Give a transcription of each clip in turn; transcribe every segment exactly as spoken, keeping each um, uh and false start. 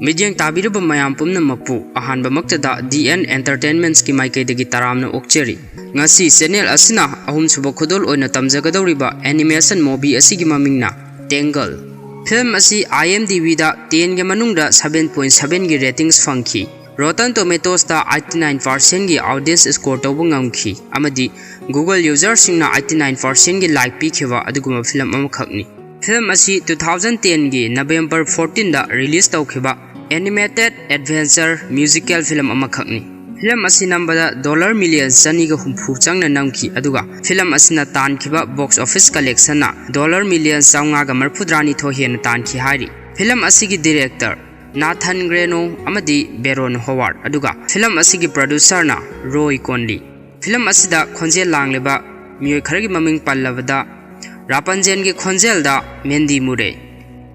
ꯃꯤꯠꯌꯦꯡ ꯇꯥꯕꯤꯔꯕ ꯃꯌꯥꯝ ꯄꯨꯝꯅꯃꯛꯄꯨ ꯑꯍꯥꯟꯕꯃꯛꯇꯗ ꯗꯤ ꯑꯦꯟ ꯑꯦꯟꯇꯔꯇꯦꯟꯃꯦꯟꯠꯁꯀꯤ ꯃꯥꯏꯀꯩꯗꯒꯤ ꯇꯔꯥꯝꯅ ꯑꯣꯛꯆꯔꯤ꯫ ꯉꯁꯤ ꯆꯦꯅꯦꯜ ꯑꯁꯤꯅ ꯑꯍꯨꯝꯁꯨꯕ ꯈꯨꯗꯣꯜ ꯑꯣꯏꯅ ꯇꯝꯖꯒꯗꯧꯔꯤꯕ ꯑꯦꯅꯤꯃꯦꯁꯟ ꯃꯨꯚꯤ ꯑꯁꯤꯒꯤ ꯃꯃꯤꯡꯅ ꯇꯦꯡꯒꯜ꯫ ꯐꯤꯂꯝ ꯑꯁꯤ ꯑꯥꯏ ꯑꯦꯝ ꯗꯤ ꯕꯤꯗ ꯇꯦꯟꯒꯤ ꯃꯅꯨꯡꯗ ꯁꯚꯦꯟ ꯄꯣꯏꯟꯠ ꯁꯚꯦꯟꯒꯤ ꯔꯦꯇꯤꯡꯁ ꯐꯪꯈꯤ꯫ ꯔꯣꯇꯟ ꯇꯣꯃꯦꯇꯣꯁꯇ ꯑꯥꯏꯠꯇꯤ ꯅꯥꯏꯟ ꯄꯥꯔꯁꯦꯟꯠꯒꯤ ꯑꯣꯗꯤꯌꯦꯟꯁ ꯁ꯭ꯀꯣꯔ ꯇꯧꯕ ꯉꯝꯈꯤ ꯑꯃꯗꯤ ꯒꯨꯒꯜ ꯌꯨꯖꯔꯁꯤꯡꯅ ꯑꯥꯏꯠꯇꯤ ꯅꯥꯏꯟ ꯄꯥꯔꯁꯦꯟꯠꯒꯤ ꯂꯥꯏꯛ ꯄꯤꯈꯤꯕ ꯑꯗꯨꯒꯨꯝꯕ ꯐꯤꯂꯝ ꯑꯃꯈꯛꯅꯤ꯫ ꯐꯤꯂꯝ ꯑꯁꯤ ꯇꯨ ꯊꯥꯎꯖꯟ ꯇꯦꯟꯒꯤ ꯅꯕꯦꯝꯕꯔ ꯐꯣꯔꯇꯤꯟꯗ ꯔꯤꯂꯤꯖ ꯇꯧꯈꯤꯕ ꯑꯦꯅꯤꯃꯦꯇꯦꯗ ꯑꯦꯗꯚꯦꯟꯆꯔ ꯃ꯭ꯌꯨꯖꯤꯀꯦꯜ ꯐꯤꯂꯝ ꯑꯃꯈꯛꯅꯤ꯫ ꯐꯤꯂꯝ ꯑꯁꯤ ꯅꯝꯕꯗ ꯗꯣꯂꯔ ꯃꯤꯂꯤꯌꯟ ꯆꯅꯤꯒ ꯍꯨꯝꯐꯨ ꯆꯪꯅ ꯅꯝꯈꯤ, ꯑꯗꯨꯒ ꯐꯤꯂꯝ ꯑꯁꯤꯅ ꯇꯥꯟꯈꯤꯕ ꯕꯣꯛꯁ ꯑꯣꯐꯤꯁ ꯀꯂꯦꯛꯁꯟꯅ ꯗꯣꯂꯔ ꯃꯤꯂꯤꯌꯟ ꯆꯥꯝꯃꯉꯥꯒ ꯃꯔꯤꯐꯨꯇꯔꯥꯅꯤꯊꯣꯏ ꯍꯦꯟꯅ ꯇꯥꯟꯈꯤ ꯍꯥꯏꯔꯤ꯫ ꯐꯤꯂꯝ ꯑꯁꯤꯒꯤ ꯗꯤꯔꯦꯛꯇꯔ ꯅꯥꯊꯟ ꯒ꯭ꯔꯦꯅꯣ ꯑꯃꯗꯤ ꯕꯦꯔꯣꯟ ꯍꯣꯋꯥꯔꯗ, ꯑꯗꯨꯒ ꯐꯤꯂꯝ ꯑꯁꯤꯒꯤ ꯄ꯭ꯔꯣꯗ꯭ꯌꯨꯁꯔꯅ ꯔꯣꯏ ꯀꯣꯟꯂꯤ꯫ ꯐꯤꯂꯝ ꯑꯁꯤꯗ ꯈꯣꯟꯖꯦꯜ ꯂꯥꯡꯂꯤꯕ ꯃꯤꯑꯣꯏ ꯈꯔꯒꯤ ꯃꯃꯤꯡ ꯄꯜꯂꯕꯗ, ꯔꯥꯄꯟꯖꯦꯟꯒꯤ ꯈꯣꯟꯖꯦꯜꯗ ꯃꯦꯟꯗꯤ ꯃꯨꯔꯦ,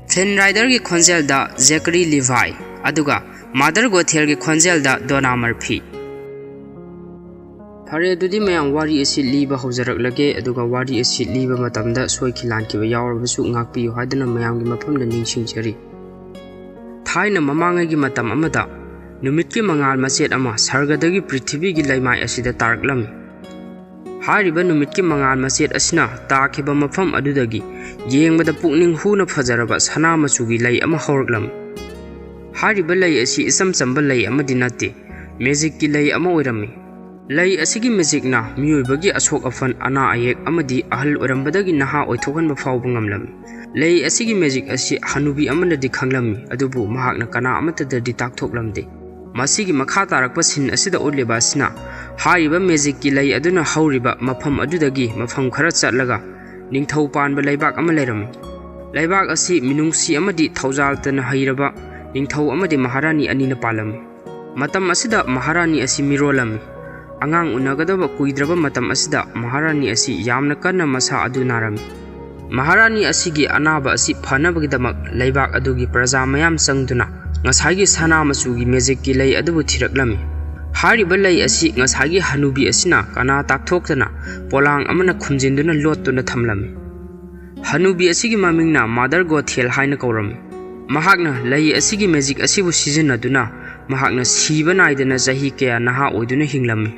ꯐ꯭ꯂꯤꯟ ꯔꯥꯏꯗꯔꯒꯤ ꯈꯣꯟꯖꯦꯜꯗ ꯖꯦꯀꯔꯤ ꯂꯤꯚꯥꯏ, ꯑꯗꯨꯒ ꯃꯥꯗꯔ ꯒꯣꯊꯦꯜꯒꯤ ꯈꯣꯟꯖꯦꯜꯗ ꯗꯣꯅꯥ ꯃꯔꯐꯤ꯫ ꯐꯔꯦ, ꯑꯗꯨꯗꯤ ꯃꯌꯥꯝ, ꯋꯥꯔꯤ ꯑꯁꯤ ꯂꯤꯕ ꯍꯧꯖꯔꯛꯂꯒꯦ, ꯑꯗꯨꯒ ꯋꯥꯔꯤ ꯑꯁꯤ ꯂꯤꯕ ꯃꯇꯝꯗ ꯁꯣꯏꯈꯤ ꯂꯥꯟꯈꯤꯕ ꯌꯥꯎꯔꯕꯁꯨ ꯉꯥꯛꯄꯤꯌꯨ ꯍꯥꯏꯗꯨꯅ ꯃꯌꯥꯝꯒꯤ ꯃꯐꯝꯗ ꯅꯤꯡꯁꯤꯡꯖꯔꯤ꯫ ꯊꯥꯏꯅ ꯃꯃꯥꯡꯉꯩꯒꯤ ꯃꯇꯝ ꯑꯃꯗ ꯅꯨꯃꯤꯠꯀꯤ ꯃꯉꯥꯜ ꯃꯆꯦꯠ ꯑꯃ ꯁꯔꯒꯗꯒꯤ ꯄ꯭ꯔꯤꯊꯤꯕꯤꯒꯤ ꯂꯩꯃꯥꯏ ꯑꯁꯤꯗ ꯇꯥꯔꯛꯂꯝꯃꯤ꯫ ꯍꯥꯏꯔꯤꯕ ꯅꯨꯃꯤꯠꯀꯤ ꯃꯉꯥꯜ ꯃꯆꯦꯠ ꯑꯁꯤꯅ ꯇꯥꯈꯤꯕ ꯃꯐꯝ ꯑꯗꯨꯗꯒꯤ ꯌꯦꯡꯕꯗ ꯄꯨꯛꯅꯤꯡ ꯍꯨꯅ ꯐꯖꯔꯕ ꯁꯅꯥ ꯃꯆꯨꯒꯤ ꯂꯩ ꯑꯃ ꯍꯧꯔꯛꯂꯝꯃꯤ꯫ ꯍꯥꯏꯔꯤꯕ ꯂꯩ ꯑꯁꯤ ꯏꯆꯝ ꯆꯝꯕ ꯂꯩ ꯑꯃꯗꯤ ꯅꯠꯇꯦ, ꯃꯦꯖꯤꯛꯀꯤ ꯂꯩ ꯑꯃ ꯑꯣꯏꯔꯝꯃꯤ꯫ ꯂꯩ ꯑꯁꯤꯒꯤ ꯃꯦꯖꯤꯛꯅ ꯃꯤꯑꯣꯏꯕꯒꯤ ꯑꯁꯣꯛ ꯑꯐꯟ, ꯑꯅꯥ ꯑꯌꯦꯛ ꯑꯃꯗꯤ ꯑꯍꯜ ꯑꯣꯏꯔꯝꯕꯗꯒꯤ ꯅꯍꯥ ꯑꯣꯏꯊꯣꯛꯍꯟꯕ ꯐꯥꯎꯕ ꯉꯝꯂꯝꯃꯤ꯫ ꯂꯩ ꯑꯁꯤꯒꯤ ꯃꯦꯖꯤꯛ ꯑꯁꯤ ꯍꯅꯨꯕꯤ ꯑꯃꯅꯗꯤ ꯈꯪꯂꯝꯃꯤ, ꯑꯗꯨꯕꯨ ꯃꯍꯥꯛꯅ ꯀꯅꯥ ꯑꯃꯠꯇꯗꯗꯤ ꯇꯥꯛꯊꯣꯛꯂꯝꯗꯦ꯫ ꯃꯁꯤꯒꯤ ꯃꯈꯥ ꯇꯥꯔꯛꯄ ꯁꯤꯟ ꯑꯁꯤꯗ ꯎꯠꯂꯤꯕ ꯑꯁꯤꯅ ꯍꯥꯏꯔꯤꯕ ꯃꯦꯖꯤꯛꯀꯤ ꯂꯩ ꯑꯗꯨꯅ ꯍꯧꯔꯤꯕ ꯃꯐꯝ ꯑꯗꯨꯗꯒꯤ ꯃꯐꯝ ꯈꯔ ꯆꯠꯂꯒ ꯅꯤꯡꯊꯧ ꯄꯥꯟꯕ ꯂꯩꯕꯥꯛ ꯑꯃ ꯂꯩꯔꯝꯃꯤ꯫ ꯂꯩꯕꯥꯛ ꯑꯁꯤ ꯃꯤꯅꯨꯡꯁꯤ ꯑꯃꯗꯤ ꯊꯧꯖꯥꯜꯇꯅ ꯍꯩꯔꯕ ꯅꯤꯡꯊꯧ ꯑꯃꯗꯤ ꯃꯍꯥꯔꯥꯅꯤ ꯑꯅꯤꯅ ꯄꯥꯜꯂꯝꯃꯤ꯫ ꯃꯇꯝ ꯑꯁꯤꯗ ꯃꯍꯥꯔꯥꯅꯤ ꯑꯁꯤ ꯃꯤꯔꯣꯜꯂꯝꯃꯤ꯫ ꯑꯉꯥꯡ ꯎꯅꯒꯗꯕ ꯀꯨꯏꯗ꯭ꯔꯕ ꯃꯇꯝ ꯑꯁꯤꯗ ꯃꯍꯥꯔꯥꯅꯤ ꯑꯁꯤ ꯌꯥꯝꯅ ꯀꯟꯅ ꯃꯁꯥ ꯑꯗꯨ ꯅꯥꯔꯝꯃꯤ꯫ ꯃꯍꯥꯔꯥꯅꯤ ꯑꯁꯤꯒꯤ ꯑꯅꯥꯕ ꯑꯁꯤ ꯐꯅꯕꯒꯤꯗꯃꯛ ꯂꯩꯕꯥꯛ ꯑꯗꯨꯒꯤ ꯄ꯭ꯔꯖꯥ ꯃꯌꯥꯝ ꯆꯪꯗꯨꯅ ꯉꯁꯥꯏꯒꯤ ꯁꯅꯥ ꯃꯆꯨꯒꯤ ꯃꯦꯖꯤꯛꯀꯤ ꯂꯩ ꯑꯗꯨꯕꯨ ꯊꯤꯔꯛꯂꯝꯃꯤ꯫ ꯍꯥꯏꯔꯤꯕ ꯂꯩ ꯑꯁꯤ ꯉꯁꯥꯏꯒꯤ ꯍꯅꯨꯕꯤ ꯑꯁꯤꯅ ꯀꯅꯥ ꯇꯥꯛꯊꯣꯛꯇꯅ ꯄꯣꯂꯥꯡ ꯑꯃꯅ ꯈꯨꯝꯖꯤꯟꯗꯨꯅ ꯂꯣꯠꯇꯨꯅ ꯊꯝꯂꯝꯃꯤ꯫ ꯍꯅꯨꯕꯤ ꯑꯁꯤꯒꯤ ꯃꯃꯤꯡꯅ ꯃꯥꯗꯔ ꯒꯣꯊꯦꯜ ꯍꯥꯏꯅ ꯀꯧꯔꯝꯃꯤ꯫ ꯃꯍꯥꯛꯅ ꯂꯩ ꯑꯁꯤꯒꯤ ꯃꯦꯖꯤꯛ ꯑꯁꯤꯕꯨ ꯁꯤꯖꯤꯟꯅꯗꯨꯅ ꯃꯍꯥꯛꯅ ꯁꯤꯕ ꯅꯥꯏꯗꯅ ꯆꯍꯤ ꯀꯌꯥ ꯅꯍꯥ ꯑꯣꯏꯗꯨꯅ ꯍꯤꯡꯂꯝꯃꯤ꯫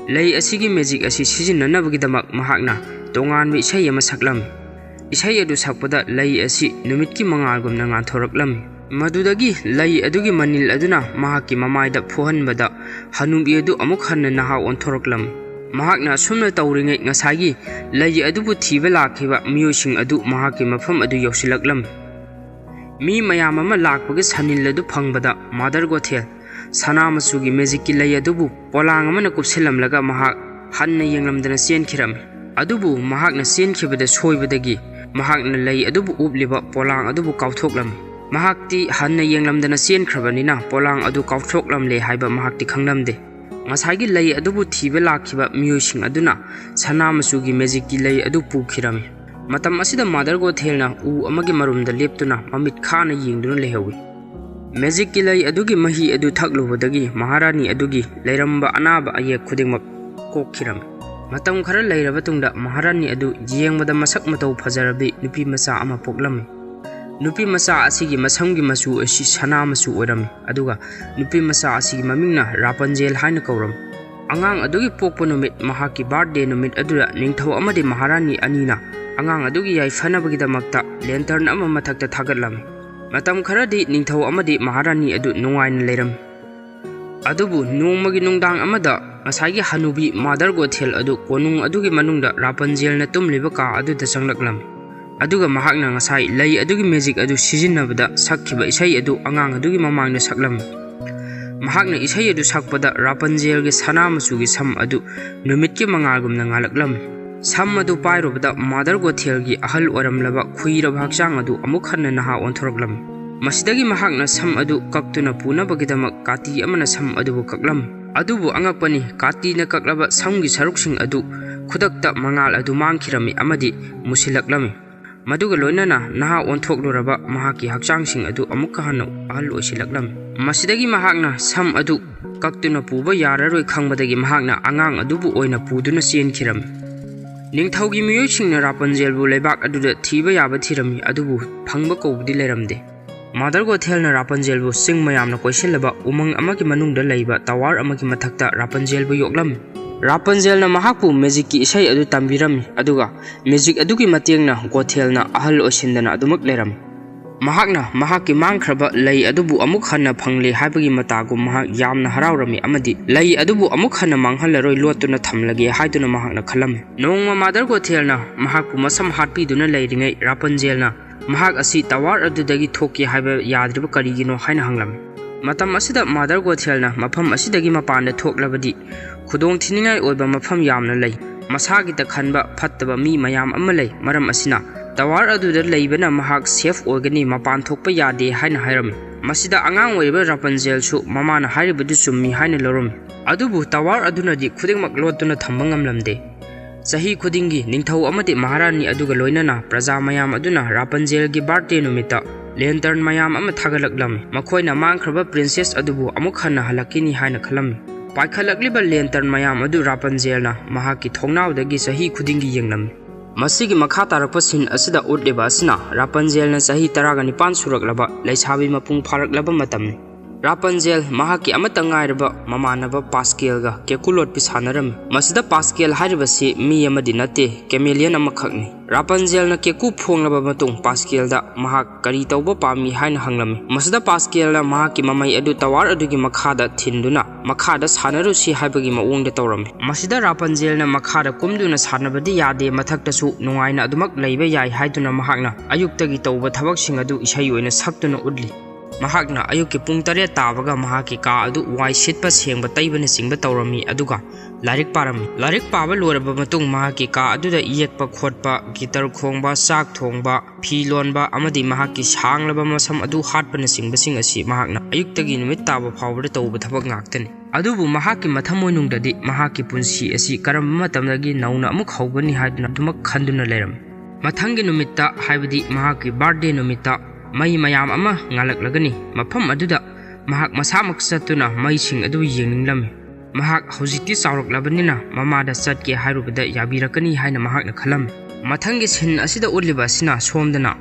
ꯂꯩ ꯑꯁꯤꯒꯤ ꯃꯦꯖꯤꯛ ꯑꯁꯤ ꯁꯤꯖꯤꯟꯅꯅꯕꯒꯤꯗꯃꯛ ꯃꯍꯥꯛꯅ ꯇꯣꯉꯥꯟꯕ ꯏꯁꯩ ꯑꯃ ꯁꯛꯂꯝꯃꯤ꯫ ꯏꯁꯩ ꯑꯗꯨ ꯁꯛꯄꯗ ꯂꯩ ꯑꯁꯤ ꯅꯨꯃꯤꯠꯀꯤ ꯃꯉꯥꯜꯒꯨꯝꯅ ꯉꯥꯟꯊꯣꯔꯛꯂꯝꯃꯤ꯫ ꯃꯗꯨꯗꯒꯤ ꯂꯩ ꯑꯗꯨꯒꯤ ꯃꯅꯤꯜ ꯑꯗꯨꯅ ꯃꯍꯥꯛꯀꯤ ꯃꯃꯥꯏꯗ ꯐꯨꯍꯟꯕꯗ ꯍꯅꯨꯕꯤ ꯑꯗꯨ ꯑꯃꯨꯛ ꯍꯟꯅ ꯅꯍꯥ ꯑꯣꯟꯊꯣꯔꯛꯂꯝꯃꯤ꯫ ꯃꯍꯥꯛꯅ ꯑꯁꯨꯝꯅ ꯇꯧꯔꯤꯉꯩ ꯉꯁꯥꯏꯒꯤ ꯂꯩ ꯑꯗꯨꯕꯨ ꯊꯤꯕ ꯂꯥꯛꯈꯤꯕ ꯃꯤꯑꯣꯏꯁꯤꯡ ꯑꯗꯨ ꯃꯍꯥꯛꯀꯤ ꯃꯐꯝ ꯑꯗꯨ ꯌꯧꯁꯤꯜꯂꯛꯂꯝꯃꯤ꯫ ꯃꯤ ꯃꯌꯥꯝ ꯑꯃ ꯂꯥꯛꯄꯒꯤ ꯁꯅꯤꯜ ꯑꯗꯨ ꯐꯪꯕꯗ ꯃꯥꯗꯔ ꯒꯣꯊꯦꯜ ꯁꯅꯥ ꯃꯆꯨꯒꯤ ꯃꯦꯖꯤꯛꯀꯤ ꯂꯩ ꯑꯗꯨꯕꯨ ꯄꯣꯂꯥꯡ ꯑꯃꯅ ꯀꯨꯞꯁꯤꯜꯂꯝꯂꯒ ꯃꯍꯥꯛ ꯍꯟꯅ ꯌꯦꯡꯂꯝꯗꯅ ꯆꯦꯟꯈꯤꯔꯝꯃꯤ꯫ ꯑꯗꯨꯕꯨ ꯃꯍꯥꯛꯅ ꯆꯦꯟꯈꯤꯕꯗ ꯁꯣꯏꯕꯗꯒꯤ ꯃꯍꯥꯛꯅ ꯂꯩ ꯑꯗꯨꯕꯨ ꯎꯞꯂꯤꯕ ꯄꯣꯂꯥꯡ ꯑꯗꯨꯕꯨ ꯀꯥꯎꯊꯣꯛꯂꯝꯃꯤ꯫ ꯃꯍꯥꯛꯇꯤ ꯍꯟꯅ ꯌꯦꯡꯂꯝꯗꯅ ꯆꯦꯟꯈ꯭ꯔꯕꯅꯤꯅ ꯄꯣꯂꯥꯡ ꯑꯗꯨ ꯀꯥꯎꯊꯣꯛꯂꯝꯂꯦ ꯍꯥꯏꯕ ꯃꯍꯥꯛꯇꯤ ꯈꯪꯂꯝꯗꯦ꯫ ꯉꯁꯥꯏꯒꯤ ꯂꯩ ꯑꯗꯨꯕꯨ ꯊꯤꯕ ꯂꯥꯛꯈꯤꯕ ꯃꯤꯑꯣꯏꯁꯤꯡ ꯑꯗꯨꯅ ꯁꯅꯥ ꯃꯆꯨꯒꯤ ꯃꯦꯖꯤꯛꯀꯤ ꯂꯩ ꯑꯗꯨ ꯄꯨꯈꯤꯔꯝꯃꯤ꯫ ꯃꯇꯝ ꯑꯁꯤꯗ ꯃꯥꯗꯔ ꯒꯣꯊꯦꯜꯅ ꯎ ꯑꯃꯒꯤ ꯃꯔꯨꯝꯗ ꯂꯦꯞꯇꯨꯅ ꯃꯃꯤꯠ ꯈꯥꯅ ꯌꯦꯡꯗꯨꯅ ꯂꯩꯍꯧꯏ꯫ ꯃꯦꯖꯤꯛꯀꯤ ꯂꯩ ꯑꯗꯨꯒꯤ ꯃꯍꯤ ꯑꯗꯨ ꯊꯛꯂꯨꯕꯗꯒꯤ ꯃꯍꯥꯔꯥꯅꯤ ꯑꯗꯨꯒꯤ ꯂꯩꯔꯝꯕ ꯑꯅꯥꯕ ꯑꯌꯦꯛ ꯈꯨꯗꯤꯡꯃꯛ ꯀꯣꯛꯈꯤꯔꯝꯃꯤ꯫ ꯃꯇꯝ ꯈꯔ ꯂꯩꯔꯕ ꯇꯨꯡꯗ ꯃꯍꯥꯔꯥꯅꯤ ꯑꯗꯨ ꯌꯦꯡꯕꯗ ꯃꯁꯛ ꯃꯇꯧ ꯐꯖꯔꯕꯤ ꯅꯨꯄꯤ ꯃꯆꯥ ꯑꯃ ꯄꯣꯛꯂꯝꯃꯤ꯫ ꯅꯨꯄꯤ ꯃꯆꯥ ꯑꯁꯤꯒꯤ ꯃꯁꯝꯒꯤ ꯃꯆꯨ ꯑꯁꯤ ꯁꯅꯥ ꯃꯆꯨ ꯑꯣꯏꯔꯝꯃꯤ, ꯑꯗꯨꯒ ꯅꯨꯄꯤ ꯃꯆꯥ ꯑꯁꯤꯒꯤ ꯃꯃꯤꯡꯅ ꯔꯥꯄꯟꯖꯦꯜ ꯍꯥꯏꯅ ꯀꯧꯔꯝꯃꯤ꯫ ꯑꯉꯥꯡ ꯑꯗꯨꯒꯤ ꯄꯣꯛꯄ ꯅꯨꯃꯤꯠ, ꯃꯍꯥꯛꯀꯤ ꯕꯥꯔꯊꯗꯦ ꯅꯨꯃꯤꯠ ꯑꯗꯨꯗ ꯅꯤꯡꯊꯧ ꯑꯃꯗꯤ ꯃꯍꯥꯔꯥꯅꯤ ꯑꯅꯤꯅ ꯑꯉꯥꯡ ꯑꯗꯨꯒꯤ ꯌꯥꯏꯐꯅꯕꯒꯤꯗꯃꯛꯇ ꯂꯦꯟꯇꯔꯟ ꯑꯃ ꯃꯊꯛꯇ ꯊꯥꯒꯠꯂꯝꯃꯤ꯫ ꯃꯇꯝ ꯈꯔꯗꯤ ꯅꯤꯡꯊꯧ ꯑꯃꯗꯤ ꯃꯍꯥꯔꯥꯅꯤ ꯑꯗꯨ ꯅꯨꯡꯉꯥꯏꯅ ꯂꯩꯔꯝꯃꯤ꯫ ꯑꯗꯨꯕꯨ ꯅꯣꯡꯃꯒꯤ ꯅꯨꯡꯗꯥꯡ ꯑꯃꯗ ꯉꯁꯥꯏꯒꯤ ꯍꯅꯨꯕꯤ ꯃꯥꯗꯔ ꯒꯣꯊꯦꯜ ꯑꯗꯨ ꯀꯣꯅꯨꯡ ꯑꯗꯨꯒꯤ ꯃꯅꯨꯡꯗ ꯔꯥꯄꯟꯖꯦꯜꯅ ꯇꯨꯝꯂꯤꯕ ꯀꯥ ꯑꯗꯨꯗ ꯆꯪꯂꯛꯂꯝꯃꯤ꯫ ꯑꯗꯨꯒ ꯃꯍꯥꯛꯅ ꯉꯁꯥꯏ ꯂꯩ ꯑꯗꯨꯒꯤ ꯃꯦꯖꯤꯛ ꯑꯗꯨ ꯁꯤꯖꯤꯟꯅꯕꯗ ꯁꯛꯈꯤꯕ ꯏꯁꯩ ꯑꯗꯨ ꯑꯉꯥꯡ ꯑꯗꯨꯒꯤ ꯃꯃꯥꯡꯗ ꯁꯛꯂꯝꯃꯤ꯫ ꯃꯍꯥꯛꯅ ꯏꯁꯩ ꯑꯗꯨ ꯁꯛꯄꯗ ꯔꯥꯄꯟꯖꯦꯜꯒꯤ ꯁꯅꯥ ꯃꯆꯨꯒꯤ ꯁꯝ ꯑꯗꯨ ꯅꯨꯃꯤꯠꯀꯤ ꯃꯉꯥꯜꯒꯨꯝꯅ ꯉꯥꯜꯂꯛꯂꯝꯃꯤ꯫ ꯁꯝ ꯑꯗꯨ ꯄꯥꯏꯔꯨꯕꯗ ꯃꯥꯗꯔ ꯒꯣꯊꯦꯜꯒꯤ ꯑꯍꯜ ꯑꯣꯏꯔꯝꯂꯕ ꯈꯨꯏꯔꯕ ꯍꯛꯆꯥꯡ ꯑꯗꯨ ꯑꯃꯨꯛ ꯍꯟꯅ ꯅꯍꯥ ꯑꯣꯟꯊꯣꯔꯛꯂꯝꯃꯤ꯫ ꯃꯁꯤꯗꯒꯤ ꯃꯍꯥꯛꯅ ꯁꯝ ꯑꯗꯨ ꯀꯛꯇꯨꯅ ꯄꯨꯅꯕꯒꯤꯗꯃꯛ ꯀꯥꯇꯤ ꯑꯃꯅ ꯁꯝ ꯑꯗꯨꯕꯨ ꯀꯛꯂꯝꯃꯤ꯫ ꯑꯗꯨꯕꯨ ꯑꯉꯛꯄꯅꯤ, ꯀꯥꯇꯤꯅ ꯀꯛꯂꯕ ꯁꯝꯒꯤ ꯁꯔꯨꯛꯁꯤꯡ ꯑꯗꯨ ꯈꯨꯗꯛꯇ ꯃꯉꯥꯜ ꯑꯗꯨ ꯃꯥꯡꯈꯤꯔꯝꯃꯤ ꯑꯃꯗꯤ ꯃꯨꯁꯤꯜꯂꯛꯂꯝꯃꯤ꯫ ꯃꯗꯨꯒ ꯂꯣꯏꯅꯅ ꯅꯍꯥ ꯑꯣꯟꯊꯣꯛꯂꯨꯔꯕ ꯃꯍꯥꯛꯀꯤ ꯍꯛꯆꯥꯡꯁꯤꯡ ꯑꯗꯨ ꯑꯃꯨꯛꯀ ꯍꯟꯅ ꯑꯍꯜ ꯑꯣꯏꯁꯤꯜꯂꯛꯂꯝꯃꯤ꯫ ꯃꯁꯤꯗꯒꯤ ꯃꯍꯥꯛꯅ ꯁꯝ ꯑꯗꯨ ꯀꯛꯇꯨꯅ ꯄꯨꯕ ꯌꯥꯔꯔꯣꯏ ꯈꯪꯕꯗꯒꯤ ꯃꯍꯥꯛꯅ ꯑꯉꯥꯡ ꯑꯗꯨꯕꯨ ꯑꯣꯏꯅ ꯄꯨꯗꯨꯅ ꯆꯦꯟꯈꯤꯔꯝꯃꯤ꯫ ꯅꯤꯡꯊꯧꯒꯤ ꯃꯤꯑꯣꯏꯁꯤꯡꯅ ꯔꯥꯄꯟꯖꯦꯜꯕꯨ ꯂꯩꯕꯥꯛ ꯑꯗꯨꯗ ꯊꯤꯕ ꯌꯥꯕ ꯊꯤꯔꯝꯃꯤ, ꯑꯗꯨꯕꯨ ꯐꯪꯕ ꯀꯧꯕꯗꯤ ꯂꯩꯔꯝꯗꯦ꯫ ꯃꯥꯗꯔ ꯒꯣꯊꯦꯜꯅ ꯔꯥꯄꯟꯖꯦꯜꯕꯨ ꯆꯤꯡ ꯃꯌꯥꯝꯅ ꯀꯣꯏꯁꯤꯜꯂꯕ ꯎꯃꯪ ꯑꯃꯒꯤ ꯃꯅꯨꯡꯗ ꯂꯩꯕ ꯇꯋꯥꯔ ꯑꯃꯒꯤ ꯃꯊꯛꯇ ꯔꯥꯄꯟꯖꯦꯜꯕꯨ ꯌꯣꯛꯂꯝꯃꯤ꯫ ꯔꯥꯄꯟꯖꯦꯜꯅ ꯃꯍꯥꯛꯄꯨ ꯃꯦꯖꯤꯛꯀꯤ ꯏꯁꯩ ꯑꯗꯨ ꯇꯝꯕꯤꯔꯝꯃꯤ, ꯑꯗꯨꯒ ꯃꯦꯖꯤꯛ ꯑꯗꯨꯒꯤ ꯃꯇꯦꯡꯅ ꯒꯣꯊꯦꯜꯅ ꯑꯍꯜ ꯑꯣꯏꯁꯤꯟꯗꯅ ꯑꯗꯨꯃꯛ ꯂꯩꯔꯝꯃꯤ꯫ ꯃꯍꯥꯛꯅ ꯃꯍꯥꯛꯀꯤ ꯃꯥꯡꯈ꯭ꯔꯕ ꯂꯩ ꯑꯗꯨꯕꯨ ꯑꯃꯨꯛ ꯍꯟꯅ ꯐꯪꯂꯦ ꯍꯥꯏꯕꯒꯤ ꯃꯇꯥꯒꯨꯝ ꯃꯍꯥꯛ ꯌꯥꯝꯅ ꯍꯔꯥꯎꯔꯝꯃꯤ ꯑꯃꯗꯤ ꯂꯩ ꯑꯗꯨꯕꯨ ꯑꯃꯨꯛ ꯍꯟꯅ ꯃꯥꯡꯍꯜꯂꯔꯣꯏ, ꯂꯣꯠꯇꯨꯅ ꯊꯝꯂꯒꯦ ꯍꯥꯏꯗꯨꯅ ꯃꯍꯥꯛꯅ ꯈꯜꯂꯝꯃꯤ꯫ ꯅꯣꯡꯃ ꯃꯥꯗꯔ ꯒꯣꯊꯦꯜꯅ ꯃꯍꯥꯛꯄꯨ ꯃꯁꯝ ꯍꯥꯠꯄꯤꯗꯨꯅ ꯂꯩꯔꯤꯉꯩ ꯔꯥꯄꯟꯖꯦꯜꯅ ꯃꯍꯥꯛ ꯑꯁꯤ ꯇꯋꯥꯔ ꯑꯗꯨꯗꯒꯤ ꯊꯣꯛꯀꯦ ꯍꯥꯏꯕ ꯌꯥꯗ꯭ꯔꯤꯕ ꯀꯔꯤꯒꯤꯅꯣ ꯍꯥꯏꯅ ꯍꯪꯂꯝꯃꯤ꯫ ꯃꯇꯝ ꯑꯁꯤꯗ ꯃꯥꯗꯔ ꯒꯣꯊꯦꯜꯅ ꯃꯐꯝ ꯑꯁꯤꯗꯒꯤ ꯃꯄꯥꯟꯗ ꯊꯣꯛꯂꯕꯗꯤ ꯈꯨꯗꯣꯡꯊꯤꯅꯤꯡꯉꯥꯏ ꯑꯣꯏꯕ ꯃꯐꯝ ꯌꯥꯝꯅ ꯂꯩ, ꯃꯁꯥꯒꯤꯗ ꯈꯟꯕ ꯐꯠꯇꯕ ꯃꯤ ꯃꯌꯥꯝ ꯑꯃ ꯂꯩ, ꯃꯔꯝ ꯑꯁꯤꯅ ꯇꯋꯥꯔ ꯑꯗꯨꯗ ꯂꯩꯕꯅ ꯃꯍꯥꯛ ꯁꯦꯐ ꯑꯣꯏꯒꯅꯤ, ꯃꯄꯥꯟ ꯊꯣꯛꯄ ꯌꯥꯗꯦ ꯍꯥꯏꯅ ꯍꯥꯏꯔꯝꯃꯤ꯫ ꯃꯁꯤꯗ ꯑꯉꯥꯡ ꯑꯣꯏꯔꯤꯕ ꯔꯥꯄꯟꯖꯦꯜꯁꯨ ꯃꯃꯥꯅ ꯍꯥꯏꯔꯤꯕꯗꯨ ꯆꯨꯝꯃꯤ ꯍꯥꯏꯅ ꯂꯧꯔꯝꯃꯤ꯫ ꯑꯗꯨꯕꯨ ꯇꯋꯥꯔ ꯑꯗꯨꯅꯗꯤ ꯈꯨꯗꯤꯡꯃꯛ ꯂꯣꯠꯇꯨꯅ ꯊꯝꯕ ꯉꯝꯂꯝꯗꯦ꯫ ꯆꯍꯤ ꯈꯨꯗꯤꯡꯒꯤ ꯅꯤꯡꯊꯧ ꯑꯃꯗꯤ ꯃꯍꯥꯔꯥꯅꯤ ꯑꯗꯨꯒ ꯂꯣꯏꯅꯅ ꯄ꯭ꯔꯖꯥ ꯃꯌꯥꯝ ꯑꯗꯨꯅ ꯔꯥꯄꯟꯖꯦꯜꯒꯤ ꯕꯥꯔꯊꯗꯦ ꯅꯨꯃꯤꯠꯇ ꯂꯦꯟꯇꯔꯟ ꯃꯌꯥꯝ ꯑꯃ ꯊꯥꯒꯠꯂꯛꯂꯝꯃꯤ꯫ ꯃꯈꯣꯏꯅ ꯃꯥꯡꯈ꯭ꯔꯕ ꯄ꯭ꯔꯤꯟꯁꯦꯁ ꯑꯗꯨꯕꯨ ꯑꯃꯨꯛ ꯍꯟꯅ ꯍꯜꯂꯛꯈꯤꯅꯤ ꯍꯥꯏꯅ ꯈꯜꯂꯝꯃꯤ꯫ ꯄꯥꯏꯈꯠꯂꯛꯂꯤꯕ ꯂꯦꯟꯇꯔꯟ ꯃꯌꯥꯝ ꯑꯗꯨ ꯔꯥꯄꯟꯖꯦꯜꯅ ꯃꯍꯥꯛꯀꯤ ꯊꯣꯡꯅꯥꯎꯗꯒꯤ ꯆꯍꯤ ꯈꯨꯗꯤꯡꯒꯤ ꯌꯦꯡꯂꯝꯃꯤ꯫ ꯃꯁꯤꯒꯤ ꯃꯈꯥ ꯇꯥꯔꯛꯄ ꯁꯤꯟ ꯑꯁꯤꯗ ꯎꯠꯂꯤꯕ ꯑꯁꯤꯅ ꯔꯥꯄꯟꯖꯦꯜꯅ ꯆꯍꯤ ꯇꯔꯥꯒ ꯅꯤꯄꯥꯟ ꯁꯨꯔꯛꯂꯕ ꯂꯩꯁꯥꯕꯤ ꯃꯄꯨꯡ ꯐꯥꯔꯛꯂꯕ ꯃꯇꯝꯅꯤ꯫ ꯔꯥꯄꯟꯖꯦꯜ ꯃꯍꯥꯛꯀꯤ ꯑꯃꯠꯇ ꯉꯥꯏꯔꯕ ꯃꯃꯥꯟꯅꯕ ꯄꯥꯁꯀꯦꯜꯒ ꯀꯦꯀꯨ ꯂꯣꯠꯄꯤ ꯁꯥꯟꯅꯔꯝꯃꯤ꯫ ꯃꯁꯤꯗ ꯄꯥꯁꯀꯦꯜ ꯍꯥꯏꯔꯤꯕꯁꯤ ꯃꯤ ꯑꯃꯗꯤ ꯅꯠꯇꯦ, ꯀꯦꯃꯦꯂꯤꯌꯟ ꯑꯃꯈꯛꯅꯤ꯫ ꯔꯥꯄꯟꯖꯦꯜꯅ ꯀꯦꯀꯨ ꯐꯣꯡꯂꯕ ꯃꯇꯨꯡ ꯄꯥꯁꯀꯦꯜꯗ ꯃꯍꯥꯛ ꯀꯔꯤ ꯇꯧꯕ ꯄꯥꯝꯃꯤ ꯍꯥꯏꯅ ꯍꯪꯂꯝꯃꯤ꯫ ꯃꯁꯤꯗ ꯄꯥꯁꯀꯦꯜꯅ ꯃꯍꯥꯛꯀꯤ ꯃꯃꯩ ꯑꯗꯨ ꯇꯋꯥꯔ ꯑꯗꯨꯒꯤ ꯃꯈꯥꯗ ꯊꯤꯟꯗꯨꯅ ꯃꯈꯥꯗ ꯁꯥꯟꯅꯔꯨꯁꯤ ꯍꯥꯏꯕꯒꯤ ꯃꯑꯣꯡꯗ ꯇꯧꯔꯝꯃꯤ꯫ ꯃꯁꯤꯗ ꯔꯥꯄꯟꯖꯦꯜꯅ ꯃꯈꯥꯗ ꯀꯨꯝꯗꯨꯅ ꯁꯥꯟꯅꯕꯗꯤ ꯌꯥꯗꯦ, ꯃꯊꯛꯇꯁꯨ ꯅꯨꯡꯉꯥꯏꯅ ꯑꯗꯨꯃꯛ ꯂꯩꯕ ꯌꯥꯏ ꯍꯥꯏꯗꯨꯅ ꯃꯍꯥꯛꯅ ꯑꯌꯨꯛꯇꯒꯤ ꯇꯧꯕ ꯊꯕꯛꯁꯤꯡ ꯑꯗꯨ ꯏꯁꯩ ꯑꯣꯏꯅ ꯁꯛꯇꯨꯅ ꯎꯠꯂꯤ꯫ ꯃꯍꯥꯛꯅ ꯑꯌꯨꯛꯀꯤ ꯄꯨꯡ ꯇꯔꯦꯠ ꯇꯥꯕꯒ ꯃꯍꯥꯛꯀꯤ ꯀꯥ ꯑꯗꯨ ꯋꯥꯏ ꯁꯤꯠꯄ, ꯁꯦꯡꯕ, ꯇꯩꯕꯅꯆꯤꯡꯕ ꯇꯧꯔꯝꯃꯤ, ꯑꯗꯨꯒ ꯂꯥꯏꯔꯤꯛ ꯄꯥꯔꯝꯃꯤ꯫ ꯂꯥꯏꯔꯤꯛ ꯄꯥꯕ ꯂꯣꯏꯔꯕ ꯃꯇꯨꯡ ꯃꯍꯥꯛꯀꯤ ꯀꯥ ꯑꯗꯨꯗ ꯌꯦꯛꯄ ꯈꯣꯠꯄ, ꯒꯤꯇꯔ ꯈꯣꯡꯕ, ꯆꯥꯛ ꯊꯣꯡꯕ, ꯐꯤ ꯂꯣꯟꯕ ꯑꯃꯗꯤ ꯃꯍꯥꯛꯀꯤ ꯁꯥꯡꯂꯕ ꯃꯁꯝ ꯑꯗꯨ ꯍꯥꯠꯄꯅꯆꯤꯡꯕꯁꯤꯡ ꯑꯁꯤ ꯃꯍꯥꯛꯅ ꯑꯌꯨꯛꯇꯒꯤ ꯅꯨꯃꯤꯠ ꯇꯥꯕ ꯐꯥꯎꯕꯗ ꯇꯧꯕ ꯊꯕꯛ ꯉꯥꯛꯇꯅꯤ꯫ ꯑꯗꯨꯕꯨ ꯃꯍꯥꯛꯀꯤ ꯃꯊꯃꯣꯏꯅꯨꯡꯗꯗꯤ ꯃꯍꯥꯛꯀꯤ ꯄꯨꯟꯁꯤ ꯑꯁꯤ ꯀꯔꯝꯕ ꯃꯇꯝꯗꯒꯤ ꯅꯧꯅ ꯑꯃꯨꯛ ꯍꯧꯒꯅꯤ ꯍꯥꯏꯗꯨꯅ ꯑꯗꯨꯃꯛ ꯈꯟꯗꯨꯅ ꯂꯩꯔꯝꯃꯤ꯫ ꯃꯊꯪꯒꯤ ꯅꯨꯃꯤꯠꯇ, ꯍꯥꯏꯕꯗꯤ ꯃꯍꯥꯛꯀꯤ ꯕꯥꯔꯊꯗꯦ ꯅꯨꯃꯤꯠꯇ, ꯃꯩ ꯃꯌꯥꯝ ꯑꯃ ꯉꯥꯜꯂꯛꯂꯒꯅꯤ꯫ ꯃꯐꯝ ꯑꯗꯨꯗ ꯃꯍꯥꯛ ꯃꯁꯥꯃꯛ ꯆꯠꯇꯨꯅ ꯃꯩꯁꯤꯡ ꯑꯗꯨ ꯌꯦꯡꯅꯤꯡꯂꯝꯃꯤ꯫ ꯃꯍꯥꯛ ꯍꯧꯖꯤꯛꯇꯤ ꯆꯥꯎꯔꯛꯂꯕꯅꯤꯅ ꯃꯃꯥꯗ ꯆꯠꯀꯦ ꯍꯥꯏꯔꯨꯕꯗ ꯌꯥꯕꯤꯔꯛꯀꯅꯤ ꯍꯥꯏꯅ ꯃꯍꯥꯛꯅ ꯈꯜꯂꯝꯃꯤ꯫ ꯃꯊꯪꯒꯤ ꯁꯤꯟ ꯑꯁꯤꯗ ꯎꯠꯂꯤꯕ ꯑꯁꯤꯅ ꯁꯣꯝꯗꯅ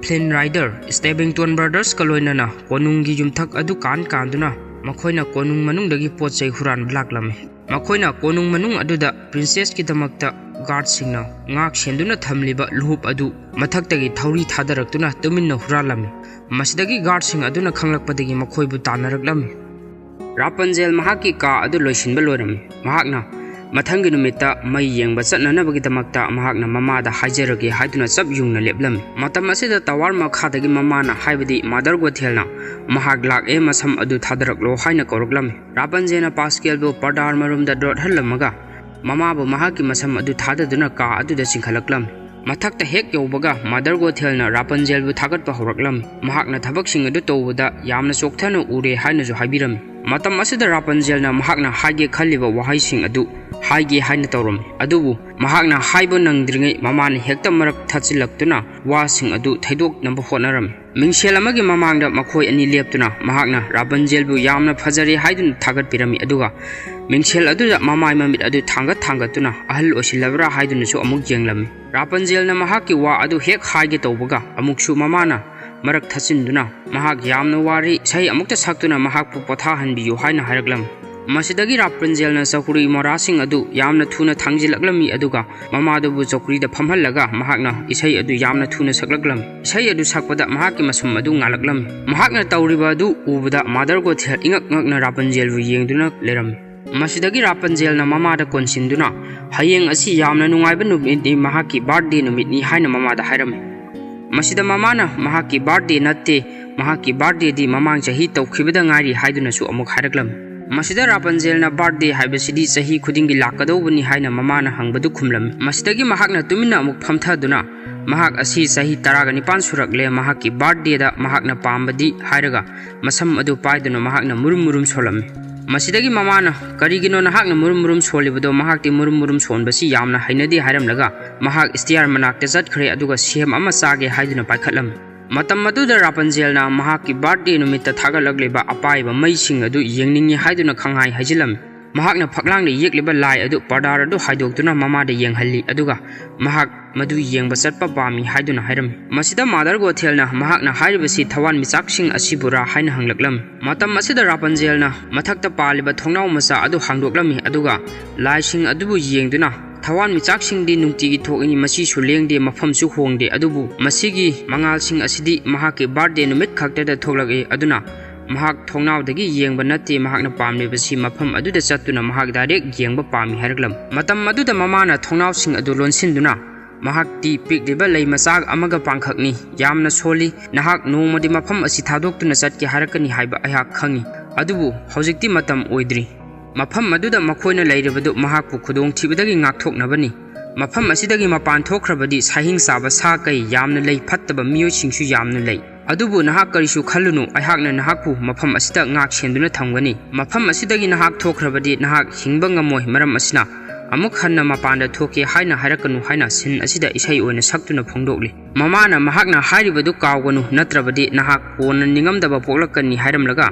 Flynn Rider, Stevington Brothers ꯀ ꯂꯣꯏꯅꯅ ꯀꯣꯅꯨꯡꯒꯤ ꯌꯨꯝꯊꯛ ꯑꯗꯨ ꯀꯥꯟ ꯀꯥꯟꯗꯨꯅ ꯃꯈꯣꯏꯅ ꯀꯣꯅꯨꯡ ꯃꯅꯨꯡꯗꯒꯤ ꯄꯣꯠ ꯆꯩ ꯍꯨꯔꯥꯟꯕ ꯂꯥꯛꯂꯝꯃꯤ꯫ ꯃꯈꯣꯏꯅ ꯀꯣꯅꯨꯡ ꯃꯅꯨꯡ ꯑꯗꯨꯗ princess ꯀꯤꯗꯃꯛꯇ guard ꯁꯤꯡꯅ ꯉꯥꯛ ꯁꯦꯟꯗꯨꯅ ꯊꯝꯂꯤꯕ ꯂꯨꯍꯨꯞ ꯑꯗꯨ ꯃꯊꯛꯇꯒꯤ ꯊꯧꯔꯤ ꯊꯥꯗꯔꯛꯇꯨꯅ ꯇꯨꯃꯤꯟꯅ ꯍꯨꯔꯥꯜꯂꯝꯃꯤ꯫ ꯃꯁꯤꯗꯒꯤ guard ꯁꯤꯡ ꯑꯗꯨꯅ ꯈꯪꯂꯛꯄꯗꯒꯤ ꯃꯈꯣꯏꯕꯨ ꯇꯥꯟꯅꯔꯛꯂꯝꯃꯤ꯫ ꯔꯥꯄꯟꯖꯦꯜ ꯃꯍꯥꯛꯀꯤ ꯀꯥ ꯑꯗꯨ ꯂꯣꯏꯁꯤꯟꯕ ꯂꯣꯏꯔꯝꯃꯤ꯫ ꯃꯍꯥꯛꯅ ꯃꯊꯪꯒꯤ ꯅꯨꯃꯤꯠꯇ ꯃꯩ ꯌꯦꯡꯕ ꯆꯠꯅꯅꯕꯒꯤꯗꯃꯛꯇ ꯃꯍꯥꯛꯅ ꯃꯃꯥꯗ ꯍꯥꯏꯖꯔꯒꯦ ꯍꯥꯏꯗꯨꯅ ꯆꯞ ꯌꯨꯡꯅ ꯂꯦꯞꯂꯝꯃꯤ꯫ ꯃꯇꯝ ꯑꯁꯤꯗ tower ꯃꯈꯥꯗꯒꯤ ꯃꯃꯥꯅ, ꯍꯥꯏꯕꯗꯤ Mother Gothel ꯅ, "ꯃꯍꯥꯛ ꯂꯥꯛꯑꯦ, ꯃꯁꯝ ꯑꯗꯨ ꯊꯥꯗꯔꯛꯂꯣ" ꯍꯥꯏꯅ ꯀꯧꯔꯛꯂꯝꯃꯤ꯫ ꯔꯥꯄꯟꯖꯦꯜꯅ ꯄꯥꯁꯀꯦꯜꯕꯨ ꯄꯔꯗꯥꯔ ꯃꯔꯨꯝꯗ ꯗꯣꯠꯍꯜꯂꯝꯃꯒ ꯃꯃꯥꯕꯨ ꯃꯍꯥꯛꯀꯤ ꯃꯁꯝ ꯑꯗꯨ ꯊꯥꯗꯗꯨꯅ ꯀꯥ ꯑꯗꯨꯗ ꯆꯤꯡꯈꯠꯂꯛꯂꯝꯃꯤ꯫ ꯃꯊꯛꯇ ꯍꯦꯛ ꯌꯧꯕꯒ Mother Gothel ꯅ ꯔꯥꯄꯟꯖꯦꯜꯕꯨ ꯊꯥꯒꯠꯄ ꯍꯧꯔꯛꯂꯝꯃꯤ꯫ ꯃꯍꯥꯛꯅ ꯊꯕꯛꯁꯤꯡ ꯑꯗꯨ ꯇꯧꯕꯗ ꯌꯥꯝꯅ ꯆꯣꯛꯊꯅ ꯎꯔꯦ ꯍꯥꯏꯅꯁꯨ ꯍꯥꯏꯕꯤꯔꯝꯃꯤ꯫ ꯃꯇꯝ ꯑꯁꯤꯗ ꯔꯥꯄꯟꯖꯦꯜꯅ ꯃꯍꯥꯛꯅ ꯍꯥꯏꯒꯦ ꯈꯜꯂꯤꯕ ꯋꯥꯍꯩꯁꯤꯡ ꯑꯗꯨ ꯍꯥꯏꯒꯦ ꯍꯥꯏꯅ ꯇꯧꯔꯝꯃꯤ꯫ ꯑꯗꯨꯕꯨ ꯃꯍꯥꯛꯅ ꯍꯥꯏꯕ ꯅꯪꯗ꯭ꯔꯤꯉꯩ ꯃꯃꯥꯅ ꯍꯦꯛꯇ ꯃꯔꯛ ꯊꯠꯆꯤꯜꯂꯛꯇꯨꯅ ꯋꯥꯁꯤꯡ ꯑꯗꯨ ꯊꯩꯗꯣꯛꯅꯕ ꯍꯣꯠꯅꯔꯝꯃꯤ꯫ ꯃꯤꯡꯁꯦꯜ ꯑꯃꯒꯤ ꯃꯃꯥꯡꯗ ꯃꯈꯣꯏ ꯑꯅꯤ ꯂꯦꯞꯇꯨꯅ ꯃꯍꯥꯛꯅ ꯔꯥꯄꯟꯖꯦꯜꯕꯨ ꯌꯥꯝꯅ ꯐꯖꯔꯦ ꯍꯥꯏꯗꯨꯅ ꯊꯥꯒꯠꯄꯤꯔꯝꯃꯤ, ꯑꯗꯨꯒ ꯃꯤꯡꯁꯦꯜ ꯑꯗꯨꯗ ꯃꯃꯥꯏ ꯃꯃꯤꯠ ꯑꯗꯨ ꯊꯥꯡꯒꯠ ꯊꯥꯡꯒꯠꯇꯨꯅ ꯑꯍꯜ ꯑꯣꯏꯁꯤꯜꯂꯕ꯭ꯔꯥ ꯍꯥꯏꯗꯨꯅꯁꯨ ꯑꯃꯨꯛ ꯌꯦꯡꯂꯝꯃꯤ꯫ ꯔꯥꯄꯟꯖꯦꯜꯅ ꯃꯍꯥꯛꯀꯤ ꯋꯥ ꯑꯗꯨ ꯍꯦꯛ ꯍꯥꯏꯒꯦ ꯇꯧꯕꯒ ꯑꯃꯨꯛꯁꯨ ꯃꯃꯥꯅ ꯃꯔꯛ ꯊꯠꯆꯤꯟꯗꯨꯅ ꯃꯍꯥꯛ ꯌꯥꯝꯅ ꯋꯥꯔꯦ, ꯏꯁꯩ ꯑꯃꯨꯛꯇ ꯁꯛꯇꯨꯅ ꯃꯍꯥꯛꯄꯨ ꯄꯣꯊꯥꯍꯟꯕꯤꯌꯨ ꯍꯥꯏꯅ ꯍꯥꯏꯔꯛꯂꯝꯃꯤ꯫ ꯃꯁꯤꯗꯒꯤ ꯔꯥꯄꯟꯖꯦꯜꯅ ꯆꯧꯀ꯭ꯔꯤ ꯃꯣꯔꯥꯁꯤꯡ ꯑꯗꯨ ꯌꯥꯝꯅ ꯊꯨꯅ ꯊꯥꯡꯖꯤꯜꯂꯛꯂꯝꯃꯤ, ꯑꯗꯨꯒ ꯃꯃꯥꯗꯨꯕꯨ ꯆꯧꯀ꯭ꯔꯤꯗ ꯐꯝꯍꯜꯂꯒ ꯃꯍꯥꯛꯅ ꯏꯁꯩ ꯑꯗꯨ ꯌꯥꯝꯅ ꯊꯨꯅ ꯁꯛꯂꯛꯂꯝꯃꯤ꯫ ꯏꯁꯩ ꯑꯗꯨ ꯁꯛꯄꯗ ꯃꯍꯥꯛꯀꯤ ꯃꯁꯝ ꯑꯗꯨ ꯉꯥꯜꯂꯛꯂꯝꯃꯤ꯫ ꯃꯍꯥꯛꯅ ꯇꯧꯔꯤꯕ ꯑꯗꯨ ꯎꯕꯗ Mother Gothel ꯏꯉꯛ ꯉꯛꯅ ꯔꯥꯄꯟꯖꯦꯜꯕꯨ ꯌꯦꯡꯗꯨꯅ ꯂꯩꯔꯝꯃꯤ꯫ ꯃꯁꯤꯗꯒꯤ ꯔꯥꯄꯟꯖꯦꯜꯅ ꯃꯃꯥꯗ ꯀꯣꯟꯁꯤꯟꯗꯨꯅ, "ꯍꯌꯦꯡ ꯑꯁꯤ ꯌꯥꯝꯅ ꯅꯨꯡꯉꯥꯏꯕ ꯅꯨꯃꯤꯠꯅꯤ, ꯃꯍꯥꯛꯀꯤ birthday ꯅꯨꯃꯤꯠꯅꯤ" ꯍꯥꯏꯅ ꯃꯃꯥꯗ ꯍꯥꯏꯔꯝꯃꯤ꯫ ꯃꯁꯤꯗ ꯃꯃꯥꯅ, "ꯃꯍꯥꯛꯀꯤ birthday ꯅꯠꯇꯦ, ꯃꯍꯥꯛꯀꯤ birthday ꯗꯤ ꯃꯃꯥꯡ ꯆꯍꯤ ꯇꯧꯈꯤꯕꯗ ꯉꯥꯏꯔꯤ" ꯍꯥꯏꯗꯨꯅꯁꯨ ꯑꯃꯨꯛ ꯍꯥꯏꯔꯛꯂꯝꯃꯤ꯫ ꯃꯁꯤꯗ ꯔꯥꯄꯟꯖꯦꯜꯅ, "Birthday ꯍꯥꯏꯕꯁꯤꯗꯤ ꯆꯍꯤ ꯈꯨꯗꯤꯡꯒꯤ ꯂꯥꯛꯀꯗꯧꯕꯅꯤ" ꯍꯥꯏꯅ ꯃꯃꯥꯅ ꯍꯪꯕꯗꯨ ꯈꯨꯝꯂꯝꯃꯤ꯫ ꯃꯁꯤꯗꯒꯤ ꯃꯍꯥꯛꯅ ꯇꯨꯃꯤꯟꯅ ꯑꯃꯨꯛ ꯐꯝꯊꯗꯨꯅ, "ꯃꯍꯥꯛ ꯑꯁꯤ ꯆꯍꯤ ꯇꯔꯥꯒ ꯅꯤꯄꯥꯟ ꯁꯨꯔꯛꯂꯦ, ꯃꯍꯥꯛꯀꯤ birthday ꯗ ꯃꯍꯥꯛꯅ ꯄꯥꯝꯕꯗꯤ" ꯍꯥꯏꯔꯒ ꯃꯁꯝ ꯑꯗꯨ ꯄꯥꯏꯗꯨꯅ ꯃꯍꯥꯛꯅ ꯃꯨꯔꯨꯝ ꯃꯨꯔꯨꯝ ꯁꯣꯜꯂꯝꯃꯤ꯫ ꯃꯁꯤꯗꯒꯤ ꯃꯃꯥꯅ, "ꯀꯔꯤꯒꯤꯅꯣ ꯅꯍꯥꯛꯅ ꯃꯨꯔꯨꯝ ꯃꯨꯔꯨꯝ ꯁꯣꯜꯂꯤꯕꯗꯣ? ꯃꯍꯥꯛꯇꯤ ꯃꯨꯔꯨꯝ ꯃꯨꯔꯨꯝ ꯁꯣꯟꯕꯁꯤ ꯌꯥꯝꯅ ꯍꯩꯅꯗꯦ" ꯍꯥꯏꯔꯝꯂꯒ ꯃꯍꯥꯛ stair ꯃꯅꯥꯛꯇ ꯆꯠꯈ꯭ꯔꯦ, ꯑꯗꯨꯒ ꯁꯦꯝ ꯑꯃ ꯆꯥꯒꯦ ꯍꯥꯏꯗꯨꯅ ꯄꯥꯏꯈꯠꯂꯝꯃꯤ꯫ ꯃꯇꯝ ꯑꯗꯨꯗ ꯔꯥꯄꯟꯖꯦꯜꯅ ꯃꯍꯥꯛꯀꯤ birthday ꯅꯨꯃꯤꯠꯇ ꯊꯥꯒꯠꯂꯛꯂꯤꯕ ꯑꯄꯥꯏꯕ ꯃꯩꯁꯤꯡ ꯑꯗꯨ ꯌꯦꯡꯅꯤꯡꯏ ꯍꯥꯏꯗꯨꯅ ꯈꯪꯍꯥꯏ ꯍꯥꯏꯖꯤꯜꯂꯝꯃꯤ꯫ ꯃꯍꯥꯛꯅ ꯐꯛꯂꯥꯡꯗ ꯌꯦꯛꯂꯤꯕ ꯂꯥꯏ ꯑꯗꯨ, ꯄꯔꯗꯥꯔ ꯑꯗꯨ ꯍꯥꯏꯗꯣꯛꯇꯨꯅ ꯃꯃꯥꯗ ꯌꯦꯡꯍꯜꯂꯤ, ꯑꯗꯨꯒ ꯃꯍꯥꯛ ꯃꯗꯨ ꯌꯦꯡꯕ ꯆꯠꯄ ꯄꯥꯝꯃꯤ ꯍꯥꯏꯗꯨꯅ ꯍꯥꯏꯔꯝꯃꯤ꯫ ꯃꯁꯤꯗ ꯃꯥꯗꯔ ꯒꯣꯊꯦꯜꯅ ꯃꯍꯥꯛꯅ ꯍꯥꯏꯔꯤꯕꯁꯤ ꯊꯋꯥꯟꯃꯤꯆꯥꯛꯁꯤꯡ ꯑꯁꯤꯕꯨꯔꯥ ꯍꯥꯏꯅ ꯍꯪꯂꯛꯂꯝꯃꯤ꯫ ꯃꯇꯝ ꯑꯁꯤꯗ ꯔꯥꯄꯟꯖꯦꯜꯅ ꯃꯊꯛꯇ ꯄꯥꯜꯂꯤꯕ ꯊꯣꯡꯅꯥꯎ ꯃꯆꯥ ꯑꯗꯨ ꯍꯥꯡꯗꯣꯛꯂꯝꯃꯤ, ꯑꯗꯨꯒ ꯂꯥꯏꯁꯤꯡ ꯑꯗꯨꯕꯨ ꯌꯦꯡꯗꯨꯅ, "ꯊꯋꯥꯟꯃꯤꯆꯥꯛꯁꯤꯡꯗꯤ ꯅꯨꯡꯇꯤꯒꯤ ꯊꯣꯛꯏ, ꯃꯁꯤꯁꯨ ꯂꯦꯡꯗꯦ, ꯃꯐꯝꯁꯨ ꯍꯣꯡꯗꯦ, ꯑꯗꯨꯕꯨ ꯃꯁꯤꯒꯤ ꯃꯉꯥꯜꯁꯤꯡ ꯑꯁꯤꯗꯤ ꯃꯍꯥꯛꯀꯤ ꯕꯥꯔꯊꯗꯦ ꯅꯨꯃꯤꯠ ꯈꯛꯇꯗ ꯊꯣꯛꯂꯛꯏ, ꯑꯗꯨꯅ ꯃꯍꯥꯛ ꯊꯣꯡꯅꯥꯎꯗꯒꯤ ꯌꯦꯡꯕ ꯅꯠꯇꯦ, ꯃꯍꯥꯛꯅ ꯄꯥꯝꯂꯤꯕꯁꯤ ꯃꯐꯝ ꯑꯗꯨꯗ ꯆꯠꯇꯨꯅ ꯃꯍꯥꯛ ꯗꯥꯏꯔꯦꯛ ꯌꯦꯡꯕ ꯄꯥꯝꯃꯤ" ꯍꯥꯏꯔꯛꯂꯝꯃꯤ꯫ ꯃꯇꯝ ꯑꯗꯨꯗ ꯃꯃꯥꯅ ꯊꯣꯡꯅꯥꯎꯁꯤꯡ ꯑꯗꯨ ꯂꯣꯟꯁꯤꯟꯗꯨꯅ, "ꯃꯍꯥꯛꯇꯤ ꯄꯤꯛꯂꯤꯕ ꯂꯩ ꯃꯆꯥ ꯑꯃꯒ ꯄꯥꯡꯈꯛꯅꯤ, ꯌꯥꯝꯅ ꯁꯣꯜꯂꯤ, ꯅꯍꯥꯛ ꯅꯣꯡꯃꯗꯤ ꯃꯐꯝ ꯑꯁꯤ ꯊꯥꯗꯣꯛꯇꯨꯅ ꯆꯠꯀꯦ ꯍꯥꯏꯔꯛꯀꯅꯤ ꯍꯥꯏꯕ ꯑꯩꯍꯥꯛ ꯈꯪꯏ, ꯑꯗꯨꯕꯨ ꯍꯧꯖꯤꯛꯇꯤ ꯃꯇꯝ ꯑꯣꯏꯗ꯭ꯔꯤ꯫ ꯃꯐꯝ ꯑꯗꯨꯗ ꯃꯈꯣꯏꯅ ꯂꯩꯔꯤꯕꯗꯨ ꯃꯍꯥꯛꯄꯨ ꯈꯨꯗꯣꯡꯊꯤꯕꯗꯒꯤ ꯉꯥꯛꯊꯣꯛꯅꯕꯅꯤ꯫ ꯃꯐꯝ ꯑꯁꯤꯗꯒꯤ ꯃꯄꯥꯟ ꯊꯣꯛꯈ꯭ꯔꯕꯗꯤ ꯁꯥꯍꯤꯡ ꯆꯥꯕ ꯁꯥ ꯀꯩ ꯌꯥꯝꯅ ꯂꯩ, ꯐꯠꯇꯕ ꯃꯤꯑꯣꯏꯁꯤꯡꯁꯨ ꯌꯥꯝꯅ ꯂꯩ꯫ ꯑꯗꯨꯕꯨ ꯅꯍꯥꯛ ꯀꯔꯤꯁꯨ ꯈꯜꯂꯨꯅꯨ, ꯑꯩꯍꯥꯛꯅ ꯅꯍꯥꯛꯄꯨ ꯃꯐꯝ ꯑꯁꯤꯗ ꯉꯥꯛ ꯁꯦꯟꯗꯨꯅ ꯊꯝꯒꯅꯤ꯫ ꯃꯐꯝ ꯑꯁꯤꯗꯒꯤ ꯅꯍꯥꯛ ꯊꯣꯛꯈ꯭ꯔꯕꯗꯤ ꯅꯍꯥꯛ ꯍꯤꯡꯕ ꯉꯝꯃꯣꯏ, ꯃꯔꯝ ꯑꯁꯤꯅ ꯑꯃꯨꯛ ꯍꯟꯅ ꯃꯄꯥꯟꯗ ꯊꯣꯛꯀꯦ ꯍꯥꯏꯅ ꯍꯥꯏꯔꯛꯀꯅꯨ" ꯍꯥꯏꯅ ꯁꯤꯟ ꯑꯁꯤꯗ ꯏꯁꯩ ꯑꯣꯏꯅ ꯁꯛꯇꯨꯅ ꯐꯣꯡꯗꯣꯛꯂꯤ꯫ ꯃꯃꯥꯅ ꯃꯍꯥꯛꯅ ꯍꯥꯏꯔꯤꯕꯗꯨ ꯀꯥꯎꯒꯅꯨ, ꯅꯠꯇ꯭ꯔꯕꯗꯤ ꯅꯍꯥꯛ ꯀꯣꯟꯅ ꯅꯤꯡꯉꯝꯗꯕ ꯄꯣꯛꯂꯛꯀꯅꯤ ꯍꯥꯏꯔꯝꯂꯒ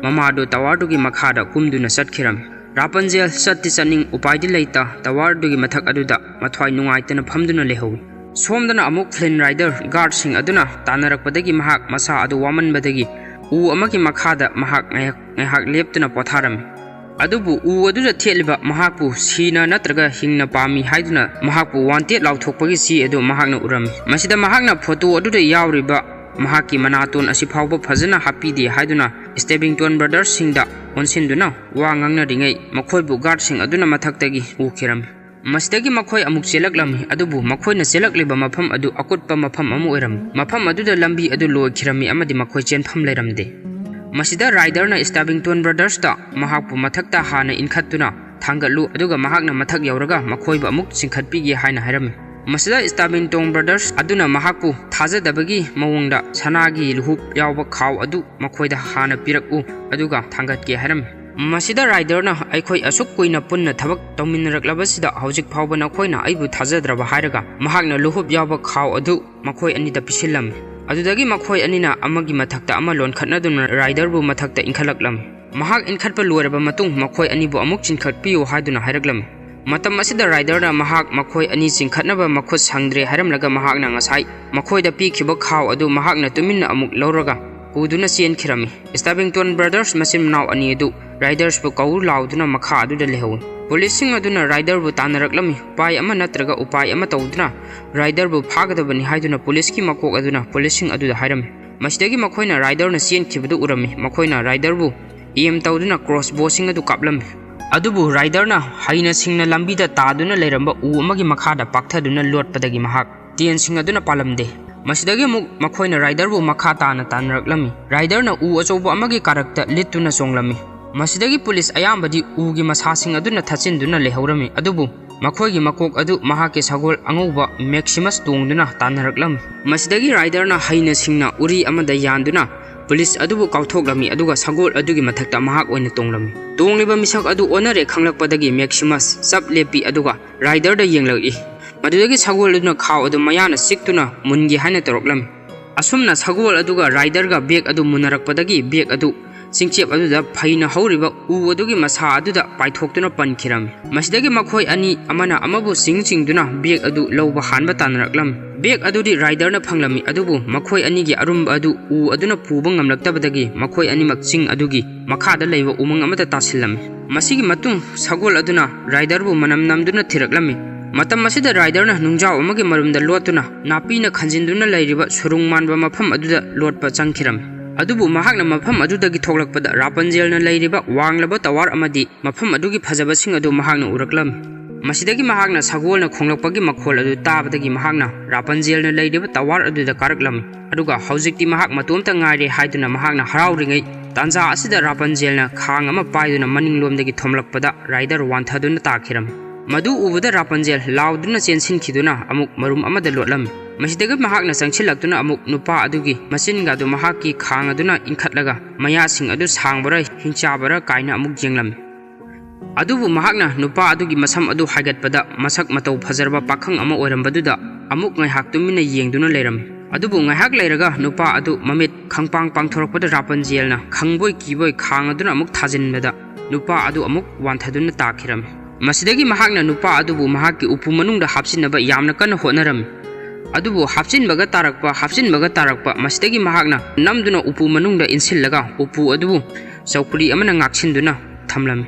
ꯃꯃꯥꯗꯨ ꯇꯋꯥꯔꯗꯨꯒꯤ ꯃꯈꯥꯗ ꯀꯨꯝꯗꯨꯅ ꯆꯠꯈꯤꯔꯝꯃꯤ꯫ ꯔꯥꯄꯟꯖꯦꯜ ꯆꯠꯇꯤ ꯆꯠꯅꯤꯡ, ꯎꯄꯥꯏꯗꯤ ꯂꯩꯇ, ꯇꯋꯥꯔꯗꯨꯒꯤ ꯃꯊꯛ ꯑꯗꯨꯗ ꯃꯊ꯭ꯋꯥꯏ ꯅꯨꯡꯉꯥꯏꯇꯅ ꯐꯝꯗꯨꯅ ꯂꯩꯍꯧꯏ꯫ ꯁꯣꯝꯗꯅ ꯑꯃꯨꯛ ꯐ꯭ꯂꯤꯟ ꯔꯥꯏꯗꯔ ꯒꯥꯔꯗꯁꯤꯡ ꯑꯗꯨꯅ ꯇꯥꯟꯅꯔꯛꯄꯗꯒꯤ ꯃꯍꯥꯛ ꯃꯁꯥ ꯑꯗꯨ ꯋꯥꯃꯟꯕꯗꯒꯤ ꯎ ꯑꯃꯒꯤ ꯃꯈꯥꯗ ꯃꯍꯥꯛ ꯉꯥꯏꯍꯥꯛ, ꯉꯥꯏꯍꯥꯛ ꯂꯦꯞꯇꯨꯅ ꯄꯣꯊꯥꯔꯝꯃꯤ꯫ ꯑꯗꯨꯕꯨ ꯎ ꯑꯗꯨꯗ ꯊꯦꯠꯂꯤꯕ ꯃꯍꯥꯛꯄꯨ ꯁꯤꯅ ꯅꯠꯇ꯭ꯔꯒ ꯍꯤꯡꯅ ꯄꯥꯝꯃꯤ ꯍꯥꯏꯗꯨꯅ ꯃꯍꯥꯛꯄꯨ ꯋꯥꯟꯇꯦꯠ ꯂꯥꯎꯊꯣꯛꯄꯒꯤ ꯆꯦ ꯑꯗꯨ ꯃꯍꯥꯛꯅ ꯎꯔꯝꯃꯤ꯫ ꯃꯁꯤꯗ ꯃꯍꯥꯛꯅ ꯐꯣꯇꯣ ꯑꯗꯨꯗ ꯌꯥꯎꯔꯤꯕ ꯃꯍꯥꯛꯀꯤ ꯃꯅꯥꯇꯣꯟ ꯑꯁꯤ ꯐꯥꯎꯕ ꯐꯖꯅ ꯍꯥꯞꯄꯤꯗꯦ ꯍꯥꯏꯗꯨꯅ ꯁ꯭ꯇꯦꯕꯤꯡꯇꯣꯟ ꯕ꯭ꯔꯗꯔꯁꯤꯡꯗ ꯑꯣꯟꯁꯤꯟꯗꯨꯅ ꯋꯥ ꯉꯥꯡꯅꯔꯤꯉꯩ ꯃꯈꯣꯏꯕꯨ ꯒꯥꯔꯗꯁꯤꯡ ꯑꯗꯨꯅ ꯃꯊꯛꯇꯒꯤ ꯎꯈꯤꯔꯝꯃꯤ꯫ ꯃꯁꯤꯗꯒꯤ ꯃꯈꯣꯏ ꯑꯃꯨꯛ ꯆꯦꯜꯂꯛꯂꯝꯃꯤ, ꯑꯗꯨꯕꯨ ꯃꯈꯣꯏꯅ ꯆꯦꯜꯂꯛꯂꯤꯕ ꯃꯐꯝ ꯑꯗꯨ ꯑꯀꯨꯠꯄ ꯃꯐꯝ ꯑꯃ ꯑꯣꯏꯔꯝꯃꯤ꯫ ꯃꯐꯝ ꯑꯗꯨꯗ ꯂꯝꯕꯤ ꯑꯗꯨ ꯂꯣꯏꯈꯤꯔꯝꯃꯤ ꯑꯃꯗꯤ ꯃꯈꯣꯏ ꯆꯦꯟꯐꯝ ꯂꯩꯔꯝꯗꯦ꯫ ꯃꯁꯤꯗ ꯔꯥꯏꯗꯔꯅ ꯁ꯭ꯇꯦꯕꯤꯡꯇꯣꯟ ꯕ꯭ꯔꯗꯔꯁꯇ ꯃꯍꯥꯛꯄꯨ ꯃꯊꯛꯇ ꯍꯥꯟꯅ ꯏꯟꯈꯠꯇꯨꯅ ꯊꯥꯡꯒꯠꯂꯨ, ꯑꯗꯨꯒ ꯃꯍꯥꯛꯅ ꯃꯊꯛ ꯌꯧꯔꯒ ꯃꯈꯣꯏꯕꯨ ꯑꯃꯨꯛ ꯆꯤꯡꯈꯠꯄꯤꯒꯦ ꯍꯥꯏꯅ ꯍꯥꯏꯔꯝꯃꯤ꯫ ꯃꯁꯤꯗ ꯁ꯭ꯇꯦꯕꯤꯡꯇꯣꯟ ꯕ꯭ꯔꯗꯔꯁ ꯑꯗꯨꯅ ꯃꯍꯥꯛꯄꯨ ꯊꯥꯖꯗꯕꯒꯤ ꯃꯑꯣꯡꯗ ꯁꯅꯥꯒꯤ ꯂꯨꯍꯨꯞ ꯌꯥꯎꯕ ꯈꯥꯎ ꯑꯗꯨ ꯃꯈꯣꯏꯗ ꯍꯥꯟꯅ ꯄꯤꯔꯛꯎ, ꯑꯗꯨꯒ ꯊꯥꯡꯒꯠꯀꯦ ꯍꯥꯏꯔꯝꯃꯤ꯫ ꯃꯁꯤꯗ ꯔꯥꯏꯗꯔꯅ, "ꯑꯩꯈꯣꯏ ꯑꯁꯨꯛ ꯀꯨꯏꯅ ꯄꯨꯟꯅ ꯊꯕꯛ ꯇꯧꯃꯤꯟꯅꯔꯛꯂꯕꯁꯤꯗ ꯍꯧꯖꯤꯛ ꯐꯥꯎꯕ ꯅꯈꯣꯏꯅ ꯑꯩꯕꯨ ꯊꯥꯖꯗ꯭ꯔꯕ?" ꯍꯥꯏꯔꯒ ꯃꯍꯥꯛꯅ ꯂꯨꯍꯨꯞ ꯌꯥꯎꯕ ꯈꯥꯎ ꯑꯗꯨ ꯃꯈꯣꯏ ꯑꯅꯤꯗ ꯄꯤꯁꯤꯜꯂꯝꯃꯤ꯫ ꯑꯗꯨꯗꯒꯤ ꯃꯈꯣꯏ ꯑꯅꯤꯅ ꯑꯃꯒꯤ ꯃꯊꯛꯇ ꯑꯃ ꯂꯣꯟꯈꯠꯅꯗꯨꯅ ꯔꯥꯏꯗꯔꯕꯨ ꯃꯊꯛꯇ ꯏꯟꯈꯠꯂꯛꯂꯝꯃꯤ꯫ ꯃꯍꯥꯛ ꯏꯟꯈꯠꯄ ꯂꯣꯏꯔꯕ ꯃꯇꯨꯡ ꯃꯈꯣꯏ ꯑꯅꯤꯕꯨ ꯑꯃꯨꯛ ꯆꯤꯡꯈꯠꯄꯤꯌꯨ ꯍꯥꯏꯗꯨꯅ ꯍꯥꯏꯔꯛꯂꯝꯃꯤ꯫ ꯃꯇꯝ ꯑꯁꯤꯗ ꯔꯥꯏꯗꯔꯅ ꯃꯍꯥꯛ ꯃꯈꯣꯏ ꯑꯅꯤ ꯆꯤꯡꯈꯠꯅꯕ ꯃꯈꯨꯠ ꯁꯪꯗ꯭ꯔꯦ ꯍꯥꯏꯔꯝꯂꯒ ꯃꯍꯥꯛꯅ ꯉꯁꯥꯏ ꯃꯈꯣꯏꯗ ꯄꯤꯈꯤꯕ ꯈꯥꯎ ꯑꯗꯨ ꯃꯍꯥꯛꯅ ꯇꯨꯃꯤꯟꯅ ꯑꯃꯨꯛ ꯂꯧꯔꯒ ꯄꯨꯗꯨꯅ ꯆꯦꯟꯈꯤꯔꯝꯃꯤ꯫ ꯁ꯭ꯇꯥꯕꯤꯡꯇꯣꯟ ꯕ꯭ꯔꯗꯔꯁ ꯃꯆꯤꯟ ꯃꯅꯥꯎ ꯑꯅꯤ ꯑꯗꯨ ꯔꯥꯏꯗꯔꯁꯄꯨ ꯀꯧ ꯂꯥꯎꯗꯨꯅ ꯃꯈꯥ ꯑꯗꯨꯗ ꯂꯩꯍꯧꯏ꯫ ꯄꯨꯂꯤꯁꯁꯤꯡ ꯑꯗꯨꯅ ꯔꯥꯏꯗꯔꯕꯨ ꯇꯥꯟꯅꯔꯛꯂꯝꯃꯤ꯫ ꯎꯄꯥꯏ ꯑꯃ ꯅꯠꯇ꯭ꯔꯒ ꯎꯄꯥꯏ ꯑꯃ ꯇꯧꯗꯨꯅ ꯔꯥꯏꯗꯔꯕꯨ ꯐꯥꯒꯗꯕꯅꯤ ꯍꯥꯏꯗꯨꯅ ꯄꯨꯂꯤꯁꯀꯤ ꯃꯀꯣꯛ ꯑꯗꯨꯅ ꯄꯨꯂꯤꯁꯁꯤꯡ ꯑꯗꯨꯗ ꯍꯥꯏꯔꯝꯃꯤ꯫ ꯃꯁꯤꯗꯒꯤ ꯃꯈꯣꯏꯅ ꯔꯥꯏꯗꯔꯅ ꯆꯦꯟꯈꯤꯕꯗꯨ ꯎꯔꯝꯃꯤ꯫ ꯃꯈꯣꯏꯅ ꯔꯥꯏꯗꯔꯕꯨ ꯑꯦꯝ ꯇꯧꯗꯨꯅ ꯀ꯭ꯔꯣꯁꯕꯣꯁꯤꯡ ꯑꯗꯨ ꯀꯥꯞꯂꯝꯃꯤ꯫ ꯑꯗꯨꯕꯨ ꯔꯥꯏꯗꯔꯅ ꯍꯩꯅ ꯁꯤꯡꯅ ꯂꯝꯕꯤꯗ ꯇꯥꯗꯨꯅ ꯂꯩꯔꯝꯕ ꯎ ꯑꯃꯒꯤ ꯃꯈꯥꯗ ꯄꯥꯛꯊꯗꯨꯅ ꯂꯣꯠꯄꯗꯒꯤ ꯃꯍꯥꯛ ꯇꯦꯟꯁꯤꯡ ꯑꯗꯨꯅ ꯄꯥꯜꯂꯝꯗꯦ꯫ ꯃꯁꯤꯗꯒꯤ ꯑꯃꯨꯛ ꯃꯈꯣꯏꯅ ꯔꯥꯏꯗꯔꯕꯨ ꯃꯈꯥ ꯇꯥꯅ ꯇꯥꯟꯅꯔꯛꯂꯝꯃꯤ꯫ ꯔꯥꯏꯗꯔꯅ ꯎ ꯑꯆꯧꯕ ꯑꯃꯒꯤ ꯀꯥꯔꯛꯇ ꯂꯤꯠꯇꯨꯅ ꯆꯣꯡꯂꯝꯃꯤ꯫ ꯃꯁꯤꯗꯒꯤ ꯄꯨꯂꯤꯁ ꯑꯌꯥꯝꯕꯗꯤ ꯎꯒꯤ ꯃꯁꯥꯁꯤꯡ ꯑꯗꯨꯅ ꯊꯠꯆꯤꯟꯗꯨꯅ ꯂꯩꯍꯧꯔꯝꯃꯤ, ꯑꯗꯨꯕꯨ ꯃꯈꯣꯏꯒꯤ ꯃꯀꯣꯛ ꯑꯗꯨ ꯃꯍꯥꯛꯀꯤ ꯁꯒꯣꯜ ꯑꯉꯧꯕ ꯃꯦꯛꯁꯤꯃꯁ ꯇꯣꯡꯗꯨꯅ ꯇꯥꯟꯅꯔꯛꯂꯝꯃꯤ꯫ ꯃꯁꯤꯗꯒꯤ ꯔꯥꯏꯗꯔꯅ ꯍꯩꯅ ꯁꯤꯡꯅ ꯎꯔꯤ ꯑꯃꯗ ꯌꯥꯟꯗꯨꯅ ꯄꯨꯂꯤꯁ ꯑꯗꯨꯕꯨ ꯀꯥꯎꯊꯣꯛꯂꯝꯃꯤ, ꯑꯗꯨꯒ ꯁꯒꯣꯜ ꯑꯗꯨꯒꯤ ꯃꯊꯛꯇ ꯃꯍꯥꯛ ꯑꯣꯏꯅ ꯇꯣꯡꯂꯝꯃꯤ꯫ ꯇꯣꯡꯂꯤꯕ ꯃꯤꯁꯛ ꯑꯗꯨ ꯑꯣꯟꯅꯔꯦ ꯈꯪꯂꯛꯄꯗꯒꯤ ꯃꯦꯛꯁꯤꯃꯁ ꯆꯞ ꯂꯦꯞꯄꯤ, ꯑꯗꯨꯒ ꯔꯥꯏꯗꯔꯗ ꯌꯦꯡꯂꯛꯏ꯫ ꯃꯗꯨꯗꯒꯤ ꯁꯒꯣꯜ ꯑꯗꯨꯅ ꯈꯥꯎ ꯑꯗꯨ ꯃꯌꯥꯅ ꯆꯤꯛꯇꯨꯅ ꯃꯨꯟꯒꯦ ꯍꯥꯏꯅ ꯇꯧꯔꯛꯂꯝꯃꯤ꯫ ꯑꯁꯨꯝꯅ ꯁꯒꯣꯜ ꯑꯗꯨꯒ ꯔꯥꯏꯗꯔꯒ ꯕꯦꯒ ꯑꯗꯨ ꯃꯨꯟꯅꯔꯛꯄꯗꯒꯤ ꯕꯦꯒ ꯑꯗꯨ ꯆꯤꯡꯆꯦꯞ ꯑꯗꯨꯗ ꯐꯩꯅ ꯍꯧꯔꯤꯕ ꯎ ꯑꯗꯨꯒꯤ ꯃꯁꯥ ꯑꯗꯨꯗ ꯄꯥꯏꯊꯣꯛꯇꯨꯅ ꯄꯟꯈꯤꯔꯝꯃꯤ꯫ ꯃꯁꯤꯗꯒꯤ ꯃꯈꯣꯏ ꯑꯅꯤ ꯑꯃꯅ ꯑꯃꯕꯨ ꯆꯤꯡ ꯆꯤꯡꯗꯨꯅ ꯕꯦꯒ ꯑꯗꯨ ꯂꯧꯕ ꯍꯥꯟꯕ ꯇꯥꯟꯅꯔꯛꯂꯝꯃꯤ꯫ ꯕꯦꯒ ꯑꯗꯨꯗꯤ ꯔꯥꯏꯗꯔꯅ ꯐꯪꯂꯝꯃꯤ, ꯑꯗꯨꯕꯨ ꯃꯈꯣꯏ ꯑꯅꯤꯒꯤ ꯑꯔꯨꯝꯕ ꯑꯗꯨ ꯎ ꯑꯗꯨꯅ ꯄꯨꯕ ꯉꯝꯂꯛꯇꯕꯗꯒꯤ ꯃꯈꯣꯏ ꯑꯅꯤꯃꯛ ꯆꯤꯡ ꯑꯗꯨꯒꯤ ꯃꯈꯥꯗ ꯂꯩꯕ ꯎꯃꯪ ꯑꯃꯗ ꯇꯥꯁꯤꯜꯂꯝꯃꯤ꯫ ꯃꯁꯤꯒꯤ ꯃꯇꯨꯡ ꯁꯒꯣꯜ ꯑꯗꯨꯅ ꯔꯥꯏꯗꯔꯕꯨ ꯃꯅꯝ ꯅꯝꯗꯨꯅ ꯊꯤꯔꯛꯂꯝꯃꯤ꯫ ꯃꯇꯝ ꯑꯁꯤꯗ ꯔꯥꯏꯗꯔꯅ ꯅꯨꯡꯖꯥꯎ ꯑꯃꯒꯤ ꯃꯔꯨꯝꯗ ꯂꯣꯠꯇꯨꯅ ꯅꯥꯄꯤꯅ ꯈꯟꯖꯤꯟꯗꯨꯅ ꯂꯩꯔꯤꯕ ꯁꯨꯔꯨꯡ ꯃꯥꯟꯕ ꯃꯐꯝ ꯑꯗꯨꯗ ꯂꯣꯠꯄ ꯆꯪꯈꯤꯔꯝꯃꯤ꯫ ꯑꯗꯨꯕꯨ ꯃꯍꯥꯛꯅ ꯃꯐꯝ ꯑꯗꯨꯗꯒꯤ ꯊꯣꯛꯂꯛꯄꯗ ꯔꯥꯄꯟꯖꯦꯜꯅ ꯂꯩꯔꯤꯕ ꯋꯥꯡꯂꯕ ꯇꯋꯥꯔ ꯑꯃꯗꯤ ꯃꯐꯝ ꯑꯗꯨꯒꯤ ꯐꯖꯕꯁꯤꯡ ꯑꯗꯨ ꯃꯍꯥꯛꯅ ꯎꯔꯛꯂꯝꯃꯤ꯫ ꯃꯁꯤꯗꯒꯤ ꯃꯍꯥꯛꯅ ꯁꯒꯣꯜꯅ ꯈꯣꯡꯂꯛꯄꯒꯤ ꯃꯈꯣꯜ ꯑꯗꯨ ꯇꯥꯕꯗꯒꯤ ꯃꯍꯥꯛꯅ ꯔꯥꯄꯟꯖꯦꯜꯅ ꯂꯩꯔꯤꯕ ꯇꯋꯥꯔ ꯑꯗꯨꯗ ꯀꯥꯔꯛꯂꯝꯃꯤ꯫ ꯑꯗꯨꯒ ꯍꯧꯖꯤꯛꯇꯤ ꯃꯍꯥꯛ ꯃꯇꯣꯝꯇ ꯉꯥꯏꯔꯦ ꯍꯥꯏꯗꯨꯅ ꯃꯍꯥꯛꯅ ꯍꯔꯥꯎꯔꯤꯉꯩ ꯇꯥꯟꯖꯥ ꯑꯁꯤꯗ ꯔꯥꯄꯟꯖꯦꯜꯅ ꯈꯥꯡ ꯑꯃ ꯄꯥꯏꯗꯨꯅ ꯃꯅꯤꯡꯂꯣꯝꯗꯒꯤ ꯊꯣꯝꯂꯛꯄꯗ ꯔꯥꯏꯗꯔ ꯋꯥꯟꯊꯗꯨꯅ ꯇꯥꯈꯤꯔꯝꯃꯤ꯫ ꯃꯗꯨ ꯎꯕꯗ ꯔꯥꯄꯟꯖꯦꯜ ꯂꯥꯎꯗꯨꯅ ꯆꯦꯟꯁꯤꯟꯈꯤꯗꯨꯅ ꯑꯃꯨꯛ ꯃꯔꯨꯝ ꯑꯃꯗ ꯂꯣꯠꯂꯝꯃꯤ꯫ ꯃꯁꯤꯗꯒꯤ ꯃꯍꯥꯛꯅ ꯆꯪꯁꯤꯜꯂꯛꯇꯨꯅ ꯑꯃꯨꯛ ꯅꯨꯄꯥ ꯑꯗꯨꯒꯤ ꯃꯆꯤꯟꯒ ꯑꯗꯨ ꯃꯍꯥꯛꯀꯤ ꯈꯥꯡ ꯑꯗꯨꯅ ꯏꯟꯈꯠꯂꯒ ꯃꯌꯥꯁꯤꯡ ꯑꯗꯨ ꯁꯥꯡꯕꯔ ꯍꯤꯡꯆꯥꯕꯔ ꯀꯥꯏꯅ ꯑꯃꯨꯛ ꯌꯦꯡꯂꯝꯃꯤ꯫ ꯑꯗꯨꯕꯨ ꯃꯍꯥꯛꯅ ꯅꯨꯄꯥ ꯑꯗꯨꯒꯤ ꯃꯁꯝ ꯑꯗꯨ ꯍꯥꯏꯒꯠꯄꯗ ꯃꯁꯛ ꯃꯇꯧ ꯐꯖꯔꯕ ꯄꯥꯈꯪ ꯑꯃ ꯑꯣꯏꯔꯝꯕꯗꯨꯗ ꯑꯃꯨꯛ ꯉꯥꯏꯍꯥꯛ ꯇꯨꯃꯤꯟꯅ ꯌꯦꯡꯗꯨꯅ ꯂꯩꯔꯝꯃꯤ꯫ ꯑꯗꯨꯕꯨ ꯉꯥꯏꯍꯥꯛ ꯂꯩꯔꯒ ꯅꯨꯄꯥ ꯑꯗꯨ ꯃꯃꯤꯠ ꯈꯪꯄꯥꯡ ꯄꯥꯡꯊꯣꯔꯛꯄꯗ ꯔꯥꯄꯟꯖꯦꯜꯅ ꯈꯪꯕꯣꯏ ꯀꯤꯕꯣꯏ ꯈꯥꯡ ꯑꯗꯨꯅ ꯑꯃꯨꯛ ꯊꯥꯖꯤꯟꯕꯗ ꯅꯨꯄꯥ ꯑꯗꯨ ꯑꯃꯨꯛ ꯋꯥꯟꯊꯗꯨꯅ ꯇꯥꯈꯤꯔꯝꯃꯤ꯫ ꯃꯁꯤꯗꯒꯤ ꯃꯍꯥꯛꯅ ꯅꯨꯄꯥ ꯑꯗꯨꯕꯨ ꯃꯍꯥꯛꯀꯤ ꯎꯄꯨ ꯃꯅꯨꯡꯗ ꯍꯥꯞꯆꯤꯟꯅꯕ ꯌꯥꯝꯅ ꯀꯟꯅ ꯍꯣꯠꯅꯔꯝꯃꯤ꯫ ꯑꯗꯨꯕꯨ ꯍꯥꯞꯆꯤꯟꯕꯒ ꯇꯥꯔꯛꯄ, ꯍꯥꯞꯆꯤꯟꯕꯒ ꯇꯥꯔꯛꯄ, ꯃꯁꯤꯗꯒꯤ ꯃꯍꯥꯛꯅ ꯅꯝꯗꯨꯅ ꯎꯄꯨ ꯃꯅꯨꯡꯗ ꯏꯟꯁꯤꯜꯂꯒ ꯎꯄꯨ ꯑꯗꯨꯕꯨ ꯆꯧꯀ꯭ꯔꯤ ꯑꯃꯅ ꯉꯥꯛꯁꯤꯟꯗꯨꯅ ꯊꯝꯂꯝꯃꯤ꯫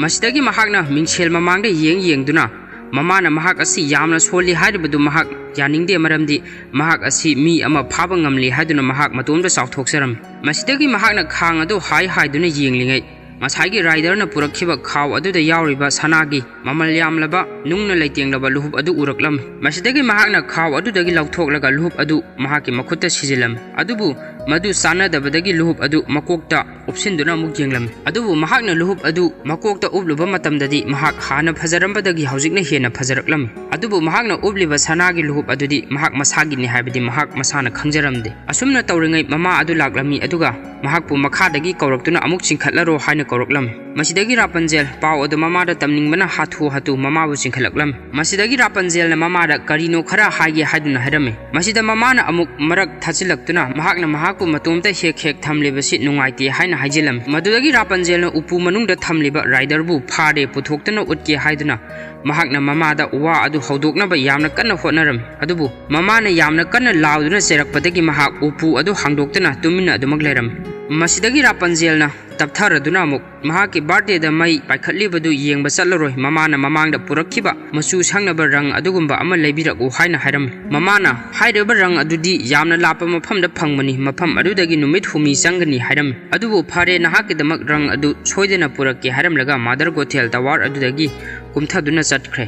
ꯃꯁꯤꯗꯒꯤ ꯃꯍꯥꯛꯅ ꯃꯤꯡꯁꯦꯜ ꯃꯃꯥꯡꯗ ꯌꯦꯡ ꯌꯦꯡꯗꯨꯅ ꯃꯃꯥꯅ ꯃꯍꯥꯛ ꯑꯁꯤ ꯌꯥꯝꯅ ꯁꯣꯜꯂꯤ ꯍꯥꯏꯔꯤꯕꯗꯨ ꯃꯍꯥꯛ ꯌꯥꯅꯤꯡꯗꯦ, ꯃꯔꯝꯗꯤ ꯃꯍꯥꯛ ꯑꯁꯤ ꯃꯤ ꯑꯃ ꯐꯥꯕ ꯉꯝꯂꯤ ꯍꯥꯏꯗꯨꯅ ꯃꯍꯥꯛ ꯃꯇꯣꯝꯇ ꯆꯥꯎꯊꯣꯛꯆꯔꯝꯃꯤ꯫ ꯃꯁꯤꯗꯒꯤ ꯃꯍꯥꯛꯅ ꯈꯥꯡ ꯑꯗꯨ ꯍꯥꯏ ꯍꯥꯏꯗꯨꯅ ꯌꯦꯡꯂꯤꯉꯩ, ꯉꯁꯥꯏꯒꯤ ꯔꯥꯏꯗꯔꯅ ꯄꯨꯔꯛꯈꯤꯕ ꯈꯥꯎ ꯑꯗꯨꯗ ꯌꯥꯎꯔꯤꯕ ꯁꯅꯥꯒꯤ ꯃꯃꯜ ꯌꯥꯝꯂꯕ ꯅꯨꯡꯅ ꯂꯩꯇꯦꯡꯂꯕ ꯂꯨꯍꯨꯞ ꯑꯗꯨ ꯎꯔꯛꯂꯝꯃꯤ꯫ ꯃꯁꯤꯗꯒꯤ ꯃꯍꯥꯛꯅ ꯈꯥꯎ ꯑꯗꯨꯗꯒꯤ ꯂꯧꯊꯣꯛꯂꯒ ꯂꯨꯍꯨꯞ ꯑꯗꯨ ꯃꯍꯥꯛꯀꯤ ꯃꯈꯨꯠꯇ ꯁꯤꯖꯤꯜꯂꯝꯃꯤ꯫ ꯑꯗꯨꯕꯨ ꯃꯗꯨ ꯆꯥꯟꯅꯗꯕꯗꯒꯤ ꯂꯨꯍꯨꯞ ꯑꯗꯨ ꯃꯀꯣꯛꯇ ꯎꯞꯁꯤꯟꯗꯨꯅ ꯑꯃꯨꯛ ꯌꯦꯡꯂꯝꯃꯤ꯫ ꯑꯗꯨꯕꯨ ꯃꯍꯥꯛꯅ ꯂꯨꯍꯨꯞ ꯑꯗꯨ ꯃꯀꯣꯛꯇ ꯎꯞꯂꯨꯕ ꯃꯇꯝꯗꯗꯤ ꯃꯍꯥꯛ ꯍꯥꯟꯅ ꯐꯖꯔꯝꯕꯗꯒꯤ ꯍꯧꯖꯤꯛꯅ ꯍꯦꯟꯅ ꯐꯖꯔꯛꯂꯝꯃꯤ꯫ ꯑꯗꯨꯕꯨ ꯃꯍꯥꯛꯅ ꯎꯞꯂꯤꯕ ꯁꯅꯥꯒꯤ ꯂꯨꯍꯨꯞ ꯑꯗꯨꯗꯤ ꯃꯍꯥꯛ ꯃꯁꯥꯒꯤꯅꯤ ꯍꯥꯏꯕꯗꯤ ꯃꯍꯥꯛ ꯃꯁꯥꯅ ꯈꯪꯖꯔꯝꯗꯦ꯫ ꯑꯁꯨꯝꯅ ꯇꯧꯔꯤꯉꯩ ꯃꯃꯥ ꯑꯗꯨ ꯂꯥꯛꯂꯝꯃꯤ, ꯑꯗꯨꯒ ꯃꯍꯥꯛꯄꯨ ꯃꯈꯥꯗꯒꯤ ꯀꯧꯔꯛꯇꯨꯅ ꯑꯃꯨꯛ ꯆꯤꯡꯈꯠꯂꯔꯣ ꯍꯥꯏꯅ ꯀꯧꯔꯛꯂꯝꯃꯤ꯫ ꯃꯁꯤꯗꯒꯤ ꯔꯥꯄꯟꯖꯦꯜ ꯄꯥꯎ ꯑꯗꯨ ꯃꯃꯥꯗ ꯇꯝꯅꯤꯡꯕꯅ ꯍꯥꯊꯨ ꯍꯥꯊꯨ ꯃꯃꯥꯕꯨ ꯆꯤꯡꯈꯠꯂꯛꯂꯝꯃꯤ꯫ ꯃꯁꯤꯗꯒꯤ ꯔꯥꯄꯟꯖꯦꯜꯅ ꯃꯃꯥꯗ ꯀꯔꯤꯅꯣ ꯈꯔ ꯍꯥꯏꯒꯦ ꯍꯥꯏꯗꯨꯅ ꯍꯥꯏꯔꯝꯃꯤ꯫ ꯃꯁꯤꯗ ꯃꯃꯥꯅ ꯑꯃꯨꯛ ꯃꯔꯛ ꯊꯠꯆꯤꯜꯂꯛꯇꯨꯅ ꯃꯍꯥꯛꯅ ꯃꯍꯥꯛꯄꯨ ꯃꯇꯣꯝꯇ ꯍꯦꯛ ꯍꯦꯛ ꯊꯝꯂꯤꯕꯁꯤ ꯅꯨꯡꯉꯥꯏꯇꯦ ꯍꯥꯏꯅ ꯍꯥꯏꯖꯤꯜꯂꯝꯃꯤ꯫ ꯃꯗꯨꯗꯒꯤ ꯔꯥꯄꯟꯖꯦꯜꯅ ꯎꯄꯨ ꯃꯅꯨꯡꯗ ꯊꯝꯂꯤꯕ ꯔꯥꯏꯗꯔꯕꯨ ꯐꯥꯔꯦ ꯄꯨꯊꯣꯛꯇꯨꯅ ꯎꯠꯀꯦ ꯍꯥꯏꯗꯨꯅ ꯃꯍꯥꯛꯅ ꯃꯃꯥꯗ ꯋꯥ ꯑꯗꯨ ꯍꯧꯗꯣꯛꯅꯕ ꯌꯥꯝꯅ ꯀꯟꯅ ꯍꯣꯠꯅꯔꯝꯃꯤ꯫ ꯑꯗꯨꯕꯨ ꯃꯃꯥꯅ ꯌꯥꯝꯅ ꯀꯟꯅ ꯂꯥꯎꯗꯨꯅ ꯆꯩꯔꯛꯄꯗꯒꯤ ꯃꯍꯥꯛ ꯎꯄꯨ ꯑꯗꯨ ꯍꯥꯡꯗꯣꯛꯇꯨꯅ ꯇꯨꯃꯤꯟꯅ ꯑꯗꯨꯃꯛ ꯂꯩꯔꯝꯃꯤ꯫ ꯃꯁꯤꯗꯒꯤ ꯔꯥꯄꯟꯖꯦꯜꯅ ꯇꯞꯊꯔꯗꯨꯅ ꯑꯃꯨꯛ ꯃꯍꯥꯛꯀꯤ ꯕꯥꯔꯗꯦꯗ ꯃꯩ ꯄꯥꯏꯈꯠꯂꯤꯕꯗꯨ ꯌꯦꯡꯕ ꯆꯠꯂꯔꯣꯏ, ꯃꯃꯥꯅ ꯃꯃꯥꯡꯗ ꯄꯨꯔꯛꯈꯤꯕ ꯃꯆꯨ ꯁꯪꯅꯕ ꯔꯪ ꯑꯗꯨꯒꯨꯝꯕ ꯑꯃ ꯂꯩꯕꯤꯔꯛꯎ ꯍꯥꯏꯅ ꯍꯥꯏꯔꯝꯃꯤ꯫ ꯃꯃꯥꯅ ꯍꯥꯏꯔꯤꯕ ꯔꯪ ꯑꯗꯨꯗꯤ ꯌꯥꯝꯅ ꯂꯥꯞꯄ ꯃꯐꯝꯗ ꯐꯪꯕꯅꯤ, ꯃꯐꯝ ꯑꯗꯨꯗꯒꯤ ꯅꯨꯃꯤꯠ ꯍꯨꯝꯅꯤ ꯆꯪꯒꯅꯤ ꯍꯥꯏꯔꯝꯃꯤ꯫ ꯑꯗꯨꯕꯨ ꯐꯔꯦ, ꯅꯍꯥꯛꯀꯤꯗꯃꯛ ꯔꯪ ꯑꯗꯨ ꯁꯣꯏꯗꯅ ꯄꯨꯔꯛꯀꯦ ꯍꯥꯏꯔꯝꯂꯒ ꯃꯥꯗꯔ ꯒꯣꯊꯦꯜ ꯇꯋꯥꯔ ꯑꯗꯨꯗꯒꯤ ꯀꯨꯝꯊꯗꯨꯅ ꯆꯠꯈ꯭ꯔꯦ꯫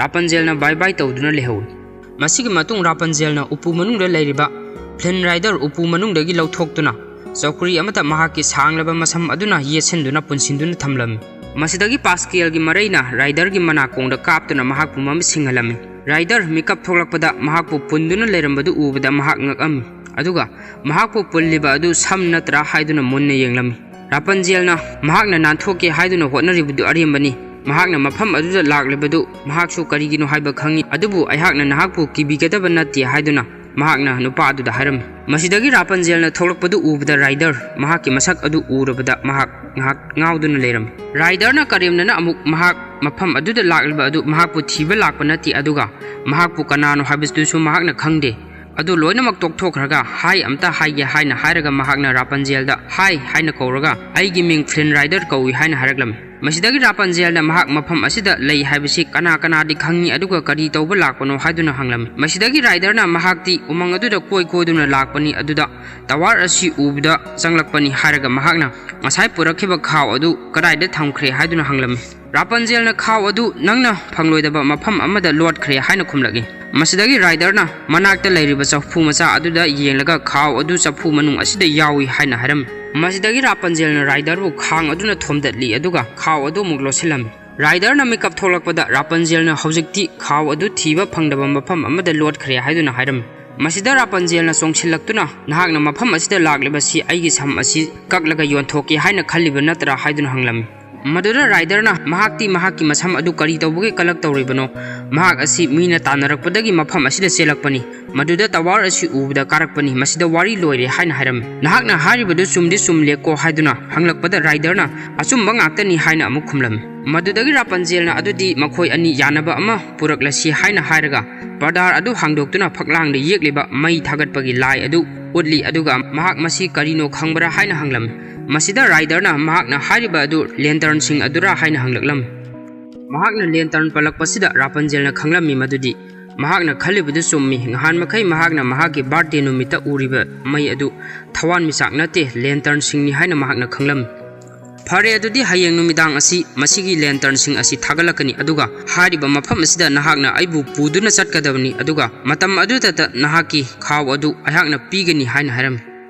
ꯔꯥꯄꯟꯖꯦꯜꯅ ꯕꯥꯏ ꯕꯥꯏ ꯇꯧꯗꯨꯅ ꯂꯩꯍꯧꯏ꯫ ꯃꯁꯤꯒꯤ ꯃꯇꯨꯡ ꯔꯥꯄꯟꯖꯦꯜꯅ ꯎꯄꯨ ꯃꯅꯨꯡꯗ ꯂꯩꯔꯤꯕ ꯐ꯭ꯂꯤꯟ ꯔꯥꯏꯗꯔ ꯎꯄꯨ ꯃꯅꯨꯡꯗꯒꯤ ꯂꯧꯊꯣꯛꯇꯨꯅ ꯆꯧꯀ꯭ꯔꯤ ꯑꯃꯗ ꯃꯍꯥꯛꯀꯤ ꯁꯥꯡꯂꯕ ꯃꯁꯝ ꯑꯗꯨꯅ ꯌꯦꯠꯁꯤꯟꯗꯨꯅ ꯄꯨꯟꯁꯤꯟꯗꯨꯅ ꯊꯝꯂꯝꯃꯤ꯫ ꯃꯁꯤꯗꯒꯤ ꯄꯥꯁꯀꯦꯜꯒꯤ ꯃꯔꯩꯅ ꯔꯥꯏꯗꯔꯒꯤ ꯃꯅꯥꯀꯣꯡꯗ ꯀꯥꯞꯇꯨꯅ ꯃꯍꯥꯛꯄꯨ ꯃꯃꯤꯠ ꯁꯤꯡꯍꯜꯂꯝꯃꯤ꯫ ꯔꯥꯏꯗꯔ ꯃꯤꯀꯞ ꯊꯣꯛꯂꯛꯄꯗ ꯃꯍꯥꯛꯄꯨ ꯄꯨꯟꯗꯨꯅ ꯂꯩꯔꯝꯕꯗꯨ ꯎꯕꯗ ꯃꯍꯥꯛ ꯉꯛꯑꯝꯃꯤ, ꯑꯗꯨꯒ ꯃꯍꯥꯛꯄꯨ ꯄꯨꯜꯂꯤꯕ ꯑꯗꯨ ꯁꯝ ꯅꯠꯇ꯭ꯔꯥ ꯍꯥꯏꯗꯨꯅ ꯃꯨꯟꯅ ꯌꯦꯡꯂꯝꯃꯤ꯫ ꯔꯥꯄꯟꯖꯦꯜꯅ ꯃꯍꯥꯛꯅ ꯅꯥꯟꯊꯣꯛꯀꯦ ꯍꯥꯏꯗꯨꯅ ꯍꯣꯠꯅꯔꯤꯕꯗꯨ ꯑꯔꯦꯝꯕꯅꯤ꯫ ꯃꯍꯥꯛꯅ ꯃꯐꯝ ꯑꯗꯨꯗ ꯂꯥꯛꯂꯤꯕꯗꯨ ꯃꯍꯥꯛꯁꯨ ꯀꯔꯤꯒꯤꯅꯣ ꯍꯥꯏꯕ ꯈꯪꯏ, ꯑꯗꯨꯕꯨ ꯑꯩꯍꯥꯛꯅ ꯅꯍꯥꯛꯄꯨ ꯀꯤꯕꯤꯒꯗꯕ ꯅꯠꯇꯦ ꯍꯥꯏꯗꯨꯅ ꯃꯍꯥꯛꯅ ꯅꯨꯄꯥ ꯑꯗꯨꯗ ꯍꯥꯏꯔꯝꯃꯤ꯫ ꯃꯁꯤꯗꯒꯤ ꯔꯥꯄꯟꯖꯦꯜꯅ ꯊꯣꯛꯂꯛꯄꯗꯨ ꯎꯕꯗ ꯔꯥꯏꯗꯔ ꯃꯍꯥꯛꯀꯤ ꯃꯁꯛ ꯑꯗꯨ ꯎꯔꯕꯗ ꯃꯍꯥꯛ ꯉꯥꯏꯍꯥꯛ ꯉꯥꯎꯗꯨꯅ ꯂꯩꯔꯝꯃꯤ꯫ ꯔꯥꯏꯗꯔꯅ ꯀꯔꯦꯝꯅꯅ ꯑꯃꯨꯛ ꯃꯍꯥꯛ ꯃꯐꯝ ꯑꯗꯨꯗ ꯂꯥꯛꯂꯤꯕ ꯑꯗꯨ ꯃꯍꯥꯛꯄꯨ ꯊꯤꯕ ꯂꯥꯛꯄ ꯅꯠꯇꯦ, ꯑꯗꯨꯒ ꯃꯍꯥꯛꯄꯨ ꯀꯅꯥꯅꯣ ꯍꯥꯏꯕꯗꯨꯁꯨ ꯃꯍꯥꯛꯅ ꯈꯪꯗꯦ꯫ ꯑꯗꯨ ꯂꯣꯏꯅꯃꯛ ꯇꯣꯛꯊꯣꯛꯈ꯭ꯔꯒ "ꯍꯥꯏ ꯑꯝꯇ ꯍꯥꯏꯒꯦ" ꯍꯥꯏꯅ ꯍꯥꯏꯔꯒ ꯃꯍꯥꯛꯅ ꯔꯥꯄꯟꯖꯦꯜꯗ "ꯍꯥꯏ" ꯍꯥꯏꯅ ꯀꯧꯔꯒ "ꯑꯩꯒꯤ ꯃꯤꯡ ꯐ꯭ꯂꯤꯟ ꯔꯥꯏꯗꯔ ꯀꯧꯏ" ꯍꯥꯏꯅ ꯍꯥꯏꯔꯛꯂꯝꯃꯤ꯫ ꯃꯁꯤꯗꯒꯤ ꯔꯥꯄꯟꯖꯦꯜꯅ ꯃꯍꯥꯛ ꯃꯐꯝ ꯑꯁꯤꯗ ꯂꯩ ꯍꯥꯏꯕꯁꯤ ꯀꯅꯥ ꯀꯅꯥꯗꯤ ꯈꯪꯏ, ꯑꯗꯨꯒ ꯀꯔꯤ ꯇꯧꯕ ꯂꯥꯛꯄꯅꯣ ꯍꯥꯏꯗꯨꯅ ꯍꯪꯂꯝꯃꯤ꯫ ꯃꯁꯤꯗꯒꯤ ꯔꯥꯏꯗꯔꯅ ꯃꯍꯥꯛꯇꯤ ꯎꯃꯪ ꯑꯗꯨꯗ ꯀꯣꯏ ꯀꯣꯏꯗꯨꯅ ꯂꯥꯛꯄꯅꯤ, ꯑꯗꯨꯗ ꯇꯋꯥꯔ ꯑꯁꯤ ꯎꯕꯗ ꯆꯪꯂꯛꯄꯅꯤ ꯍꯥꯏꯔꯒ ꯃꯍꯥꯛꯅ ꯉꯁꯥꯏ ꯄꯨꯔꯛꯈꯤꯕ ꯈꯥꯎ ꯑꯗꯨ ꯀꯗꯥꯏꯗ ꯊꯝꯈ꯭ꯔꯦ ꯍꯥꯏꯗꯨꯅ ꯍꯪꯂꯝꯃꯤ꯫ ꯔꯥꯄꯟꯖꯦꯜꯅ "ꯈꯥꯎ ꯑꯗꯨ ꯅꯪꯅ ꯐꯪꯂꯣꯏꯗꯕ ꯃꯐꯝ ꯑꯃꯗ ꯂꯣꯠꯈ꯭ꯔꯦ" ꯍꯥꯏꯅ ꯈꯨꯝꯂꯛꯏ꯫ ꯃꯁꯤꯗꯒꯤ ꯔꯥꯏꯗꯔꯅ ꯃꯅꯥꯛꯇ ꯂꯩꯔꯤꯕ ꯆꯐꯨ ꯃꯆꯥ ꯑꯗꯨꯗ ꯌꯦꯡꯂꯒ "ꯈꯥꯎ ꯑꯗꯨ ꯆꯐꯨ ꯃꯅꯨꯡ ꯑꯁꯤꯗ ꯌꯥꯎꯏ" ꯍꯥꯏꯅ ꯍꯥꯏꯔꯝꯃꯤ꯫ ꯃꯁꯤꯗꯒꯤ ꯔꯥꯄꯟꯖꯦꯜꯅ ꯔꯥꯏꯗꯔꯕꯨ ꯈꯥꯡ ꯑꯗꯨꯅ ꯊꯣꯝꯗꯠꯂꯤ, ꯑꯗꯨꯒ ꯈꯥꯎ ꯑꯗꯨ ꯑꯃꯨꯛ ꯂꯣꯠꯁꯤꯜꯂꯝꯃꯤ꯫ ꯔꯥꯏꯗꯔꯅ ꯃꯤꯀꯞ ꯊꯣꯛꯂꯛꯄꯗ ꯔꯥꯄꯟꯖꯦꯜꯅ ꯍꯧꯖꯤꯛꯇꯤ ꯈꯥꯎ ꯑꯗꯨ ꯊꯤꯕ ꯐꯪꯗꯕ ꯃꯐꯝ ꯑꯃꯗ ꯂꯣꯠꯈ꯭ꯔꯦ ꯍꯥꯏꯗꯨꯅ ꯍꯥꯏꯔꯝꯃꯤ꯫ ꯃꯁꯤꯗ ꯔꯥꯄꯟꯖꯦꯜꯅ ꯆꯣꯡꯁꯤꯜꯂꯛꯇꯨꯅ "ꯅꯍꯥꯛꯅ ꯃꯐꯝ ꯑꯁꯤꯗ ꯂꯥꯛꯂꯤꯕꯁꯤ ꯑꯩꯒꯤ ꯁꯝ ꯑꯁꯤ ꯀꯛꯂꯒ ꯌꯣꯟꯊꯣꯛꯀꯦ ꯍꯥꯏꯅ ꯈꯜꯂꯤꯕ ꯅꯠꯇ꯭ꯔꯥ?" ꯍꯥꯏꯗꯨꯅ ꯍꯪꯂꯝꯃꯤ꯫ ꯃꯗꯨꯗ ꯔꯥꯏꯗꯔꯅ ꯃꯍꯥꯛꯇꯤ ꯃꯍꯥꯛꯀꯤ ꯃꯁꯝ ꯑꯗꯨ ꯀꯔꯤ ꯇꯧꯕꯒꯤ ꯀꯂꯛ ꯇꯧꯔꯤꯕꯅꯣ? "ꯃꯍꯥꯛ ꯑꯁꯤ ꯃꯤꯅ ꯇꯥꯟꯅꯔꯛꯄꯗꯒꯤ ꯃꯐꯝ ꯑꯁꯤꯗ ꯆꯦꯜꯂꯛꯄꯅꯤ꯫ ꯃꯗꯨꯗ ꯇꯋꯥꯔ ꯑꯁꯤ ꯎꯕꯗ ꯀꯥꯔꯛꯄꯅꯤ꯫ ꯃꯁꯤꯗ ꯋꯥꯔꯤ ꯂꯣꯏꯔꯦ" ꯍꯥꯏꯅ ꯍꯥꯏꯔꯝꯃꯤ꯫ "ꯅꯍꯥꯛꯅ ꯍꯥꯏꯔꯤꯕꯗꯨ ꯆꯨꯝꯗꯤ ꯆꯨꯝꯂꯦꯀꯣ?" ꯍꯥꯏꯗꯨꯅ ꯍꯪꯂꯛꯄꯗ ꯔꯥꯏꯗꯔꯅ "ꯑꯆꯨꯝꯕ ꯉꯥꯛꯇꯅꯤ" ꯍꯥꯏꯅ ꯑꯃꯨꯛ ꯈꯨꯝꯂꯝꯃꯤ꯫ ꯃꯗꯨꯗꯒꯤ ꯔꯥꯄꯟꯖꯦꯜꯅ "ꯑꯗꯨꯗꯤ ꯃꯈꯣꯏ ꯑꯅꯤ ꯌꯥꯅꯕ ꯑꯃ ꯄꯨꯔꯛꯂꯁꯤ" ꯍꯥꯏꯅ ꯍꯥꯏꯔꯒ ꯄꯔꯗꯥꯔ ꯑꯗꯨ ꯍꯥꯡꯗꯣꯛꯇꯨꯅ ꯐꯛꯂꯥꯡꯗ ꯌꯦꯛꯂꯤꯕ ꯃꯩ ꯊꯥꯒꯠꯄꯒꯤ ꯂꯥꯏ ꯑꯗꯨ ꯎꯠꯂꯤ, ꯑꯗꯨꯒ "ꯃꯍꯥꯛ ꯃꯁꯤ ꯀꯔꯤꯅꯣ ꯈꯪꯕ꯭ꯔꯥ?" ꯍꯥꯏꯅ ꯍꯪꯂꯝꯃꯤ꯫ ꯃꯁꯤꯗ ꯔꯥꯏꯗꯔꯅ "ꯃꯍꯥꯛꯅ ꯍꯥꯏꯔꯤꯕ ꯑꯗꯨ ꯂꯦꯟꯇꯔꯟꯁꯤꯡ ꯑꯗꯨꯔꯥ?" ꯍꯥꯏꯅ ꯍꯪꯂꯛꯂꯝꯃꯤ꯫ ꯃꯍꯥꯛꯅ ꯂꯦꯟꯇꯔꯟ ꯄꯜꯂꯛꯄꯁꯤꯗ ꯔꯥꯄꯟꯖꯦꯜꯅ ꯈꯪꯂꯝꯃꯤ ꯃꯗꯨꯗꯤ ꯃꯍꯥꯛꯅ ꯈꯜꯂꯤꯕꯗꯨ ꯆꯨꯝꯃꯤ꯫ ꯉꯍꯥꯟ ꯃꯈꯩ ꯃꯍꯥꯛꯅ ꯃꯍꯥꯛꯀꯤ ꯕꯥꯔꯊꯗꯦ ꯅꯨꯃꯤꯠꯇ ꯎꯔꯤꯕ ꯃꯩ ꯑꯗꯨ ꯊꯋꯥꯟꯃꯤꯆꯥꯛ ꯅꯠꯇꯦ, ꯂꯦꯟꯇꯔꯟꯁꯤꯡꯅꯤ ꯍꯥꯏꯅ ꯃꯍꯥꯛꯅ ꯈꯪꯂꯝꯃꯤ꯫ "ꯐꯔꯦ, ꯑꯗꯨꯗꯤ ꯍꯌꯦꯡ ꯅꯨꯃꯤꯗꯥꯡ ꯑꯁꯤ ꯃꯁꯤꯒꯤ ꯂꯦꯟꯇꯔꯟꯁꯤꯡ ꯑꯁꯤ ꯊꯥꯒꯠꯂꯛꯀꯅꯤ, ꯑꯗꯨꯒ ꯍꯥꯏꯔꯤꯕ ꯃꯐꯝ ꯑꯁꯤꯗ ꯅꯍꯥꯛꯅ ꯑꯩꯕꯨ ꯄꯨꯗꯨꯅ ꯆꯠꯀꯗꯕꯅꯤ, ꯑꯗꯨꯒ ꯃꯇꯝ ꯑꯗꯨꯗꯇ ꯅꯍꯥꯛꯀꯤ ꯈꯥꯎ ꯑꯗꯨ ꯑꯩꯍꯥꯛꯅ ꯄꯤꯒꯅꯤ" ꯍꯥꯏꯅ ꯍꯥꯏꯔꯝꯃꯤ꯫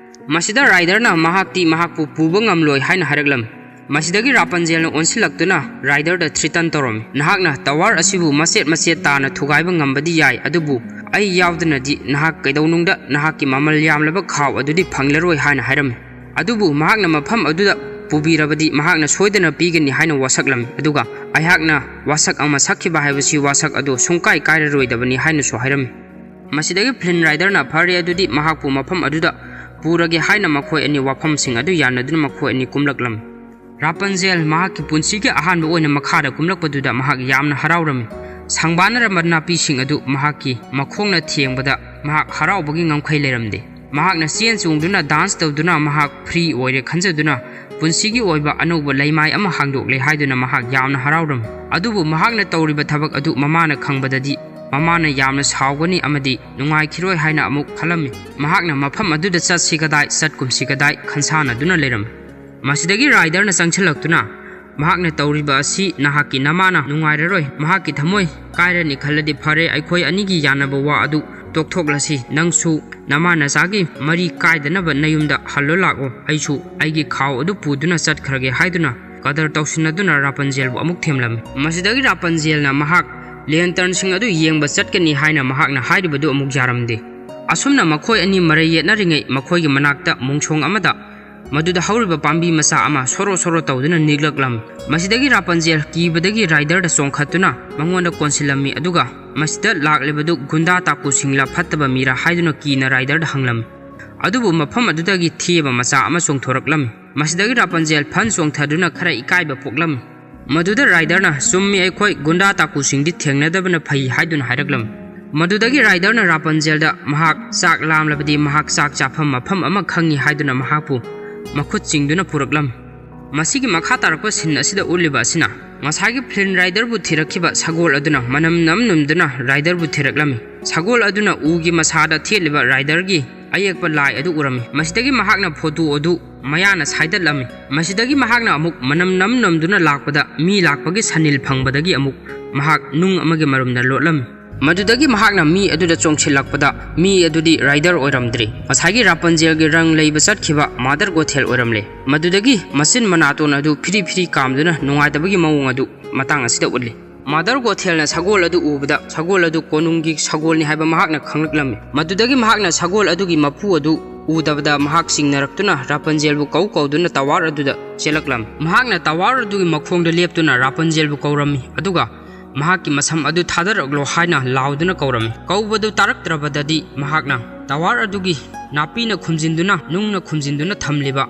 ꯃꯁꯤꯗ ꯔꯥꯏꯗꯔꯅ ꯃꯍꯥꯛꯇꯤ ꯃꯍꯥꯛꯄꯨ ꯄꯨꯕ ꯉꯝꯂꯣꯏ ꯍꯥꯏꯅ ꯍꯥꯏꯔꯛꯂꯝꯃꯤ꯫ ꯃꯁꯤꯗꯒꯤ ꯔꯥꯄꯟꯖꯦꯜꯅ ꯑꯣꯟꯁꯤꯜꯂꯛꯇꯨꯅ ꯔꯥꯏꯗꯔꯗ ꯊ꯭ꯔꯤꯇꯟ ꯇꯧꯔꯝꯃꯤ꯫ "ꯅꯍꯥꯛꯅ ꯇꯋꯥꯔ ꯑꯁꯤꯕꯨ ꯃꯆꯦꯠ ꯃꯆꯦꯠ ꯇꯥꯅ ꯊꯨꯒꯥꯏꯕ ꯉꯝꯕꯗꯤ ꯌꯥꯏ, ꯑꯗꯨꯕꯨ ꯑꯩ ꯌꯥꯎꯗꯅꯗꯤ ꯅꯍꯥꯛ ꯀꯩꯗꯧꯅꯨꯡꯗ ꯅꯍꯥꯛꯀꯤ ꯃꯃꯜ ꯌꯥꯝꯂꯕ ꯈꯥꯎ ꯑꯗꯨꯗꯤ ꯐꯪꯂꯔꯣꯏ" ꯍꯥꯏꯅ ꯍꯥꯏꯔꯝꯃꯤ꯫ ꯑꯗꯨꯕꯨ ꯃꯍꯥꯛꯅ ꯃꯐꯝ ꯑꯗꯨꯗ ꯄꯨꯕꯤꯔꯕꯗꯤ ꯃꯍꯥꯛꯅ ꯁꯣꯏꯗꯅ ꯄꯤꯒꯅꯤ ꯍꯥꯏꯅ ꯋꯥꯁꯛꯂꯝꯃꯤ, ꯑꯗꯨꯒ "ꯑꯩꯍꯥꯛꯅ ꯋꯥꯁꯛ ꯑꯃ ꯁꯛꯈꯤꯕ ꯍꯥꯏꯕꯁꯤ ꯋꯥꯁꯛ ꯑꯗꯨ ꯁꯨꯡꯀꯥꯏ ꯀꯥꯏꯔꯔꯣꯏꯗꯕꯅꯤ" ꯍꯥꯏꯅꯁꯨ ꯍꯥꯏꯔꯝꯃꯤ꯫ ꯃꯁꯤꯗꯒꯤ Flynn Riderꯅ "ꯐꯔꯦ, ꯑꯗꯨꯗꯤ ꯃꯍꯥꯛꯄꯨ ꯃꯐꯝ ꯑꯗꯨꯗ ꯄꯨꯔꯒꯦ" ꯍꯥꯏꯅ ꯃꯈꯣꯏ ꯑꯅꯤ ꯋꯥꯐꯝꯁꯤꯡ ꯑꯗꯨ ꯌꯥꯅꯗꯨꯅ ꯃꯈꯣꯏ ꯑꯅꯤ ꯀꯨꯝꯂꯛꯂꯝꯃꯤ꯫ ꯔꯥꯄꯟꯖꯦꯜ ꯃꯍꯥꯛꯀꯤ ꯄꯨꯟꯁꯤꯒꯤ ꯑꯍꯥꯟꯕ ꯑꯣꯏꯅ ꯃꯈꯥꯗ ꯀꯨꯝꯂꯛꯄꯗꯨꯗ ꯃꯍꯥꯛ ꯌꯥꯝꯅ ꯍꯔꯥꯎꯔꯝꯃꯤ꯫ ꯁꯪꯕꯥꯟꯅꯔꯝꯕ ꯅꯥꯄꯤꯁꯤꯡ ꯑꯗꯨ ꯃꯍꯥꯛꯀꯤ ꯃꯈꯣꯡꯅ ꯊꯦꯡꯕꯗ ꯃꯍꯥꯛ ꯍꯔꯥꯎꯕꯒꯤ ꯉꯝꯈꯩ ꯂꯩꯔꯝꯗꯦ꯫ ꯃꯍꯥꯛꯅ ꯆꯦꯟ ꯆꯣꯡꯗꯨꯅ, dance ꯇꯧꯗꯨꯅ ꯃꯍꯥꯛ free ꯑꯣꯏꯔꯦ ꯈꯟꯖꯗꯨꯅ ꯄꯨꯟꯁꯤꯒꯤ ꯑꯣꯏꯕ ꯑꯅꯧꯕ ꯂꯩꯃꯥꯏ ꯑꯃ ꯍꯥꯡꯗꯣꯛꯂꯦ ꯍꯥꯏꯗꯨꯅ ꯃꯍꯥꯛ ꯌꯥꯝꯅ ꯍꯔꯥꯎꯔꯝꯃꯤ꯫ ꯑꯗꯨꯕꯨ ꯃꯍꯥꯛꯅ ꯇꯧꯔꯤꯕ ꯊꯕꯛ ꯑꯗꯨ ꯃꯃꯥꯅ ꯈꯪꯕꯗꯗꯤ ꯃꯃꯥꯅ ꯌꯥꯝꯅ ꯁꯥꯎꯒꯅꯤ ꯑꯃꯗꯤ ꯅꯨꯡꯉꯥꯏꯈꯤꯔꯣꯏ ꯍꯥꯏꯅ ꯑꯃꯨꯛ ꯈꯜꯂꯝꯃꯤ꯫ ꯃꯍꯥꯛꯅ ꯃꯐꯝ ꯑꯗꯨꯗ ꯆꯠꯁꯤ ꯀꯗꯥꯏ, ꯆꯠꯀꯨꯝꯁꯤ ꯀꯗꯥꯏ ꯈꯟꯁꯥꯟꯅꯗꯨꯅ ꯂꯩꯔꯝꯃꯤ꯫ ꯃꯁꯤꯗꯒꯤ Riderꯅ ꯆꯪꯁꯤꯜꯂꯛꯇꯨꯅ, "ꯃꯍꯥꯛꯅ ꯇꯧꯔꯤꯕ ꯑꯁꯤ ꯅꯍꯥꯛꯀꯤ ꯅꯃꯥꯅ ꯅꯨꯡꯉꯥꯏꯔꯔꯣꯏ, ꯃꯍꯥꯛꯀꯤ ꯊꯃꯣꯏ ꯀꯥꯏꯔꯅꯤ ꯈꯜꯂꯗꯤ ꯐꯔꯦ, ꯑꯩꯈꯣꯏ ꯑꯅꯤꯒꯤ ꯌꯥꯅꯕ ꯋꯥ ꯑꯗꯨ ꯇꯣꯛꯊꯣꯛꯂꯁꯤ꯫ ꯅꯪꯁꯨ ꯅꯃꯥ ꯅꯆꯥꯒꯤ ꯃꯔꯤ ꯀꯥꯏꯗꯅꯕ ꯅꯌꯨꯝꯗ ꯍꯜꯂꯣ ꯂꯥꯛꯑꯣ, ꯑꯩꯁꯨ ꯑꯩꯒꯤ ꯈꯥꯎ ꯑꯗꯨ ꯄꯨꯗꯨꯅ ꯆꯠꯈ꯭ꯔꯒꯦ" ꯍꯥꯏꯗꯨꯅ ꯀꯗꯔ ꯇꯧꯁꯤꯟꯅꯗꯨꯅ ꯔꯥꯄꯟꯖꯦꯜꯕꯨ ꯑꯃꯨꯛ ꯊꯦꯝꯂꯝꯃꯤ꯫ ꯃꯁꯤꯗꯒꯤ ꯔꯥꯄꯟꯖꯦꯜꯅ ꯃꯍꯥꯛ lanternꯁꯤꯡ ꯑꯗꯨ ꯌꯦꯡꯕ ꯆꯠꯀꯅꯤ ꯍꯥꯏꯅ ꯃꯍꯥꯛꯅ ꯍꯥꯏꯔꯤꯕꯗꯨ ꯑꯃꯨꯛ ꯌꯥꯔꯝꯗꯦ꯫ ꯑꯁꯨꯝꯅ ꯃꯈꯣꯏ ꯑꯅꯤ ꯃꯔꯩ ꯌꯦꯠꯅꯔꯤꯉꯩ ꯃꯈꯣꯏꯒꯤ ꯃꯅꯥꯛꯇ ꯃꯣꯡꯁꯣꯡ ꯑꯃꯗ ꯃꯗꯨꯗ ꯍꯧꯔꯤꯕ ꯄꯥꯝꯕꯤ ꯃꯆꯥ ꯑꯃ ꯁꯣꯔꯣ ꯁꯣꯔꯣ ꯇꯧꯗꯨꯅ ꯅꯤꯛꯂꯛꯂꯝꯃꯤ꯫ ꯃꯁꯤꯗꯒꯤ ꯔꯥꯄꯟꯖꯦꯜ ꯀꯤꯕꯗꯒꯤ Riderꯗ ꯆꯣꯡꯈꯠꯇꯨꯅ ꯃꯉꯣꯟꯗ ꯀꯣꯟꯁꯤꯜꯂꯝꯃꯤ, ꯑꯗꯨꯒ ꯃꯁꯤꯗ ꯂꯥꯛꯂꯤꯕꯗꯨ ꯒꯨꯟꯗꯥ ꯇꯥꯀꯨꯁꯤꯡꯂ ꯐꯠꯇꯕ ꯃꯤꯔꯥ ꯍꯥꯏꯗꯨꯅ ꯀꯤꯅ Riderꯗ ꯍꯪꯂꯝꯃꯤ꯫ ꯑꯗꯨꯕꯨ ꯃꯐꯝ ꯑꯗꯨꯗꯒꯤ ꯊꯦꯕ ꯃꯆꯥ ꯑꯃ ꯆꯣꯡꯊꯣꯔꯛꯂꯝꯃꯤ꯫ ꯃꯁꯤꯗꯒꯤ ꯔꯥꯄꯟꯖꯦꯜ ꯐꯟ ꯆꯣꯡꯊꯗꯨꯅ ꯈꯔ ꯏꯀꯥꯏꯕ ꯄꯣꯛꯂꯝꯃꯤ꯫ ꯃꯗꯨꯗ Riderꯅ, "ꯆꯨꯝꯃꯤ, ꯑꯩꯈꯣꯏ ꯒꯨꯟꯗꯥ ꯇꯥꯀꯨꯁꯤꯡꯗꯤ ꯊꯦꯡꯅꯗꯕꯅ ꯐꯩ" ꯍꯥꯏꯗꯨꯅ ꯍꯥꯏꯔꯛꯂꯝꯃꯤ꯫ ꯃꯗꯨꯗꯒꯤ Riderꯅ ꯔꯥꯄꯟꯖꯦꯜꯗ ꯃꯍꯥꯛ ꯆꯥꯛ ꯂꯥꯝꯂꯕꯗꯤ ꯃꯍꯥꯛ ꯆꯥꯛ ꯆꯥꯐꯝ ꯃꯐꯝ ꯑꯃ ꯈꯪꯉꯤ ꯍꯥꯏꯗꯨꯅ ꯃꯍꯥꯛꯄꯨ ꯃꯈꯨꯠ ꯆꯤꯡꯗꯨꯅ ꯄꯨꯔꯛꯂꯝꯃꯤ꯫ ꯃꯁꯤꯒꯤ ꯃꯈꯥ ꯇꯥꯔꯛꯄ scene ꯑꯁꯤꯗ ꯎꯠꯂꯤꯕ ꯑꯁꯤꯅ ꯉꯁꯥꯏꯒꯤ Flynn Riderꯕꯨ ꯊꯤꯔꯛꯈꯤꯕ ꯁꯒꯣꯜ ꯑꯗꯨꯅ ꯃꯅꯝ ꯅꯝ ꯅꯝꯗꯨꯅ Riderꯕꯨ ꯊꯤꯔꯛꯂꯝꯃꯤ꯫ ꯁꯒꯣꯜ ꯑꯗꯨꯅ ꯎꯒꯤ ꯃꯁꯥꯗ ꯊꯦꯠꯂꯤꯕ Riderꯒꯤ ꯑꯌꯦꯛꯄ ꯂꯥꯏ ꯑꯗꯨ ꯎꯔꯝꯃꯤ꯫ ꯃꯁꯤꯗꯒꯤ ꯃꯍꯥꯛꯅ photo ꯑꯗꯨ ꯃꯌꯥꯅ ꯁꯥꯏꯗꯠꯂꯝꯃꯤ꯫ ꯃꯁꯤꯗꯒꯤ ꯃꯍꯥꯛꯅ ꯑꯃꯨꯛ ꯃꯅꯝ ꯅꯝ ꯅꯝꯗꯨꯅ ꯂꯥꯛꯄꯗ ꯃꯤ ꯂꯥꯛꯄꯒꯤ ꯁꯟꯅꯤꯜ ꯐꯪꯕꯗꯒꯤ ꯑꯃꯨꯛ ꯃꯍꯥꯛ ꯅꯨꯡ ꯑꯃꯒꯤ ꯃꯔꯨꯝꯗ ꯂꯣꯠꯂꯝꯃꯤ꯫ ꯃꯗꯨꯗꯒꯤ ꯃꯍꯥꯛꯅ ꯃꯤ ꯑꯗꯨꯗ ꯆꯣꯡꯁꯤꯜꯂꯛꯄꯗ ꯃꯤ ꯑꯗꯨꯗꯤ Rider ꯑꯣꯏꯔꯝꯗ꯭ꯔꯦ꯫ ꯉꯁꯥꯏꯒꯤ ꯔꯥꯄꯟꯖꯦꯜꯒꯤ ꯔꯪ ꯂꯩꯕ ꯆꯠꯈꯤꯕ Mother Gothel ꯑꯣꯏꯔꯝꯂꯦ꯫ ꯃꯗꯨꯗꯒꯤ ꯃꯆꯤꯟ ꯃꯅꯥꯇꯣꯟ ꯑꯗꯨ ꯐꯤꯔꯤ ꯐꯤꯔꯤ ꯀꯥꯝꯗꯨꯅ ꯅꯨꯡꯉꯥꯏꯇꯕꯒꯤ ꯃꯑꯣꯡ ꯑꯗꯨ ꯃꯇꯥꯡ ꯑꯁꯤꯗ ꯎꯠꯂꯤ꯫ Mother Gothelꯅ ꯁꯒꯣꯜ ꯑꯗꯨ ꯎꯕꯗ ꯁꯒꯣꯜ ꯑꯗꯨ ꯀꯣꯅꯨꯡꯒꯤ ꯁꯒꯣꯜꯅꯤ ꯍꯥꯏꯕ ꯃꯍꯥꯛꯅ ꯈꯪꯂꯛꯂꯝꯃꯤ꯫ ꯃꯗꯨꯗꯒꯤ ꯃꯍꯥꯛꯅ ꯁꯒꯣꯜ ꯑꯗꯨꯒꯤ ꯃꯄꯨ ꯑꯗꯨ ꯎꯗꯕꯗ ꯃꯍꯥꯛ ꯆꯤꯡꯅꯔꯛꯇꯨꯅ ꯔꯥꯄꯟꯖꯦꯜꯕꯨ ꯀꯧ ꯀꯧꯗꯨꯅ tower ꯑꯗꯨꯗ ꯆꯦꯜꯂꯛꯂꯝꯃꯤ꯫ ꯃꯍꯥꯛꯅ tower ꯑꯗꯨꯒꯤ ꯃꯈꯣꯡꯗ ꯂꯦꯞꯇꯨꯅ ꯔꯥꯄꯟꯖꯦꯜꯕꯨ ꯀꯧꯔꯝꯃꯤ, ꯑꯗꯨꯒ ꯃꯍꯥꯛꯀꯤ ꯃꯁꯝ ꯑꯗꯨ ꯊꯥꯗꯔꯛꯂꯣ ꯍꯥꯏꯅ ꯂꯥꯎꯗꯨꯅ ꯀꯧꯔꯝꯃꯤ꯫ ꯀꯧꯕꯗꯨ ꯇꯥꯔꯛꯇ꯭ꯔꯕꯗꯗꯤ ꯃꯍꯥꯛꯅ tower ꯑꯗꯨꯒꯤ ꯅꯥꯄꯤꯅ ꯈꯨꯝꯖꯤꯟꯗꯨꯅ, ꯅꯨꯡꯅ ꯈꯨꯝꯖꯤꯟꯗꯨꯅ ꯊꯝꯂꯤꯕ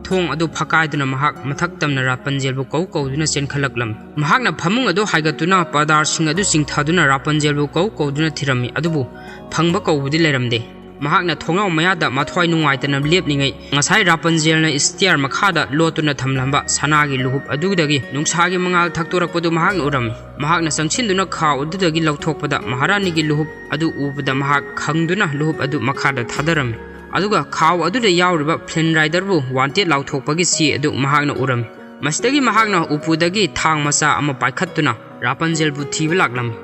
ꯊꯣꯡ ꯑꯗꯨ ꯐꯛꯀꯥꯏꯗꯨꯅ ꯃꯍꯥꯛ ꯃꯊꯛ ꯇꯝꯅ ꯔꯥꯄꯟꯖꯦꯜꯕꯨ ꯀꯧ ꯀꯧꯗꯨꯅ ꯆꯦꯟꯈꯠꯂꯛꯂꯝꯃꯤ꯫ ꯃꯍꯥꯛꯅ ꯐꯃꯨꯡ ꯑꯗꯨ ꯍꯥꯏꯒꯠꯇꯨꯅ ꯄꯥꯔꯗꯥꯔꯁꯤꯡ ꯑꯗꯨ ꯆꯤꯡꯊꯗꯨꯅ ꯔꯥꯄꯟꯖꯦꯜꯕꯨ ꯀꯧ ꯀꯧꯗꯨꯅ ꯊꯤꯔꯝꯃꯤ, ꯑꯗꯨꯕꯨ ꯐꯪꯕ ꯀꯧꯕꯗꯤ ꯂꯩꯔꯝꯗꯦ꯫ ꯃꯍꯥꯛꯅ ꯊꯣꯡꯅꯥꯎ ꯃꯌꯥꯗ ꯃꯊ꯭ꯋꯥꯏ ꯅꯨꯡꯉꯥꯏꯇꯅ ꯂꯦꯞꯂꯤꯉꯩ, ꯉꯁꯥꯏ ꯔꯥꯄꯟꯖꯦꯜꯅ stair ꯃꯈꯥꯗ ꯂꯣꯠꯇꯨꯅ ꯊꯝꯂꯝꯕ ꯁꯅꯥꯒꯤ ꯂꯨꯍꯨꯞ ꯑꯗꯨꯗꯒꯤ ꯅꯨꯡꯁꯥꯒꯤ ꯃꯉꯥꯜ ꯊꯛꯇꯣꯔꯛꯄꯗꯨ ꯃꯍꯥꯛꯅ ꯎꯔꯝꯃꯤ꯫ ꯃꯍꯥꯛꯅ ꯆꯪꯁꯤꯟꯗꯨꯅ ꯈꯥꯎ ꯑꯗꯨꯗꯒꯤ ꯂꯧꯊꯣꯛꯄꯗ ꯃꯍꯥꯔꯥꯅꯤꯒꯤ ꯂꯨꯍꯨꯞ ꯑꯗꯨ ꯎꯕꯗ ꯃꯍꯥꯛ ꯈꯪꯗꯨꯅ ꯂꯨꯍꯨꯞ ꯑꯗꯨ ꯃꯈꯥꯗ ꯊꯥꯗꯔꯝꯃꯤ꯫ ꯑꯗꯨꯒ ꯈꯥꯎ ꯑꯗꯨꯗ ꯌꯥꯎꯔꯤꯕ Flynn Rider ꯕꯨ wanted ꯂꯥꯎꯊꯣꯛꯄꯒꯤ ꯆꯦ ꯑꯗꯨ ꯃꯍꯥꯛꯅ ꯎꯔꯝꯃꯤ꯫ ꯃꯁꯤꯗꯒꯤ ꯃꯍꯥꯛꯅ ꯎꯄꯨꯗꯒꯤ ꯊꯥꯡ ꯃꯆꯥ ꯑꯃ ꯄꯥꯏꯈꯠꯇꯨꯅ ꯔꯥꯄꯟꯖꯦꯜꯕꯨ ꯊꯤꯕ ꯂꯥꯛꯂꯝꯃꯤ꯫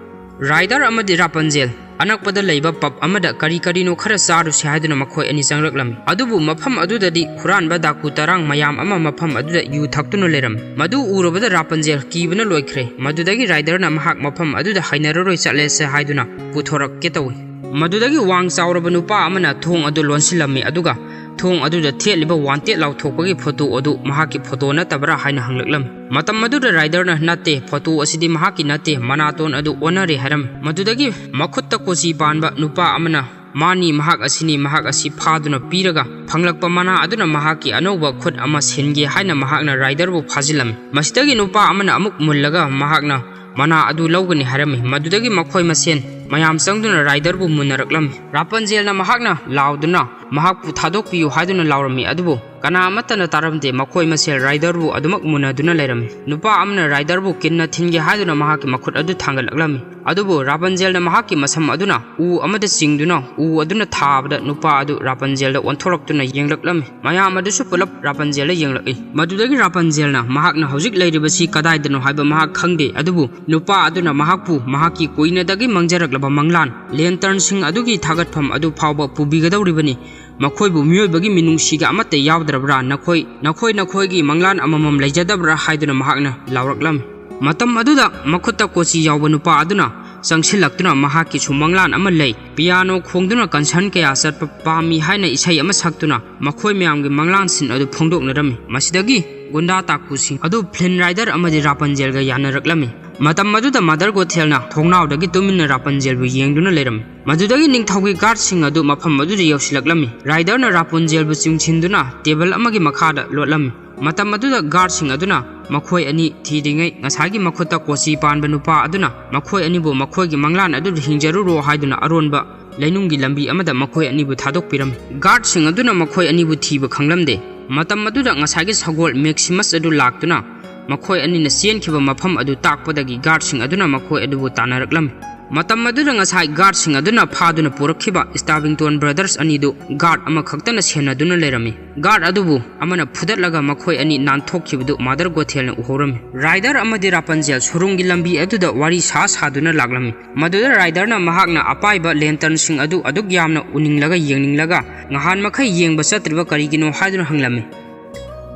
ꯔꯥꯏꯗꯔ ꯑꯃꯗꯤ ꯔꯥꯄꯟꯖꯦꯜ ꯑꯅꯛꯄꯗ ꯂꯩꯕ pub ꯑꯃꯗ ꯀꯔꯤ ꯀꯔꯤꯅꯣ ꯈꯔ ꯆꯥꯔꯨꯁꯤ ꯍꯥꯏꯗꯨꯅ ꯃꯈꯣꯏ ꯑꯅꯤ ꯆꯪꯂꯛꯂꯝꯃꯤ꯫ ꯑꯗꯨꯕꯨ ꯃꯐꯝ ꯑꯗꯨꯗꯗꯤ ꯍꯨꯔꯥꯟꯕ ꯗꯥꯀꯨ ꯇꯔꯥꯡ ꯃꯌꯥꯝ ꯑꯃ ꯃꯐꯝ ꯑꯗꯨꯗ ꯌꯨ ꯊꯛꯇꯨꯅ ꯂꯩꯔꯝꯃꯤ꯫ ꯃꯗꯨ ꯎꯔꯨꯕꯗ ꯔꯥꯄꯟꯖꯦꯜ ꯀꯤꯕꯅ ꯂꯣꯏꯈ꯭ꯔꯦ꯫ ꯃꯗꯨꯗꯒꯤ ꯔꯥꯏꯗꯔꯅ ꯃꯍꯥꯛ ꯃꯐꯝ ꯑꯗꯨꯗ ꯍꯩꯅꯔꯔꯣꯏ, ꯆꯠꯂꯁꯦ ꯍꯥꯏꯗꯨꯅ ꯄꯨꯊꯣꯔꯛꯀꯦ ꯇꯧꯏ꯫ ꯃꯗꯨꯗꯒꯤ ꯋꯥꯡ ꯆꯥꯎꯔꯕ ꯅꯨꯄꯥ ꯑꯃꯅ ꯊꯣꯡ ꯑꯗꯨ ꯂꯣꯟꯁꯤꯜꯂꯝꯃꯤ, ꯑꯗꯨꯒ ꯊꯣꯡ ꯑꯗꯨꯗ ꯊꯦꯠꯂꯤꯕ wanted ꯂꯥꯎꯊꯣꯛꯄꯒꯤ photo ꯑꯗꯨ ꯃꯍꯥꯛꯀꯤ photo ꯅꯠꯇꯕ꯭ꯔꯥ ꯍꯥꯏꯅ ꯍꯪꯂꯛꯂꯝꯃꯤ꯫ ꯃꯇꯝ ꯑꯗꯨꯗ ꯔꯥꯏꯗꯔꯅ "ꯅꯠꯇꯦ, photo ꯑꯁꯤꯗꯤ ꯃꯍꯥꯛꯀꯤ ꯅꯠꯇꯦ, ꯃꯅꯥꯇꯣꯟ ꯑꯗꯨ ꯑꯣꯟꯅꯔꯦ" ꯍꯥꯏꯔꯝꯃꯤ꯫ ꯃꯗꯨꯗꯒꯤ ꯃꯈꯨꯠꯇ ꯀꯣꯆꯤ ꯄꯥꯟꯕ ꯅꯨꯄꯥ ꯑꯃꯅ "ꯃꯥꯅꯤ, ꯃꯍꯥꯛ ꯑꯁꯤꯅꯤ, ꯃꯍꯥꯛ ꯑꯁꯤ" ꯐꯥꯗꯨꯅ ꯄꯤꯔꯒ, ꯐꯪꯂꯛꯄ ꯃꯅꯥ ꯑꯗꯨꯅ ꯃꯍꯥꯛꯀꯤ ꯑꯅꯧꯕ ꯈꯨꯠ ꯑꯃ ꯁꯤꯟꯒꯦ ꯍꯥꯏꯅ ꯃꯍꯥꯛꯅ ꯔꯥꯏꯗꯔꯕꯨ ꯐꯥꯖꯤꯜꯂꯝꯃꯤ꯫ ꯃꯁꯤꯗꯒꯤ ꯅꯨꯄꯥ ꯑꯃꯅ ꯑꯃꯨꯛ ꯃꯨꯜꯂꯒ ꯃꯍꯥꯛꯅ ꯃꯅꯥ ꯑꯗꯨ ꯂꯧꯒꯅꯤ ꯍꯥꯏꯔꯝꯃꯤ꯫ ꯃꯗꯨꯗꯒꯤ ꯃꯈꯣꯏ ꯃꯁꯦꯟ ꯃꯌꯥꯝ ꯆꯪꯗꯨꯅ ꯔꯥꯏꯗꯔꯕꯨ ꯃꯨꯟꯅꯔꯛꯂꯝꯃꯤ꯫ ꯔꯥꯄꯟꯖꯦꯜꯅ ꯃꯍꯥꯛꯅ ꯂꯥꯎꯗꯨꯅ ꯃꯍꯥꯛꯄꯨ ꯊꯥꯗꯣꯛꯄꯤꯌꯨ ꯍꯥꯏꯗꯨꯅ ꯂꯥꯎꯔꯝꯃꯤ, ꯑꯗꯨꯕꯨ ꯀꯅꯥ ꯑꯃꯠꯇꯅ ꯇꯥꯔꯝꯗꯦ꯫ ꯃꯈꯣꯏ ꯃꯁꯦꯜ ꯔꯥꯏꯗꯔꯕꯨ ꯑꯗꯨꯃꯛ ꯃꯨꯟꯅꯗꯨꯅ ꯂꯩꯔꯝꯃꯤ꯫ ꯅꯨꯄꯥ ꯑꯃꯅ ꯔꯥꯏꯗꯔꯕꯨ ꯀꯤꯟꯅ ꯊꯤꯟꯒꯦ ꯍꯥꯏꯗꯨꯅ ꯃꯍꯥꯛꯀꯤ ꯃꯈꯨꯠ ꯑꯗꯨ ꯊꯥꯡꯒꯠꯂꯛꯂꯝꯃꯤ, ꯑꯗꯨꯕꯨ ꯔꯥꯄꯟꯖꯦꯜꯅ ꯃꯍꯥꯛꯀꯤ ꯃꯁꯝ ꯑꯗꯨꯅ ꯎ ꯑꯃꯗ ꯆꯤꯡꯗꯨꯅ ꯎ ꯑꯗꯨꯅ ꯊꯥꯕꯗ ꯅꯨꯄꯥ ꯑꯗꯨ ꯔꯥꯄꯟꯖꯦꯜꯗ ꯑꯣꯟꯊꯣꯔꯛꯇꯨꯅ ꯌꯦꯡꯂꯛꯂꯝꯃꯤ꯫ ꯃꯌꯥꯝ ꯑꯗꯨꯁꯨ ꯄꯨꯂꯞ ꯔꯥꯄꯟꯖꯦꯜꯗ ꯌꯦꯡꯂꯛꯏ꯫ ꯃꯗꯨꯗꯒꯤ ꯔꯥꯄꯟꯖꯦꯜꯅ ꯃꯍꯥꯛꯅ ꯍꯧꯖꯤꯛ ꯂꯩꯔꯤꯕꯁꯤ ꯀꯗꯥꯏꯗꯅꯣ ꯍꯥꯏꯕ ꯃꯍꯥꯛ ꯈꯪꯗꯦ, ꯑꯗꯨꯕꯨ ꯅꯨꯄꯥ ꯑꯗꯨꯅ ꯃꯍꯥꯛꯄꯨ ꯃꯍꯥꯛꯀꯤ ꯀꯨꯏꯅꯗꯒꯤ ꯃꯪꯖꯔꯛꯂꯕ ꯃꯪꯂꯥꯟ, lanternꯁꯤꯡ ꯑꯗꯨꯒꯤ ꯊꯥꯒꯠꯐꯝ ꯑꯗꯨ ꯐꯥꯎꯕ ꯄꯨꯕꯤꯒꯗꯧꯔꯤꯕꯅꯤ꯫ ꯃꯈꯣꯏꯕꯨ ꯃꯤꯑꯣꯏꯕꯒꯤ ꯃꯤꯅꯨꯡꯁꯤꯒ ꯑꯃꯠꯇ ꯌꯥꯎꯗ꯭ꯔꯕ꯭ꯔꯥ? ꯅꯈꯣꯏ, ꯅꯈꯣꯏ ꯅꯈꯣꯏꯒꯤ ꯃꯪꯂꯥꯟ ꯑꯃꯃꯝ ꯂꯩꯖꯗꯕ꯭ꯔꯥ ꯍꯥꯏꯗꯨꯅ ꯃꯍꯥꯛꯅ ꯂꯥꯎꯔꯛꯂꯝꯃꯤ꯫ ꯃꯇꯝ ꯑꯗꯨꯗ ꯃꯈꯨꯠꯇ ꯀꯣꯆꯤ ꯌꯥꯎꯕ ꯅꯨꯄꯥ ꯑꯗꯨꯅ ꯆꯪꯁꯤꯜꯂꯛꯇꯨꯅ ꯃꯍꯥꯛꯀꯤꯁꯨ ꯃꯪꯂꯥꯟ ꯑꯃ ꯂꯩ꯫ ꯄꯤꯌꯥꯅꯣ ꯈꯣꯡꯗꯨꯅ ꯀꯟꯁꯔꯟ ꯀꯌꯥ ꯆꯠꯄ ꯄꯥꯝꯃꯤ ꯍꯥꯏꯅ ꯏꯁꯩ ꯑꯃ ꯁꯛꯇꯨꯅ ꯃꯈꯣꯏ ꯃꯌꯥꯝꯒꯤ ꯃꯪꯂꯥꯟꯁꯤꯡ ꯑꯗꯨ ꯐꯣꯡꯗꯣꯛꯅꯔꯝꯃꯤ꯫ ꯃꯁꯤꯗꯒꯤ ꯒꯨꯟꯗꯥ ꯇꯥꯀꯨꯁꯤꯡ ꯑꯗꯨ ꯐ꯭ꯂꯤꯟ ꯔꯥꯏꯗꯔ ꯑꯃꯗꯤ ꯔꯥꯄꯟꯖꯦꯜꯒ ꯌꯥꯅꯔꯛꯂꯝꯃꯤ꯫ ꯃꯇꯝ ꯑꯗꯨꯗ ꯃꯗꯔ ꯒꯣꯊꯦꯜꯅ ꯊꯣꯡꯅꯥꯎꯗꯒꯤ ꯇꯨꯃꯤꯟꯅ ꯔꯥꯄꯟꯖꯦꯜꯕꯨ ꯌꯦꯡꯗꯨꯅ ꯂꯩꯔꯝꯃꯤ꯫ ꯃꯗꯨꯗꯒꯤ ꯅꯤꯡꯊꯧꯒꯤ ꯒꯥꯔꯗꯁꯤꯡ ꯑꯗꯨ ꯃꯐꯝ ꯑꯗꯨꯗ ꯌꯧꯁꯤꯜꯂꯛꯂꯝꯃꯤ꯫ ꯔꯥꯏꯗꯔꯅ ꯔꯥꯄꯨꯟꯖꯦꯜꯕꯨ ꯆꯤꯡꯁꯤꯟꯗꯨꯅ ꯇꯦꯕꯜ ꯑꯃꯒꯤ ꯃꯈꯥꯗ ꯂꯣꯠꯂꯝꯃꯤ꯫ ꯃꯇꯝ ꯑꯗꯨꯗ ꯒꯥꯔꯗꯁꯤꯡ ꯑꯗꯨꯅ ꯃꯈꯣꯏ ꯑꯅꯤ ꯊꯤꯔꯤꯉꯩ ꯉꯁꯥꯏꯒꯤ ꯃꯈꯨꯠꯇ ꯀꯣꯆꯤ ꯄꯥꯟꯕ ꯅꯨꯄꯥ ꯑꯗꯨꯅ ꯃꯈꯣꯏ ꯑꯅꯤꯕꯨ ꯃꯈꯣꯏꯒꯤ ꯃꯪꯂꯥꯟ ꯑꯗꯨꯗ ꯍꯤꯡꯖꯔꯨꯔꯣ ꯍꯥꯏꯗꯨꯅ ꯑꯔꯣꯟꯕ ꯂꯩꯅꯨꯡꯒꯤ ꯂꯝꯕꯤ ꯑꯃꯗ ꯃꯈꯣꯏ ꯑꯅꯤꯕꯨ ꯊꯥꯗꯣꯛꯄꯤꯔꯝꯃꯤ꯫ ꯒꯥꯔꯗꯁꯤꯡ ꯑꯗꯨꯅ ꯃꯈꯣꯏ ꯑꯅꯤꯕꯨ ꯊꯤꯕ ꯈꯪꯂꯝꯗꯦ꯫ ꯃꯇꯝ ꯑꯗꯨꯗ ꯉꯁꯥꯏꯒꯤ ꯁꯒꯣꯜ ꯃꯦꯛꯁꯤꯃꯁ ꯑꯗꯨ ꯂꯥꯛꯇꯨꯅ ꯃꯈꯣꯏ ꯑꯅꯤꯅ ꯆꯦꯟꯈꯤꯕ ꯃꯐꯝ ꯑꯗꯨ ꯇꯥꯛꯄꯗꯒꯤ ꯒꯥꯔꯗꯁꯤꯡ ꯑꯗꯨꯅ ꯃꯈꯣꯏ ꯑꯗꯨꯕꯨ ꯇꯥꯟꯅꯔꯛꯂꯝꯃꯤ꯫ ꯃꯇꯝ ꯑꯗꯨꯗ ꯉꯁꯥꯏ ꯒꯥꯔꯗꯁꯤꯡ ꯑꯗꯨꯅ ꯐꯥꯗꯨꯅ ꯄꯨꯔꯛꯈꯤꯕ ꯁ꯭ꯇꯥꯕꯤꯡꯇꯣꯟ ꯕ꯭ꯔꯗꯔꯁ ꯑꯅꯤꯗꯨ ꯒꯥꯔꯗ ꯑꯃꯈꯛꯇꯅ ꯁꯦꯟꯅꯗꯨꯅ ꯂꯩꯔꯝꯃꯤ꯫ ꯒꯥꯔꯗ ꯑꯗꯨꯕꯨ ꯑꯃꯅ ꯐꯨꯗꯠꯂꯒ ꯃꯈꯣꯏ ꯑꯅꯤ ꯅꯥꯟꯊꯣꯛꯈꯤꯕꯗꯨ ꯃꯥꯗꯔ ꯒꯣꯊꯦꯜꯅ ꯎꯍꯧꯔꯝꯃꯤ꯫ ꯔꯥꯏꯗꯔ ꯑꯃꯗꯤ ꯔꯥꯄꯟꯖꯦꯜ ꯁꯨꯔꯨꯡꯒꯤ ꯂꯝꯕꯤ ꯑꯗꯨꯗ ꯋꯥꯔꯤ ꯁꯥ ꯁꯥꯗꯨꯅ ꯂꯥꯛꯂꯝꯃꯤ꯫ ꯃꯗꯨꯗ ꯔꯥꯏꯗꯔꯅ ꯃꯍꯥꯛꯅ ꯑꯄꯥꯏꯕ ꯂꯦꯟꯇꯔꯟꯁꯤꯡ ꯑꯗꯨ ꯑꯗꯨꯛ ꯌꯥꯝꯅ ꯎꯅꯤꯡꯂꯒ ꯌꯦꯡꯅꯤꯡꯂꯒ ꯉꯍꯥꯟ ꯃꯈꯩ ꯌꯦꯡꯕ ꯆꯠꯇ꯭ꯔꯤꯕ ꯀꯔꯤꯒꯤꯅꯣ ꯍꯥꯏꯗꯨꯅ ꯍꯪꯂꯝꯃꯤ꯫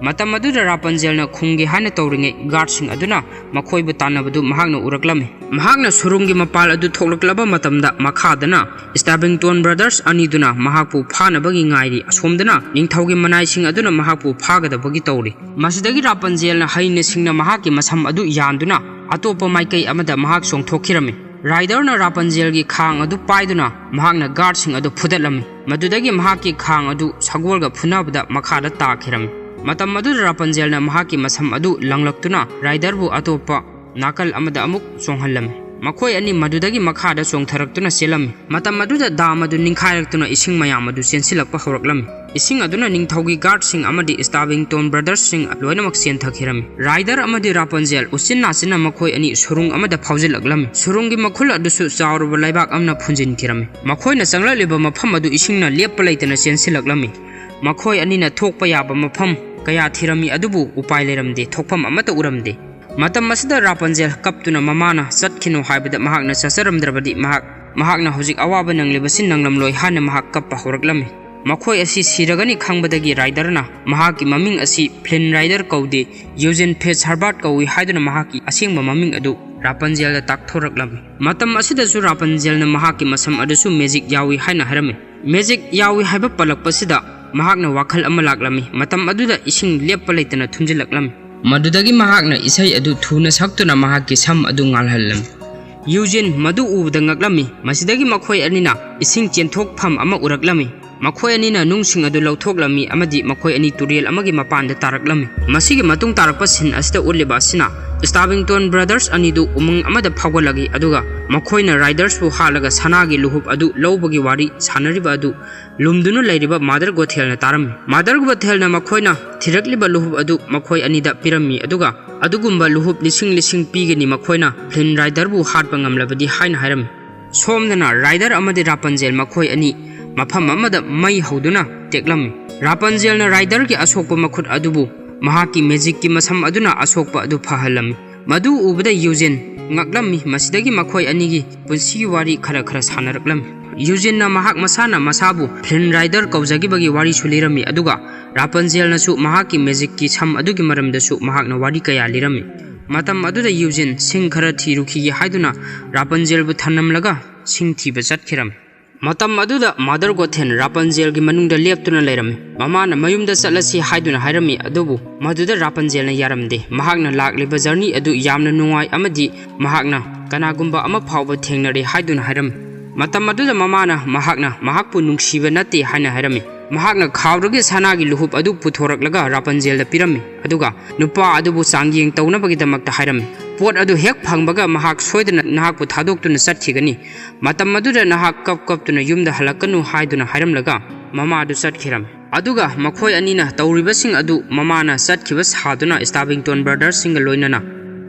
ꯃꯇꯝ ꯑꯗꯨꯗ ꯔꯥꯄꯟꯖꯦꯜꯅ ꯈꯨꯝꯒꯦ ꯍꯥꯏꯅ ꯇꯧꯔꯤꯉꯩ ꯒꯥꯔꯗꯁꯤꯡ ꯑꯗꯨꯅ ꯃꯈꯣꯏꯕꯨ ꯇꯥꯟꯅꯕꯗꯨ ꯃꯍꯥꯛꯅ ꯎꯔꯛꯂꯝꯃꯤ꯫ ꯃꯍꯥꯛꯅ ꯁꯨꯔꯨꯡꯒꯤ ꯃꯄꯥꯜ ꯑꯗꯨ ꯊꯣꯛꯂꯛꯂꯕ ꯃꯇꯝꯗ ꯃꯈꯥꯗꯅ ꯁ꯭ꯇꯥꯕꯤꯡꯇꯣꯟ ꯕ꯭ꯔꯗꯔꯁ ꯑꯅꯤꯗꯨꯅ ꯃꯍꯥꯛꯄꯨ ꯐꯥꯅꯕꯒꯤ ꯉꯥꯏꯔꯤ꯫ ꯑꯁꯣꯝꯗꯅ ꯅꯤꯡꯊꯧꯒꯤ ꯃꯅꯥꯏꯁꯤꯡ ꯑꯗꯨꯅ ꯃꯍꯥꯛꯄꯨ ꯐꯥꯒꯗꯕꯒꯤ ꯇꯧꯔꯤ꯫ ꯃꯁꯤꯗꯒꯤ ꯔꯥꯄꯟꯖꯦꯜꯅ ꯍꯩꯅ ꯁꯤꯡꯅ ꯃꯍꯥꯛꯀꯤ ꯃꯁꯝ ꯑꯗꯨ ꯌꯥꯟꯗꯨꯅ ꯑꯇꯣꯞꯄ ꯃꯥꯏꯀꯩ ꯑꯃꯗ ꯃꯍꯥꯛ ꯆꯣꯡꯊꯣꯛꯈꯤꯔꯝꯃꯤ꯫ ꯔꯥꯏꯗꯔꯅ ꯔꯥꯄꯟꯖꯦꯜꯒꯤ ꯈꯥꯡ ꯑꯗꯨ ꯄꯥꯏꯗꯨꯅ ꯃꯍꯥꯛꯅ ꯒꯥꯔꯗꯁꯤꯡ ꯑꯗꯨ ꯐꯨꯗꯠꯂꯝꯃꯤ꯫ ꯃꯗꯨꯗꯒꯤ ꯃꯍꯥꯛꯀꯤ ꯈꯥꯡ ꯑꯗꯨ ꯁꯒꯣꯜꯒ ꯐꯨꯅꯕꯗ ꯃꯈꯥꯗ ꯇꯥꯈꯤꯔꯝꯃꯤ꯫ ꯃꯇꯝ ꯑꯗꯨꯗ ꯔꯥꯄꯟꯖꯦꯜꯅ ꯃꯍꯥꯛꯀꯤ ꯃꯁꯝ ꯑꯗꯨ ꯂꯪꯂꯛꯇꯨꯅ ꯔꯥꯏꯗꯔꯕꯨ ꯑꯇꯣꯞꯄ ꯅꯥꯀꯜ ꯑꯃꯗ ꯑꯃꯨꯛ ꯆꯣꯡꯍꯜꯂꯝꯃꯤ꯫ ꯃꯈꯣꯏ ꯑꯅꯤ ꯃꯗꯨꯗꯒꯤ ꯃꯈꯥꯗ ꯆꯣꯡꯊꯔꯛꯇꯨꯅ ꯆꯦꯜꯂꯝꯃꯤ꯫ ꯃꯇꯝ ꯑꯗꯨꯗ ꯗꯥꯝ ꯑꯗꯨ ꯅꯤꯡꯈꯥꯏꯔꯛꯇꯨꯅ ꯏꯁꯤꯡ ꯃꯌꯥꯝ ꯑꯗꯨ ꯆꯦꯟꯁꯤꯜꯂꯛꯄ ꯍꯧꯔꯛꯂꯝꯃꯤ꯫ ꯏꯁꯤꯡ ꯑꯗꯨꯅ ꯅꯤꯡꯊꯧꯒꯤ ꯒꯥꯔꯗꯁꯤꯡ ꯑꯃꯗꯤ ꯁ꯭ꯇꯥꯕꯤꯡꯇꯣꯟ ꯕ꯭ꯔꯗꯔꯁꯁꯤꯡ ꯂꯣꯏꯅꯃꯛ ꯆꯦꯟꯊꯈꯤꯔꯝꯃꯤ꯫ ꯔꯥꯏꯗꯔ ꯑꯃꯗꯤ ꯔꯥꯄꯟꯖꯦꯜ ꯎꯆꯤꯟ ꯅꯥꯆꯤꯟꯅ ꯃꯈꯣꯏ ꯑꯅꯤ ꯁꯨꯔꯨꯡ ꯑꯃꯗ ꯐꯥꯎꯖꯤꯜꯂꯛꯂꯝꯃꯤ꯫ ꯁꯨꯔꯨꯡꯒꯤ ꯃꯈꯨꯜ ꯑꯗꯨꯁꯨ ꯆꯥꯎꯔꯕ ꯂꯩꯕꯥꯛ ꯑꯃꯅ ꯐꯨꯟꯖꯤꯟꯈꯤꯔꯝꯃꯤ꯫ ꯃꯈꯣꯏꯅ ꯆꯪꯂꯛꯂꯤꯕ ꯃꯐꯝ ꯑꯗꯨ ꯏꯁꯤꯡꯅ ꯂꯦꯞꯄ ꯂꯩꯇꯅ ꯆꯦꯟꯁꯤꯜꯂꯛꯂꯝꯃꯤ꯫ ꯃꯈꯣꯏ ꯑꯅꯤꯅ ꯊꯣꯛꯄ ꯌꯥꯕ ꯃꯐꯝ ꯀꯌꯥ ꯊꯤꯔꯝꯃꯤ, ꯑꯗꯨꯕꯨ ꯎꯄꯥꯏ ꯂꯩꯔꯝꯗꯦ, ꯊꯣꯛꯐꯝ ꯑꯃꯠꯇ ꯎꯔꯝꯗꯦ꯫ ꯃꯇꯝ ꯑꯁꯤꯗ ꯔꯥꯄꯟꯖꯦꯜ ꯀꯞꯇꯨꯅ ꯃꯃꯥꯅ ꯆꯠꯈꯤꯅꯨ ꯍꯥꯏꯕꯗ ꯃꯍꯥꯛꯅ ꯆꯠꯆꯔꯝꯗ꯭ꯔꯕꯗꯤ ꯃꯍꯥꯛ, ꯃꯍꯥꯛꯅ ꯍꯧꯖꯤꯛ ꯑꯋꯥꯕ ꯅꯪꯂꯤꯕꯁꯤ ꯅꯪꯂꯝꯂꯣꯏ ꯍꯥꯏꯅ ꯃꯍꯥꯛ ꯀꯞꯄ ꯍꯧꯔꯛꯂꯝꯃꯤ꯫ ꯃꯈꯣꯏ ꯑꯁꯤ ꯁꯤꯔꯒꯅꯤ ꯈꯪꯕꯗꯒꯤ ꯔꯥꯏꯗꯔꯅ ꯃꯍꯥꯛꯀꯤ ꯃꯃꯤꯡ ꯑꯁꯤ ꯐ꯭ꯂꯤꯟ ꯔꯥꯏꯗꯔ ꯀꯧꯗꯦ, ꯌꯨꯖꯤꯟ ꯐꯤꯠꯖ ꯍꯔꯕꯥꯔꯠ ꯀꯧꯏ ꯍꯥꯏꯗꯨꯅ ꯃꯍꯥꯛꯀꯤ ꯑꯁꯦꯡꯕ ꯃꯃꯤꯡ ꯑꯗꯨ ꯔꯥꯄꯟꯖꯦꯜꯗ ꯇꯥꯛꯊꯣꯔꯛꯂꯝꯃꯤ꯫ ꯃꯇꯝ ꯑꯁꯤꯗꯁꯨ ꯔꯥꯄꯟꯖꯦꯜꯅ ꯃꯍꯥꯛꯀꯤ ꯃꯁꯝ ꯑꯗꯨꯁꯨ ꯃꯦꯖꯤꯛ ꯌꯥꯎꯏ ꯍꯥꯏꯅ ꯍꯥꯏꯔꯝꯃꯤ꯫ ꯃꯦꯖꯤꯛ ꯌꯥꯎꯏ ꯍꯥꯏꯕ ꯄꯜꯂꯛꯄꯁꯤꯗ ꯃꯍꯥꯛꯅ ꯋꯥꯈꯜ ꯑꯃ ꯂꯥꯛꯂꯝꯃꯤ꯫ ꯃꯇꯝ ꯑꯗꯨꯗ ꯏꯁꯤꯡ ꯂꯦꯞꯄ ꯂꯩꯇꯅ ꯊꯨꯝꯖꯤꯜꯂꯛꯂꯝꯃꯤ꯫ ꯃꯗꯨꯗꯒꯤ ꯃꯍꯥꯛꯅ ꯏꯁꯩ ꯑꯗꯨ ꯊꯨꯅ ꯁꯛꯇꯨꯅ ꯃꯍꯥꯛꯀꯤ ꯁꯝ ꯑꯗꯨ ꯉꯥꯜꯍꯜꯂꯝꯃꯤ꯫ ꯌꯨꯖꯤꯟ ꯃꯗꯨ ꯎꯕꯗ ꯉꯛꯂꯝꯃꯤ꯫ ꯃꯁꯤꯗꯒꯤ ꯃꯈꯣꯏ ꯑꯅꯤꯅ ꯏꯁꯤꯡ ꯆꯦꯟꯊꯣꯛꯐꯝ ꯑꯃ ꯎꯔꯛꯂꯝꯃꯤ꯫ ꯃꯈꯣꯏ ꯑꯅꯤꯅ ꯅꯨꯡꯁꯤꯡ ꯑꯗꯨ ꯂꯧꯊꯣꯛꯂꯝꯃꯤ ꯑꯃꯗꯤ ꯃꯈꯣꯏ ꯑꯅꯤ ꯇꯨꯔꯦꯜ ꯑꯃꯒꯤ ꯃꯄꯥꯟꯗ ꯇꯥꯔꯛꯂꯝꯃꯤ꯫ ꯃꯁꯤꯒꯤ ꯃꯇꯨꯡ ꯇꯥꯔꯛꯄ ꯁꯤꯟ ꯑꯁꯤꯗ ꯎꯠꯂꯤꯕ ꯑꯁꯤꯅ ꯁ꯭ꯇꯥꯕꯤꯡꯇꯣꯟ ꯕ꯭ꯔꯗꯔꯁ ꯑꯅꯤꯗꯨ ꯎꯃꯪ ꯑꯃꯗ ꯐꯥꯎꯒꯠꯂꯛꯏ, ꯑꯗꯨꯒ ꯃꯈꯣꯏꯅ ꯔꯥꯏꯗꯔꯁꯄꯨ ꯍꯥꯠꯂꯒ ꯁꯅꯥꯒꯤ ꯂꯨꯍꯨꯞ ꯑꯗꯨ ꯂꯧꯕꯒꯤ ꯋꯥꯔꯤ ꯁꯥꯟꯅꯔꯤꯕ ꯑꯗꯨ ꯂꯨꯝꯗꯨꯅ ꯂꯩꯔꯤꯕ ꯃꯥꯗꯔ ꯒꯣꯊꯦꯜꯅ ꯇꯥꯔꯝꯃꯤ꯫ ꯃꯥꯗꯔ ꯒꯣꯊꯦꯜꯅ ꯃꯈꯣꯏꯅ ꯊꯤꯔꯛꯂꯤꯕ ꯂꯨꯍꯨꯞ ꯑꯗꯨ ꯃꯈꯣꯏ ꯑꯅꯤꯗ ꯄꯤꯔꯝꯃꯤ, ꯑꯗꯨꯒ ꯑꯗꯨꯒꯨꯝꯕ ꯂꯨꯍꯨꯞ ꯂꯤꯁꯤꯡ ꯂꯤꯁꯤꯡ ꯄꯤꯒꯅꯤ ꯃꯈꯣꯏꯅ ꯐ꯭ꯂꯤꯟ ꯔꯥꯏꯗꯔꯕꯨ ꯍꯥꯠꯄ ꯉꯝꯂꯕꯗꯤ ꯍꯥꯏꯅ ꯍꯥꯏꯔꯝꯃꯤ꯫ ꯁꯣꯝꯗꯅ ꯔꯥꯏꯗꯔ ꯑꯃꯗꯤ ꯔꯥꯄꯟꯖꯦꯜ ꯃꯈꯣꯏ ꯑꯅꯤ ꯃꯐꯝ ꯑꯃꯗ ꯃꯩ ꯍꯧꯗꯨꯅ ꯇꯦꯛꯂꯝꯃꯤ꯫ ꯔꯥꯄꯟꯖꯦꯜꯅ ꯔꯥꯏꯗꯔꯒꯤ ꯑꯁꯣꯛꯄ ꯃꯈꯨꯠ ꯑꯗꯨꯕꯨ ꯃꯍꯥꯛꯀꯤ ꯃꯦꯖꯤꯛꯀꯤ ꯃꯁꯝ ꯑꯗꯨꯅ ꯑꯁꯣꯛꯄ ꯑꯗꯨ ꯐꯍꯜꯂꯝꯃꯤ꯫ ꯃꯗꯨ ꯎꯕꯗ ꯌꯨꯖꯤꯟ ꯉꯛꯂꯝꯃꯤ꯫ ꯃꯁꯤꯗꯒꯤ ꯃꯈꯣꯏ ꯑꯅꯤꯒꯤ ꯄꯨꯟꯁꯤꯒꯤ ꯋꯥꯔꯤ ꯈꯔ ꯈꯔ ꯁꯥꯟꯅꯔꯛꯂꯝꯃꯤ꯫ ꯌꯨꯖꯤꯟꯅ ꯃꯍꯥꯛ ꯃꯁꯥꯅ ꯃꯁꯥꯕꯨ ꯐ꯭ꯂꯤꯟ ꯔꯥꯏꯗꯔ ꯀꯧꯖꯈꯤꯕꯒꯤ ꯋꯥꯔꯤꯁꯨ ꯂꯤꯔꯝꯃꯤ, ꯑꯗꯨꯒ ꯔꯥꯄꯟꯖꯦꯜꯅꯁꯨ ꯃꯍꯥꯛꯀꯤ ꯃꯦꯖꯤꯛꯀꯤ ꯁꯝ ꯑꯗꯨꯒꯤ ꯃꯔꯝꯗꯁꯨ ꯃꯍꯥꯛꯅ ꯋꯥꯔꯤ ꯀꯌꯥ ꯂꯤꯔꯝꯃꯤ꯫ ꯃꯇꯝ ꯑꯗꯨꯗ ꯌꯨꯖꯤꯟ ꯁꯤꯡ ꯈꯔ ꯊꯤꯔꯨꯈꯤꯒꯦ ꯍꯥꯏꯗꯨꯅ ꯔꯥꯄꯟꯖꯦꯜꯕꯨ ꯊꯅꯝꯂꯒ ꯁꯤꯡ ꯊꯤꯕ ꯆꯠꯈꯤꯔꯝꯃꯤ꯫ ꯃꯇꯝ ꯑꯗꯨꯗ ꯃꯥꯗꯔ ꯒꯣꯊꯦꯟ ꯔꯥꯄꯟꯖꯦꯜꯒꯤ ꯃꯅꯨꯡꯗ ꯂꯦꯞꯇꯨꯅ ꯂꯩꯔꯝꯃꯤ꯫ ꯃꯃꯥꯅ ꯃꯌꯨꯝꯗ ꯆꯠꯂꯁꯤ ꯍꯥꯏꯗꯨꯅ ꯍꯥꯏꯔꯝꯃꯤ, ꯑꯗꯨꯕꯨ ꯃꯗꯨꯗ ꯔꯥꯄꯟꯖꯦꯜꯅ ꯌꯥꯔꯝꯗꯦ꯫ ꯃꯍꯥꯛꯅ ꯂꯥꯛꯂꯤꯕ ꯖꯔꯅꯤ ꯑꯗꯨ ꯌꯥꯝꯅ ꯅꯨꯡꯉꯥꯏ ꯑꯃꯗꯤ ꯃꯍꯥꯛꯅ ꯀꯅꯥꯒꯨꯝꯕ ꯑꯃ ꯐꯥꯎꯕ ꯊꯦꯡꯅꯔꯦ ꯍꯥꯏꯗꯨꯅ ꯍꯥꯏꯔꯝꯃꯤ꯫ ꯃꯇꯝ ꯑꯗꯨꯗ ꯃꯃꯥꯅ ꯃꯍꯥꯛꯅ ꯃꯍꯥꯛꯄꯨ ꯅꯨꯡꯁꯤꯕ ꯅꯠꯇꯦ ꯍꯥꯏꯅ ꯍꯥꯏꯔꯝꯃꯤ꯫ ꯃꯍꯥꯛꯅ ꯈꯥꯎꯗꯒꯤ ꯁꯅꯥꯒꯤ ꯂꯨꯍꯨꯞ ꯑꯗꯨ ꯄꯨꯊꯣꯔꯛꯂꯒ ꯔꯥꯄꯟꯖꯦꯜꯗ ꯄꯤꯔꯝꯃꯤ, ꯑꯗꯨꯒ ꯅꯨꯄꯥ ꯑꯗꯨꯕꯨ ꯆꯥꯡꯌꯦꯡ ꯇꯧꯅꯕꯒꯤꯗꯃꯛꯇ ꯍꯥꯏꯔꯝꯃꯤ, "ꯄꯣꯠ ꯑꯗꯨ ꯍꯦꯛ ꯐꯪꯕꯒ ꯃꯍꯥꯛ ꯁꯣꯏꯗꯅ ꯅꯍꯥꯛꯄꯨ ꯊꯥꯗꯣꯛꯇꯨꯅ ꯆꯠꯈꯤꯒꯅꯤ꯫ ꯃꯇꯝ ꯑꯗꯨꯗ ꯅꯍꯥꯛ ꯀꯞ ꯀꯞꯇꯨꯅ ꯌꯨꯝꯗ ꯍꯜꯂꯛꯀꯅꯨ" ꯍꯥꯏꯗꯨꯅ ꯍꯥꯏꯔꯝꯂꯒ ꯃꯃꯥ ꯑꯗꯨ ꯆꯠꯈꯤꯔꯝꯃꯤ꯫ ꯑꯗꯨꯒ ꯃꯈꯣꯏ ꯑꯅꯤꯅ ꯇꯧꯔꯤꯕꯁꯤꯡ ꯑꯗꯨ ꯃꯃꯥꯅ ꯆꯠꯈꯤꯕ ꯁꯥꯗꯨꯅ ꯁ꯭ꯇꯥꯕꯤꯡꯇꯣꯟ ꯕ꯭ꯔꯗꯔꯁꯤꯡꯒ ꯂꯣꯏꯅꯅ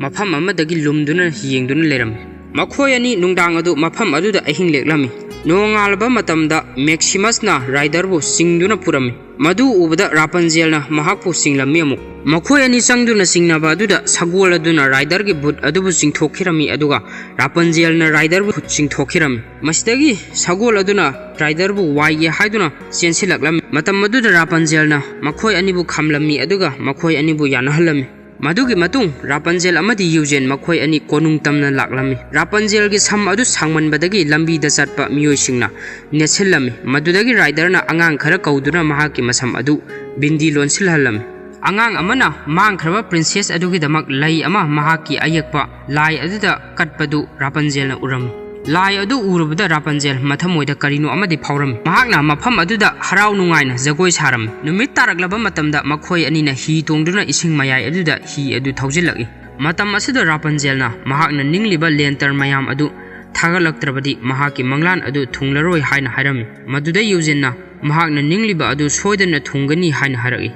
ꯃꯐꯝ ꯑꯃꯗꯒꯤ ꯂꯨꯝꯗꯨꯅ ꯌꯦꯡꯗꯨꯅ ꯂꯩꯔꯝꯃꯤ꯫ ꯃꯈꯣꯏ ꯑꯅꯤ ꯅꯨꯡꯗꯥꯡ ꯑꯗꯨ ꯃꯐꯝ ꯑꯗꯨꯗ ꯑꯍꯤꯡ ꯂꯦꯛꯂꯝꯃꯤ꯫ ꯅꯣꯡꯉꯥꯜꯂꯕ ꯃꯇꯝꯗ ꯃꯦꯛꯁꯤꯃꯁꯅ ꯔꯥꯏꯗꯔꯕꯨ ꯆꯤꯡꯗꯨꯅ ꯄꯨꯔꯝꯃꯤ꯫ ꯃꯗꯨ ꯎꯕꯗ ꯔꯥꯄꯟꯖꯦꯜꯅ ꯃꯍꯥꯛꯄꯨ ꯆꯤꯡꯂꯝꯃꯤ꯫ ꯑꯃꯨꯛ ꯃꯈꯣꯏ ꯑꯅꯤ ꯆꯪꯗꯨꯅ ꯆꯤꯡꯅꯕ ꯑꯗꯨꯗ ꯁꯒꯣꯜ ꯑꯗꯨꯅ ꯔꯥꯏꯗꯔꯒꯤ ꯚꯨꯠ ꯑꯗꯨꯕꯨ ꯆꯤꯡꯊꯣꯛꯈꯤꯔꯝꯃꯤ, ꯑꯗꯨꯒ ꯔꯥꯄꯟꯖꯦꯜꯅ ꯔꯥꯏꯗꯔꯕꯨ ꯆꯤꯡꯊꯣꯛꯈꯤꯔꯝꯃꯤ꯫ ꯃꯁꯤꯗꯒꯤ ꯁꯒꯣꯜ ꯑꯗꯨꯅ ꯔꯥꯏꯗꯔꯕꯨ ꯋꯥꯏꯒꯦ ꯍꯥꯏꯗꯨꯅ ꯆꯦꯟꯁꯤꯜꯂꯛꯂꯝꯃꯤ꯫ ꯃꯇꯝ ꯑꯗꯨꯗ ꯔꯥꯄꯟꯖꯦꯜꯅ ꯃꯈꯣꯏ ꯑꯅꯤꯕꯨ ꯈꯥꯝꯂꯝꯃꯤ, ꯑꯗꯨꯒ ꯃꯈꯣꯏ ꯑꯅꯤꯕꯨ ꯌꯥꯅꯍꯜꯂꯝꯃꯤ꯫ ꯃꯗꯨꯒꯤ ꯃꯇꯨꯡ ꯔꯥꯄꯟꯖꯦꯜ ꯑꯃꯗꯤ ꯌꯨꯖꯦꯟ ꯃꯈꯣꯏ ꯑꯅꯤ ꯀꯣꯅꯨꯡ ꯇꯝꯅ ꯂꯥꯛꯂꯝꯃꯤ꯫ ꯔꯥꯄꯟꯖꯦꯜꯒꯤ ꯁꯝ ꯑꯗꯨ ꯁꯥꯡꯃꯟꯕꯗꯒꯤ ꯂꯝꯕꯤꯗ ꯆꯠꯄ ꯃꯤꯑꯣꯏꯁꯤꯡꯅ ꯅꯦꯠꯁꯤꯜꯂꯝꯃꯤ꯫ ꯃꯗꯨꯗꯒꯤ ꯔꯥꯏꯗꯔꯅ ꯑꯉꯥꯡ ꯈꯔ ꯀꯧꯗꯨꯅ ꯃꯍꯥꯛꯀꯤ ꯃꯁꯝ ꯑꯗꯨ ꯕꯤꯟꯗꯤ ꯂꯣꯟꯁꯤꯜꯍꯜꯂꯝꯃꯤ꯫ ꯑꯉꯥꯡ ꯑꯃꯅ ꯃꯥꯡꯈ꯭ꯔꯕ ꯄ꯭ꯔꯤꯟꯁꯦꯁ ꯑꯗꯨꯒꯤꯗꯃꯛ ꯂꯩ ꯑꯃ ꯃꯍꯥꯛꯀꯤ ꯑꯌꯦꯛꯄ ꯂꯥꯏ ꯑꯗꯨꯗ ꯀꯠꯄꯗꯨ ꯔꯥꯄꯟꯖꯦꯜꯅ ꯎꯔꯝꯃꯤ꯫ ꯂꯥꯏ ꯑꯗꯨ ꯎꯔꯨꯕꯗ ꯔꯥꯄꯟꯖꯦꯜ ꯃꯊꯃꯣꯏꯗ ꯀꯔꯤꯅꯣ ꯑꯃꯗꯤ ꯐꯥꯎꯔꯝꯃꯤ꯫ ꯃꯍꯥꯛꯅ ꯃꯐꯝ ꯑꯗꯨꯗ ꯍꯔꯥꯎ ꯅꯨꯡꯉꯥꯏꯅ ꯖꯒꯣꯏ ꯁꯥꯔꯝꯃꯤ꯫ ꯅꯨꯃꯤꯠ ꯇꯥꯔꯛꯂꯕ ꯃꯇꯝꯗ ꯃꯈꯣꯏ ꯑꯅꯤꯅ ꯍꯤ ꯇꯣꯡꯗꯨꯅ ꯏꯁꯤꯡ ꯃꯌꯥꯏ ꯑꯗꯨꯗ ꯍꯤ ꯑꯗꯨ ꯊꯧꯖꯤꯜꯂꯛꯏ꯫ ꯃꯇꯝ ꯑꯁꯤꯗ ꯔꯥꯄꯟꯖꯦꯜꯅ ꯃꯍꯥꯛꯅ ꯅꯤꯡꯂꯤꯕ ꯂꯦꯟꯇꯔꯟ ꯃꯌꯥꯝ ꯑꯗꯨ ꯊꯥꯒꯠꯂꯛꯇ꯭ꯔꯕꯗꯤ ꯃꯍꯥꯛꯀꯤ ꯃꯪꯂꯥꯟ ꯑꯗꯨ ꯊꯨꯡꯂꯔꯣꯏ ꯍꯥꯏꯅ ꯍꯥꯏꯔꯝꯃꯤ꯫ ꯃꯗꯨꯗ ꯌꯨꯖꯤꯟꯅ ꯃꯍꯥꯛꯅ ꯅꯤꯡꯂꯤꯕ ꯑꯗꯨ ꯁꯣꯏꯗꯅ ꯊꯨꯡꯒꯅꯤ ꯍꯥꯏꯅ ꯍꯥꯏꯔꯛꯏ꯫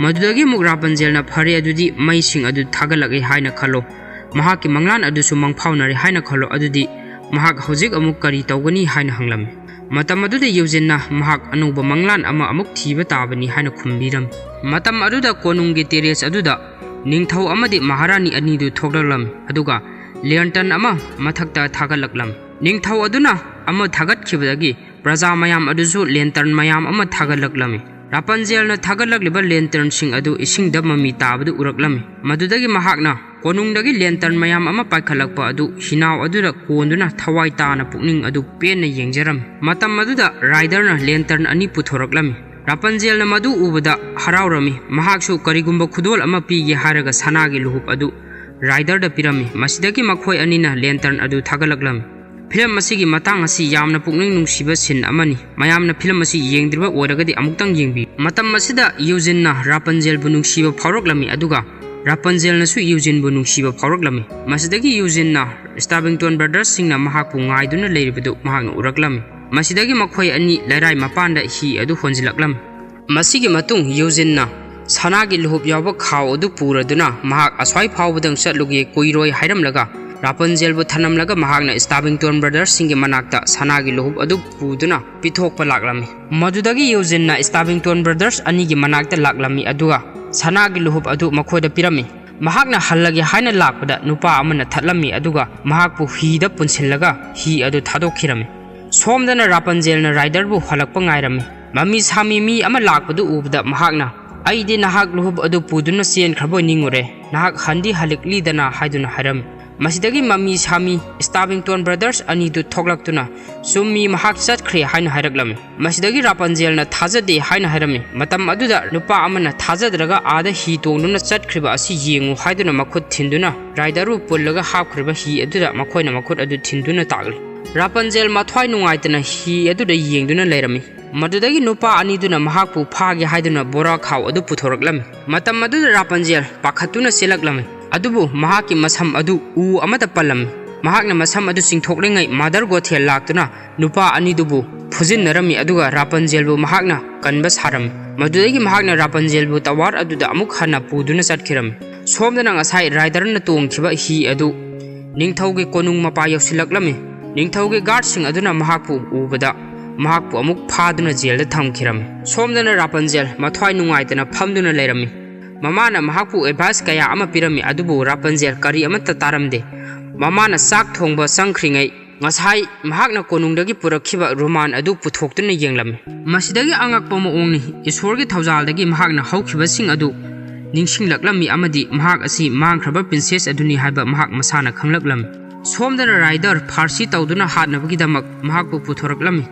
ꯃꯗꯨꯗꯒꯤ ꯑꯃꯨꯛ ꯔꯥꯄꯟꯖꯦꯜꯅ ꯐꯔꯦ ꯑꯗꯨꯗꯤ ꯃꯩꯁꯤꯡ ꯑꯗꯨ ꯊꯥꯒꯠꯂꯛꯏ ꯍꯥꯏꯅ ꯈꯜꯂꯣ, ꯃꯍꯥꯛꯀꯤ ꯃꯪꯂꯥꯟ ꯑꯗꯨꯁꯨ ꯃꯪꯐꯥꯎꯅꯔꯦ ꯍꯥꯏꯅ ꯈꯜꯂꯣ, ꯑꯗꯨꯗꯤ ꯃꯍꯥꯛ ꯍꯧꯖꯤꯛ ꯑꯃꯨꯛ ꯀꯔꯤ ꯇꯧꯒꯅꯤ ꯍꯥꯏꯅ ꯍꯪꯂꯝꯃꯤ꯫ ꯃꯇꯝ ꯑꯗꯨꯗ ꯌꯨꯖꯤꯟꯅ ꯃꯍꯥꯛ ꯑꯅꯧꯕ ꯃꯪꯂꯥꯟ ꯑꯃ ꯑꯃꯨꯛ ꯊꯤꯕ ꯇꯥꯕꯅꯤ ꯍꯥꯏꯅ ꯈꯨꯝꯕꯤꯔꯝꯃꯤ꯫ ꯃꯇꯝ ꯑꯗꯨꯗ ꯀꯣꯅꯨꯡꯒꯤ ꯇꯦꯔꯦꯁ ꯑꯗꯨꯗ ꯅꯤꯡꯊꯧ ꯑꯃꯗꯤ ꯃꯍꯥꯔꯥꯅꯤ ꯑꯅꯤꯗꯨ ꯊꯣꯛꯂꯛꯂꯝꯃꯤ, ꯑꯗꯨꯒ ꯂꯦꯟꯇꯔꯟ ꯑꯃ ꯃꯊꯛꯇ ꯊꯥꯒꯠꯂꯛꯂꯝꯃꯤ꯫ ꯅꯤꯡꯊꯧ ꯑꯗꯨꯅ ꯑꯃ ꯊꯥꯒꯠꯈꯤꯕꯗꯒꯤ ꯄ꯭ꯔꯖꯥ ꯃꯌꯥꯝ ꯑꯗꯨꯁꯨ ꯂꯦꯟꯇꯔꯟ ꯃꯌꯥꯝ ꯑꯃ ꯊꯥꯒꯠꯂꯛꯂꯝꯃꯤ꯫ ꯔꯥꯄꯟꯖꯦꯜꯅ ꯊꯥꯒꯠꯂꯛꯂꯤꯕ ꯂꯦꯟꯇꯔꯟꯁꯤꯡ ꯑꯗꯨ ꯏꯁꯤꯡꯗ ꯃꯃꯤ ꯇꯥꯕꯗꯨ ꯎꯔꯛꯂꯝꯃꯤ꯫ ꯃꯗꯨꯗꯒꯤ ꯃꯍꯥꯛꯅ ꯀꯣꯅꯨꯡꯗꯒꯤ ꯂꯦꯟꯇꯔꯟ ꯃꯌꯥꯝ ꯑꯃ ꯄꯥꯏꯈꯠꯂꯛꯄ ꯑꯗꯨ ꯍꯤꯅꯥꯎ ꯑꯗꯨꯗ ꯀꯣꯟꯗꯨꯅ ꯊꯋꯥꯏ ꯇꯥꯅ ꯄꯨꯛꯅꯤꯡ ꯑꯗꯨ ꯄꯦꯟꯅ ꯌꯦꯡꯖꯔꯝꯃꯤ꯫ ꯃꯇꯝ ꯑꯗꯨꯗ ꯔꯥꯏꯗꯔꯅ ꯂꯦꯟꯇꯔꯟ ꯑꯅꯤ ꯄꯨꯊꯣꯔꯛꯂꯝꯃꯤ꯫ ꯔꯥꯄꯟꯖꯦꯜꯅ ꯃꯗꯨ ꯎꯕꯗ ꯍꯔꯥꯎꯔꯝꯃꯤ꯫ ꯃꯍꯥꯛꯁꯨ ꯀꯔꯤꯒꯨꯝꯕ ꯈꯨꯗꯣꯜ ꯑꯃ ꯄꯤꯒꯦ ꯍꯥꯏꯔꯒ ꯁꯅꯥꯒꯤ ꯂꯨꯍꯨꯞ ꯑꯗꯨ ꯔꯥꯏꯗꯔꯗ ꯄꯤꯔꯝꯃꯤ꯫ ꯃꯁꯤꯗꯒꯤ ꯃꯈꯣꯏ ꯑꯅꯤꯅ ꯂꯦꯟꯇꯔꯟ ꯑꯗꯨ ꯊꯥꯒꯠꯂꯛꯂꯝꯃꯤ꯫ ꯐꯤꯂꯝ ꯑꯁꯤꯒꯤ ꯃꯇꯥꯡ ꯑꯁꯤ ꯌꯥꯝꯅ ꯄꯨꯛꯅꯤꯡ ꯅꯨꯡꯁꯤꯕ ꯁꯤꯟ ꯑꯃꯅꯤ꯫ ꯃꯌꯥꯝꯅ ꯐꯤꯂꯝ ꯑꯁꯤ ꯌꯦꯡꯗ꯭ꯔꯤꯕ ꯑꯣꯏꯔꯒꯗꯤ ꯑꯃꯨꯛꯇꯪ ꯌꯦꯡꯕꯤꯌꯨ꯫ ꯃꯇꯝ ꯑꯁꯤꯗ ꯌꯨꯖꯤꯟꯅ ꯔꯥꯄꯟꯖꯦꯜꯕꯨ ꯅꯨꯡꯁꯤꯕ ꯐꯥꯎꯔꯛꯂꯝꯃꯤ, ꯑꯗꯨꯒ ꯔꯥꯄꯟꯖꯦꯜꯅꯁꯨ ꯌꯨꯖꯤꯟꯕꯨ ꯅꯨꯡꯁꯤꯕ ꯐꯥꯎꯔꯛꯂꯝꯃꯤ꯫ ꯃꯁꯤꯗꯒꯤ ꯌꯨꯖꯤꯟꯅ ꯁ꯭ꯇꯥꯕꯤꯡꯇꯣꯟ ꯕ꯭ꯔꯗꯔꯁꯁꯤꯡꯅ ꯃꯍꯥꯛꯄꯨ ꯉꯥꯏꯗꯨꯅ ꯂꯩꯔꯤꯕꯗꯨ ꯃꯍꯥꯛꯅ ꯎꯔꯛꯂꯝꯃꯤ꯫ ꯃꯁꯤꯗꯒꯤ ꯃꯈꯣꯏ ꯑꯅꯤ ꯂꯩꯔꯥꯏ ꯃꯄꯥꯟꯗ ꯍꯤ ꯑꯗꯨ ꯍꯣꯟꯖꯤꯜꯂꯛꯂꯝꯃꯤ꯫ ꯃꯁꯤꯒꯤ ꯃꯇꯨꯡ ꯌꯨꯖꯤꯟꯅ ꯁꯅꯥꯒꯤ ꯂꯨꯍꯨꯞ ꯌꯥꯎꯕ ꯈꯥꯎ ꯑꯗꯨ ꯄꯨꯔꯗꯨꯅ ꯃꯍꯥꯛ ꯑꯁ꯭ꯋꯥꯏ ꯐꯥꯎꯕꯗꯪ ꯆꯠꯂꯨꯒꯦ, ꯀꯨꯏꯔꯣꯏ ꯍꯥꯏꯔꯝꯂꯒ ꯔꯥꯄꯟꯖꯦꯜꯕꯨ ꯊꯅꯝꯂꯒ ꯃꯍꯥꯛꯅ ꯁ꯭ꯇꯥꯕꯤꯡꯇꯣꯟ ꯕ꯭ꯔꯗꯔꯁꯤꯡꯒꯤ ꯃꯅꯥꯛꯇ ꯁꯅꯥꯒꯤ ꯂꯨꯍꯨꯞ ꯑꯗꯨ ꯄꯨꯗꯨꯅ ꯄꯤꯊꯣꯛꯄ ꯂꯥꯛꯂꯝꯃꯤ꯫ ꯃꯗꯨꯗꯒꯤ ꯌꯨꯖꯤꯟꯅ ꯁ꯭ꯇꯥꯕꯤꯡꯇꯣꯟ ꯕ꯭ꯔꯗꯔꯁ ꯑꯅꯤꯒꯤ ꯃꯅꯥꯛꯇ ꯂꯥꯛꯂꯝꯃꯤ, ꯑꯗꯨꯒ ꯁꯅꯥꯒꯤ ꯂꯨꯍꯨꯞ ꯑꯗꯨ ꯃꯈꯣꯏꯗ ꯄꯤꯔꯝꯃꯤ꯫ ꯃꯍꯥꯛꯅ ꯍꯜꯂꯒꯦ ꯍꯥꯏꯅ ꯂꯥꯛꯄꯗ ꯅꯨꯄꯥ ꯑꯃꯅ ꯊꯠꯂꯝꯃꯤ, ꯑꯗꯨꯒ ꯃꯍꯥꯛꯄꯨ ꯍꯤꯗ ꯄꯨꯟꯁꯤꯜꯂꯒ ꯍꯤ ꯑꯗꯨ ꯊꯥꯗꯣꯛꯈꯤꯔꯝꯃꯤ꯫ ꯁꯣꯝꯗꯅ ꯔꯥꯄꯟꯖꯦꯜꯅ ꯔꯥꯏꯗꯔꯕꯨ ꯍꯜꯂꯛꯄ ꯉꯥꯏꯔꯝꯃꯤ꯫ ꯃꯃꯤ ꯁꯥꯃꯤ ꯃꯤ ꯑꯃ ꯂꯥꯛꯄꯗꯨ ꯎꯕꯗ ꯃꯍꯥꯛꯅ "ꯑꯩꯗꯤ ꯅꯍꯥꯛ ꯂꯨꯍꯨꯞ ꯑꯗꯨ ꯄꯨꯗꯨꯅ ꯆꯦꯟꯈ꯭ꯔꯕꯣꯏ ꯅꯤꯡꯉꯨꯔꯦ, ꯅꯍꯥꯛ ꯍꯟꯗꯤ ꯍꯜꯂꯛꯂꯤꯗꯅ" ꯍꯥꯏꯗꯨꯅ ꯍꯥꯏꯔꯝꯃꯤ꯫ ꯃꯁꯤꯗꯒꯤ ꯃꯃꯤ ꯁꯥꯃꯤ ꯁ꯭ꯇꯥꯕꯤꯡꯇꯣꯟ ꯕ꯭ꯔꯗꯔꯁ ꯑꯅꯤꯗꯨ ꯊꯣꯛꯂꯛꯇꯨꯅ, "ꯆꯨꯝꯃꯤ, ꯃꯍꯥꯛ ꯆꯠꯈ꯭ꯔꯦ" ꯍꯥꯏꯅ ꯍꯥꯏꯔꯛꯂꯝꯃꯤ꯫ ꯃꯁꯤꯗꯒꯤ ꯔꯥꯄꯟꯖꯦꯜꯅ ꯊꯥꯖꯗꯦ ꯍꯥꯏꯅ ꯍꯥꯏꯔꯝꯃꯤ꯫ ꯃꯇꯝ ꯑꯗꯨꯗ ꯅꯨꯄꯥ ꯑꯃꯅ ꯊꯥꯖꯗ꯭ꯔꯒ ꯑꯥꯗ ꯍꯤ ꯇꯣꯡꯗꯨꯅ ꯆꯠꯈ꯭ꯔꯤꯕ ꯑꯁꯤ ꯌꯦꯡꯉꯨ ꯍꯥꯏꯗꯨꯅ ꯃꯈꯨꯠ ꯊꯤꯟꯗꯨꯅ ꯔꯥꯏꯗꯔꯕꯨ ꯄꯨꯜꯂꯒ ꯍꯥꯞꯈ꯭ꯔꯤꯕ ꯍꯤ ꯑꯗꯨꯗ ꯃꯈꯣꯏꯅ ꯃꯈꯨꯠ ꯑꯗꯨ ꯊꯤꯟꯗꯨꯅ ꯇꯥꯛꯂꯤ꯫ ꯔꯥꯄꯟꯖꯦꯜ ꯃꯊ꯭ꯋꯥꯏ ꯅꯨꯡꯉꯥꯏꯇꯅ ꯍꯤ ꯑꯗꯨꯗ ꯌꯦꯡꯗꯨꯅ ꯂꯩꯔꯝꯃꯤ꯫ ꯃꯗꯨꯗꯒꯤ ꯅꯨꯄꯥ ꯑꯅꯤꯗꯨꯅ ꯃꯍꯥꯛꯄꯨ ꯐꯥꯒꯦ ꯍꯥꯏꯗꯨꯅ ꯕꯣꯔꯥ ꯈꯥꯎ ꯑꯗꯨ ꯄꯨꯊꯣꯔꯛꯂꯝꯃꯤ꯫ ꯃꯇꯝ ꯑꯗꯨꯗ ꯔꯥꯄꯟꯖꯦꯜ ꯄꯥꯈꯠꯇꯨꯅ ꯆꯦꯜꯂꯛꯂꯝꯃꯤ, ꯑꯗꯨꯕꯨ ꯃꯍꯥꯛꯀꯤ ꯃꯁꯝ ꯑꯗꯨ ꯎ ꯑꯃꯗ ꯄꯜꯂꯝꯃꯤ꯫ ꯃꯍꯥꯛꯅ ꯃꯁꯝ ꯑꯗꯨ ꯆꯤꯡꯊꯣꯛꯂꯤꯉꯩ ꯃꯥꯗꯔ ꯒꯣꯊꯦꯜ ꯂꯥꯛꯇꯨꯅ ꯅꯨꯄꯥ ꯑꯅꯤꯗꯨꯕꯨ ꯐꯨꯖꯤꯟꯅꯔꯝꯃꯤ, ꯑꯗꯨꯒ ꯔꯥꯄꯟꯖꯦꯜꯕꯨ ꯃꯍꯥꯛꯅ ꯀꯟꯕ ꯁꯥꯔꯝꯃꯤ꯫ ꯃꯗꯨꯗꯒꯤ ꯃꯍꯥꯛꯅ ꯔꯥꯄꯟꯖꯦꯜꯕꯨ ꯇꯋꯥꯔ ꯑꯗꯨꯗ ꯑꯃꯨꯛ ꯍꯟꯅ ꯄꯨꯗꯨꯅ ꯆꯠꯈꯤꯔꯝꯃꯤ꯫ ꯁꯣꯝꯗꯅ ꯉꯁꯥꯏ ꯔꯥꯏꯗꯔꯅ ꯇꯣꯡꯈꯤꯕ ꯍꯤ ꯑꯗꯨ ꯅꯤꯡꯊꯧꯒꯤ ꯀꯣꯅꯨꯡ ꯃꯄꯥ ꯌꯧꯁꯤꯜꯂꯛꯂꯝꯃꯤ꯫ ꯅꯤꯡꯊꯧꯒꯤ ꯒꯥꯔꯗꯁꯤꯡ ꯑꯗꯨꯅ ꯃꯍꯥꯛꯄꯨ ꯎꯕꯗ ꯃꯍꯥꯛꯄꯨ ꯑꯃꯨꯛ ꯐꯥꯗꯨꯅ ꯖꯦꯜꯗ ꯊꯝꯈꯤꯔꯝꯃꯤ꯫ ꯁꯣꯝꯗꯅ ꯔꯥꯄꯟꯖꯦꯜ ꯃꯊ꯭ꯋꯥꯏ ꯅꯨꯡꯉꯥꯏꯇꯅ ꯐꯝꯗꯨꯅ ꯂꯩꯔꯝꯃꯤ꯫ ꯃꯃꯥꯅ ꯃꯍꯥꯛꯄꯨ ꯑꯦꯗꯚꯥꯏꯁ ꯀꯌꯥ ꯑꯃ ꯄꯤꯔꯝꯃꯤ, ꯑꯗꯨꯕꯨ ꯔꯥꯄꯟꯖꯦꯜ ꯀꯔꯤ ꯑꯃꯠꯇ ꯇꯥꯔꯝꯗꯦ꯫ ꯃꯃꯥꯅ ꯆꯥꯛ ꯊꯣꯡꯕ ꯆꯪꯈ꯭ꯔꯤꯉꯩ ꯉꯁꯥꯏ ꯃꯍꯥꯛꯅ ꯀꯣꯅꯨꯡꯗꯒꯤ ꯄꯨꯔꯛꯈꯤꯕ ꯔꯨꯃꯥꯟ ꯑꯗꯨ ꯄꯨꯊꯣꯛꯇꯨꯅ ꯌꯦꯡꯂꯝꯃꯤ꯫ ꯃꯁꯤꯗꯒꯤ ꯑꯉꯛꯄ ꯃꯑꯣꯡꯅꯤ, ꯏꯁꯣꯔꯒꯤ ꯊꯧꯖꯥꯜꯗꯒꯤ ꯃꯍꯥꯛꯅ ꯍꯧꯈꯤꯕꯁꯤꯡ ꯑꯗꯨ ꯅꯤꯡꯁꯤꯡꯂꯛꯂꯝꯃꯤ ꯑꯃꯗꯤ ꯃꯍꯥꯛ ꯑꯁꯤ ꯃꯥꯡꯈ꯭ꯔꯕ ꯄ꯭ꯔꯤꯟꯁꯦꯁ ꯑꯗꯨꯅꯤ ꯍꯥꯏꯕ ꯃꯍꯥꯛ ꯃꯁꯥꯅ ꯈꯪꯂꯛꯂꯝꯃꯤ꯫ ꯁꯣꯝꯗꯅ ꯔꯥꯏꯗꯔ ꯐꯥꯔꯁꯤ ꯇꯧꯗꯨꯅ ꯍꯥꯠꯅꯕꯒꯤꯗꯃꯛ ꯃꯍꯥꯛꯄꯨ ꯄꯨꯊꯣꯔꯛꯂꯝꯃꯤ꯫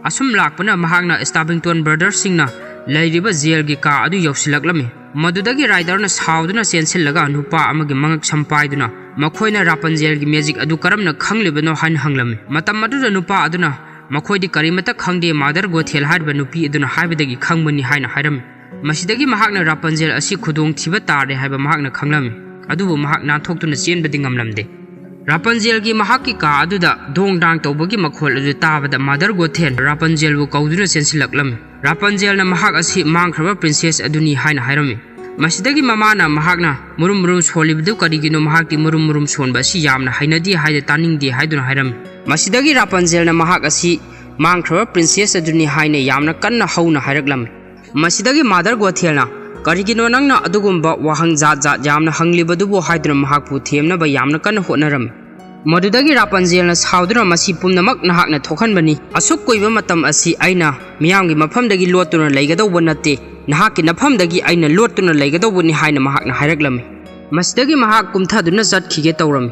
ꯑꯁꯨꯝ ꯂꯥꯛꯄꯅ ꯃꯍꯥꯛꯅ ꯁ꯭ꯇꯥꯕꯤꯡꯇꯣꯟ ꯕ꯭ꯔꯗꯔꯁꯤꯡꯅ ꯂꯩꯔꯤꯕ ꯖꯦꯜꯒꯤ ꯀꯥ ꯑꯗꯨ ꯌꯧꯁꯤꯜꯂꯛꯂꯝꯃꯤ꯫ ꯃꯗꯨꯗꯒꯤ ꯔꯥꯏꯗꯔꯅ ꯁꯥꯎꯗꯨꯅ ꯆꯦꯟꯁꯤꯜꯂꯒ ꯅꯨꯄꯥ ꯑꯃꯒꯤ ꯃꯉꯛ ꯁꯝ ꯄꯥꯏꯗꯨꯅ ꯃꯈꯣꯏꯅ ꯔꯥꯄꯟꯖꯦꯜꯒꯤ ꯃꯦꯖꯤꯛ ꯑꯗꯨ ꯀꯔꯝꯅ ꯈꯪꯂꯤꯕꯅꯣ ꯍꯥꯏꯅ ꯍꯪꯂꯝꯃꯤ꯫ ꯃꯇꯝ ꯑꯗꯨꯗ ꯅꯨꯄꯥ ꯑꯗꯨꯅ ꯃꯈꯣꯏꯗꯤ ꯀꯔꯤꯃꯠꯇ ꯈꯪꯗꯦ, ꯃꯥꯗꯔ ꯒꯣꯊꯦꯜ ꯍꯥꯏꯔꯤꯕ ꯅꯨꯄꯤ ꯑꯗꯨꯅ ꯍꯥꯏꯕꯗꯒꯤ ꯈꯪꯕꯅꯤ ꯍꯥꯏꯅ ꯍꯥꯏꯔꯝꯃꯤ꯫ ꯃꯁꯤꯗꯒꯤ ꯃꯍꯥꯛꯅ ꯔꯥꯄꯟꯖꯦꯜ ꯑꯁꯤ ꯈꯨꯗꯣꯡꯊꯤꯕ ꯇꯥꯔꯦ ꯍꯥꯏꯕ ꯃꯍꯥꯛꯅ ꯈꯪꯂꯝꯃꯤ, ꯑꯗꯨꯕꯨ ꯃꯍꯥꯛ ꯅꯥꯟꯊꯣꯛꯇꯨꯅ ꯆꯦꯟꯕꯗꯤ ꯉꯝꯂꯝꯗꯦ꯫ ꯔꯥꯄꯟꯖꯦꯜꯒꯤ ꯃꯍꯥꯛꯀꯤ ꯀꯥ ꯑꯗꯨꯗ ꯗꯣꯡ ꯗꯥꯡ ꯇꯧꯕꯒꯤ ꯃꯈꯣꯜ ꯑꯗꯨ ꯇꯥꯕꯗ ꯃꯥꯗꯔ ꯒꯣꯊꯦꯜ ꯔꯥꯄꯟꯖꯦꯜꯕꯨ ꯀꯧꯗꯨꯅ ꯆꯦꯟꯁꯤꯜꯂꯛꯂꯝꯃꯤ꯫ ꯔꯥꯄꯟꯖꯦꯜꯅ ꯃꯍꯥꯛ ꯑꯁꯤ ꯃꯥꯡꯈ꯭ꯔꯕ ꯄ꯭ꯔꯤꯟꯁꯦꯁ ꯑꯗꯨꯅꯤ ꯍꯥꯏꯅ ꯍꯥꯏꯔꯝꯃꯤ꯫ ꯃꯁꯤꯗꯒꯤ ꯃꯃꯥꯅ ꯃꯍꯥꯛꯅ ꯃꯨꯔꯨꯝ ꯃꯨꯔꯨꯝ ꯁꯣꯜꯂꯤꯕꯗꯨ ꯀꯔꯤꯒꯤꯅꯣ, ꯃꯍꯥꯛꯇꯤ ꯃꯨꯔꯨꯝ ꯃꯨꯔꯨꯝ ꯁꯣꯟꯕ ꯑꯁꯤ ꯌꯥꯝꯅ ꯍꯩꯅꯗꯦ ꯍꯥꯏꯅ ꯇꯥꯅꯤꯡꯗꯦ ꯍꯥꯏꯗꯨꯅ ꯍꯥꯏꯔꯝꯃꯤ꯫ ꯃꯁꯤꯗꯒꯤ ꯔꯥꯄꯟꯖꯦꯜꯅ ꯃꯍꯥꯛ ꯑꯁꯤ ꯃꯥꯡꯈ꯭ꯔꯕ ꯄ꯭ꯔꯤꯟꯁꯦꯁ ꯑꯗꯨꯅꯤ ꯍꯥꯏꯅ ꯌꯥꯝꯅ ꯀꯟꯅ ꯍꯧꯅ ꯍꯥꯏꯔꯛꯂꯝꯃꯤ꯫ ꯃꯁꯤꯗꯒꯤ ꯃꯥꯗꯔ ꯒꯣꯊꯦꯜꯅ, "ꯀꯔꯤꯒꯤꯅꯣ ꯅꯪꯅ ꯑꯗꯨꯒꯨꯝꯕ ꯋꯥꯍꯪ ꯖꯥꯠ ꯖꯥꯠ ꯌꯥꯝꯅ ꯍꯪꯂꯤꯕꯗꯨꯕꯨ?" ꯍꯥꯏꯗꯨꯅ ꯃꯍꯥꯛꯄꯨ ꯊꯦꯝꯅꯕ ꯌꯥꯝꯅ ꯀꯟꯅ ꯍꯣꯠꯅꯔꯝꯃꯤ꯫ ꯃꯗꯨꯗꯒꯤ ꯔꯥꯄꯟꯖꯦꯜꯅ ꯁꯥꯎꯗꯨꯅ, "ꯃꯁꯤ ꯄꯨꯝꯅꯃꯛ ꯅꯍꯥꯛꯅ ꯊꯣꯛꯍꯟꯕꯅꯤ꯫ ꯑꯁꯨꯛ ꯀꯨꯏꯕ ꯃꯇꯝ ꯑꯁꯤ ꯑꯩꯅ ꯃꯤꯌꯥꯝꯒꯤ ꯃꯐꯝꯗꯒꯤ ꯂꯣꯠꯇꯨꯅ ꯂꯩꯒꯗꯧꯕ ꯅꯠꯇꯦ꯫ ꯅꯍꯥꯛꯀꯤ ꯅꯐꯝꯗꯒꯤ ꯑꯩꯅ ꯂꯣꯠꯇꯨꯅ ꯂꯩꯒꯗꯧꯕꯅꯤ" ꯍꯥꯏꯅ ꯃꯍꯥꯛꯅ ꯍꯥꯏꯔꯛꯂꯝꯃꯤ꯫ ꯃꯁꯤꯗꯒꯤ ꯃꯍꯥꯛ ꯀꯨꯝꯊꯗꯨꯅ ꯆꯠꯈꯤꯒꯦ ꯇꯧꯔꯝꯃꯤ꯫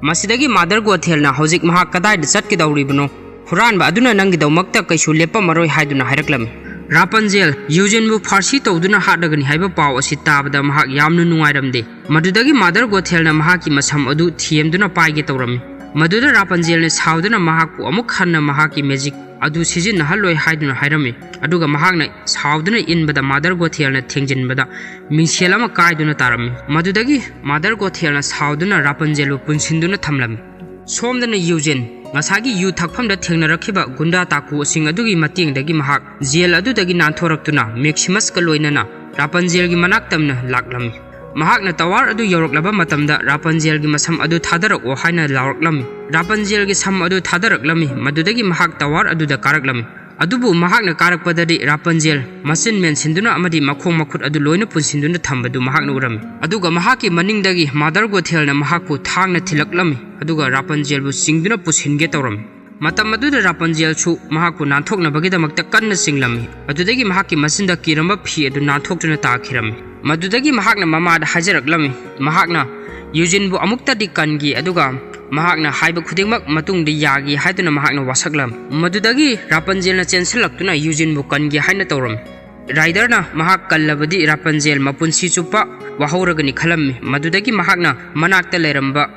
ꯃꯁꯤꯗꯒꯤ ꯃꯥꯗꯔ ꯒꯣꯊꯦꯜꯅ, "ꯍꯧꯖꯤꯛ ꯃꯍꯥꯛ ꯀꯗꯥꯏꯗ ꯆꯠꯀꯗꯧꯔꯤꯕꯅꯣ? ꯍꯨꯔꯥꯟꯕ ꯑꯗꯨꯅ ꯅꯪꯒꯤꯗꯃꯛꯇ ꯀꯩꯁꯨ ꯂꯦꯞꯄꯝꯃꯔꯣꯏ" ꯍꯥꯏꯗꯨꯅ ꯍꯥꯏꯔꯛꯂꯝꯃꯤ꯫ ꯔꯥꯄꯟꯖꯦꯜ ꯌꯨꯖꯤꯟꯕꯨ ꯐꯥꯔꯁꯤ ꯇꯧꯗꯨꯅ ꯍꯥꯠꯂꯒꯅꯤ ꯍꯥꯏꯕ ꯄꯥꯎ ꯑꯁꯤ ꯇꯥꯕꯗ ꯃꯍꯥꯛ ꯌꯥꯝꯅ ꯅꯨꯡꯉꯥꯏꯔꯝꯗꯦ꯫ ꯃꯗꯨꯗꯒꯤ ꯃꯥꯗꯔ ꯒꯣꯊꯦꯜꯅ ꯃꯍꯥꯛꯀꯤ ꯃꯁꯝ ꯑꯗꯨ ꯊꯦꯝꯗꯨꯅ ꯄꯥꯏꯒꯦ ꯇꯧꯔꯝꯃꯤ꯫ ꯃꯗꯨꯗ ꯔꯥꯄꯟꯖꯦꯜꯅ ꯁꯥꯎꯗꯨꯅ ꯃꯍꯥꯛꯄꯨ ꯑꯃꯨꯛ ꯍꯟꯅ ꯃꯍꯥꯛꯀꯤ ꯃꯦꯖꯤꯛ ꯑꯗꯨ ꯁꯤꯖꯤꯟꯅꯍꯜꯂꯣꯏ ꯍꯥꯏꯗꯨꯅ ꯍꯥꯏꯔꯝꯃꯤ꯫ ꯑꯗꯨꯒ ꯃꯍꯥꯛꯅ ꯁꯥꯎꯗꯨꯅ ꯏꯟꯕꯗ ꯃꯥꯗꯔ ꯒꯣꯊꯦꯜꯅ ꯊꯦꯡꯖꯤꯟꯕꯗ ꯃꯤꯡꯁꯦꯜ ꯑꯃ ꯀꯥꯏꯗꯨꯅ ꯇꯥꯔꯝꯃꯤ꯫ ꯃꯗꯨꯗꯒꯤ ꯃꯥꯗꯔ ꯒꯣꯊꯦꯜꯅ ꯁꯥꯎꯗꯨꯅ ꯔꯥꯄꯟꯖꯦꯜꯕꯨ ꯄꯨꯟꯁꯤꯟꯗꯨꯅ ꯊꯝꯂꯝꯃꯤ꯫ ꯁꯣꯝꯗꯅ ꯌꯨꯖꯤꯟ ꯉꯁꯥꯏꯒꯤ ꯌꯨ ꯊꯛꯐꯝꯗ ꯊꯦꯡꯅꯔꯛꯈꯤꯕ ꯒꯨꯟꯗꯥ ꯇꯥꯀꯨꯁꯤꯡ ꯑꯗꯨꯒꯤ ꯃꯇꯦꯡꯗꯒꯤ ꯃꯍꯥꯛ ꯖꯦꯜ ꯑꯗꯨꯗꯒꯤ ꯅꯥꯟꯊꯣꯔꯛꯇꯨꯅ ꯃꯦꯛꯁꯤꯃꯁꯀ ꯂꯣꯏꯅꯅ ꯔꯥꯄꯟꯖꯦꯜꯒꯤ ꯃꯅꯥꯛ ꯇꯝꯅ ꯂꯥꯛꯂꯝꯃꯤ꯫ ꯃꯍꯥꯛꯅ ꯇꯋꯥꯔ ꯑꯗꯨ ꯌꯧꯔꯛꯂꯕ ꯃꯇꯝꯗ ꯔꯥꯄꯟꯖꯦꯜꯒꯤ ꯃꯁꯝ ꯑꯗꯨ ꯊꯥꯗꯔꯛꯑꯣ ꯍꯥꯏꯅ ꯂꯥꯎꯔꯛꯂꯝꯃꯤ꯫ ꯔꯥꯄꯟꯖꯦꯜꯒꯤ ꯁꯝ ꯑꯗꯨ ꯊꯥꯗꯔꯛꯂꯝꯃꯤ꯫ ꯃꯗꯨꯗꯒꯤ ꯃꯍꯥꯛ ꯇꯋꯥꯔ ꯑꯗꯨꯗ ꯀꯥꯔꯛꯂꯝꯃꯤ꯫ ꯑꯗꯨꯕꯨ ꯃꯍꯥꯛꯅ ꯀꯥꯔꯛꯄꯗꯗꯤ ꯔꯥꯄꯟꯖꯦꯜ ꯃꯆꯤꯟ ꯃꯦꯟꯁꯤꯟꯗꯨꯅ ꯑꯃꯗꯤ ꯃꯈꯣꯡ ꯃꯈꯨꯠ ꯑꯗꯨ ꯂꯣꯏꯅ ꯄꯨꯟꯁꯤꯟꯗꯨꯅ ꯊꯝꯕꯗꯨ ꯃꯍꯥꯛꯅ ꯎꯔꯝꯃꯤ꯫ ꯑꯗꯨꯒ ꯃꯍꯥꯛꯀꯤ ꯃꯅꯤꯡꯗꯒꯤ ꯃꯥꯗꯔ ꯒꯣꯊꯦꯜꯅ ꯃꯍꯥꯛꯄꯨ ꯊꯥꯡꯅ ꯊꯤꯜꯂꯛꯂꯝꯃꯤ, ꯑꯗꯨꯒ ꯔꯥꯄꯟꯖꯦꯜꯕꯨ ꯆꯤꯡꯗꯨꯅ ꯄꯨꯁꯤꯟꯒꯦ ꯇꯧꯔꯝꯃꯤ꯫ ꯃꯇꯝ ꯑꯗꯨꯗ ꯔꯥꯄꯟꯖꯦꯜꯁꯨ ꯃꯍꯥꯛꯄꯨ ꯅꯥꯟꯊꯣꯛꯅꯕꯒꯤꯗꯃꯛꯇ ꯀꯟꯅ ꯆꯤꯡꯂꯝꯃꯤ꯫ ꯑꯗꯨꯗꯒꯤ ꯃꯍꯥꯛꯀꯤ ꯃꯆꯤꯟꯗ ꯀꯤꯔꯝꯕ ꯐꯤ ꯑꯗꯨ ꯅꯥꯟꯊꯣꯛꯇꯨꯅ ꯇꯥꯈꯤꯔꯝꯃꯤ꯫ ꯃꯗꯨꯗꯒꯤ ꯃꯍꯥꯛꯅ ꯃꯃꯥꯗ ꯍꯥꯏꯖꯔꯛꯂꯝꯃꯤ, ꯃꯍꯥꯛꯅ ꯌꯨꯖꯤꯟꯕꯨ ꯑꯃꯨꯛꯇꯗꯤ ꯀꯟꯈꯤ, ꯑꯗꯨꯒ ꯃꯍꯥꯛꯅ ꯍꯥꯏꯕ ꯈꯨꯗꯤꯡꯃꯛ ꯃꯇꯨꯡꯗ ꯌꯥꯒꯤ ꯍꯥꯏꯗꯨꯅ ꯃꯍꯥꯛꯅ ꯋꯥꯁꯛꯂꯝꯃꯤ꯫ ꯃꯗꯨꯗꯒꯤ ꯔꯥꯄꯟꯖꯦꯜꯅ ꯆꯦꯟꯁꯤꯜꯂꯛꯇꯨꯅ ꯌꯨꯖꯤꯟꯕꯨ ꯀꯟꯒꯦ ꯍꯥꯏꯅ ꯇꯧꯔꯝꯃꯤ꯫ ꯔꯥꯏꯗꯔꯅ ꯃꯍꯥꯛ ꯀꯜꯂꯕꯗꯤ ꯔꯥꯄꯟꯖꯦꯜ ꯃꯄꯨꯟꯁꯤ ꯆꯨꯞꯄ ꯋꯥꯍꯧꯔꯒꯅꯤ ꯈꯜꯂꯝꯃꯤ꯫ ꯃꯗꯨꯗꯒꯤ ꯃꯍꯥꯛꯅ ꯃꯅꯥꯛꯇ ꯂꯩꯔꯝꯕ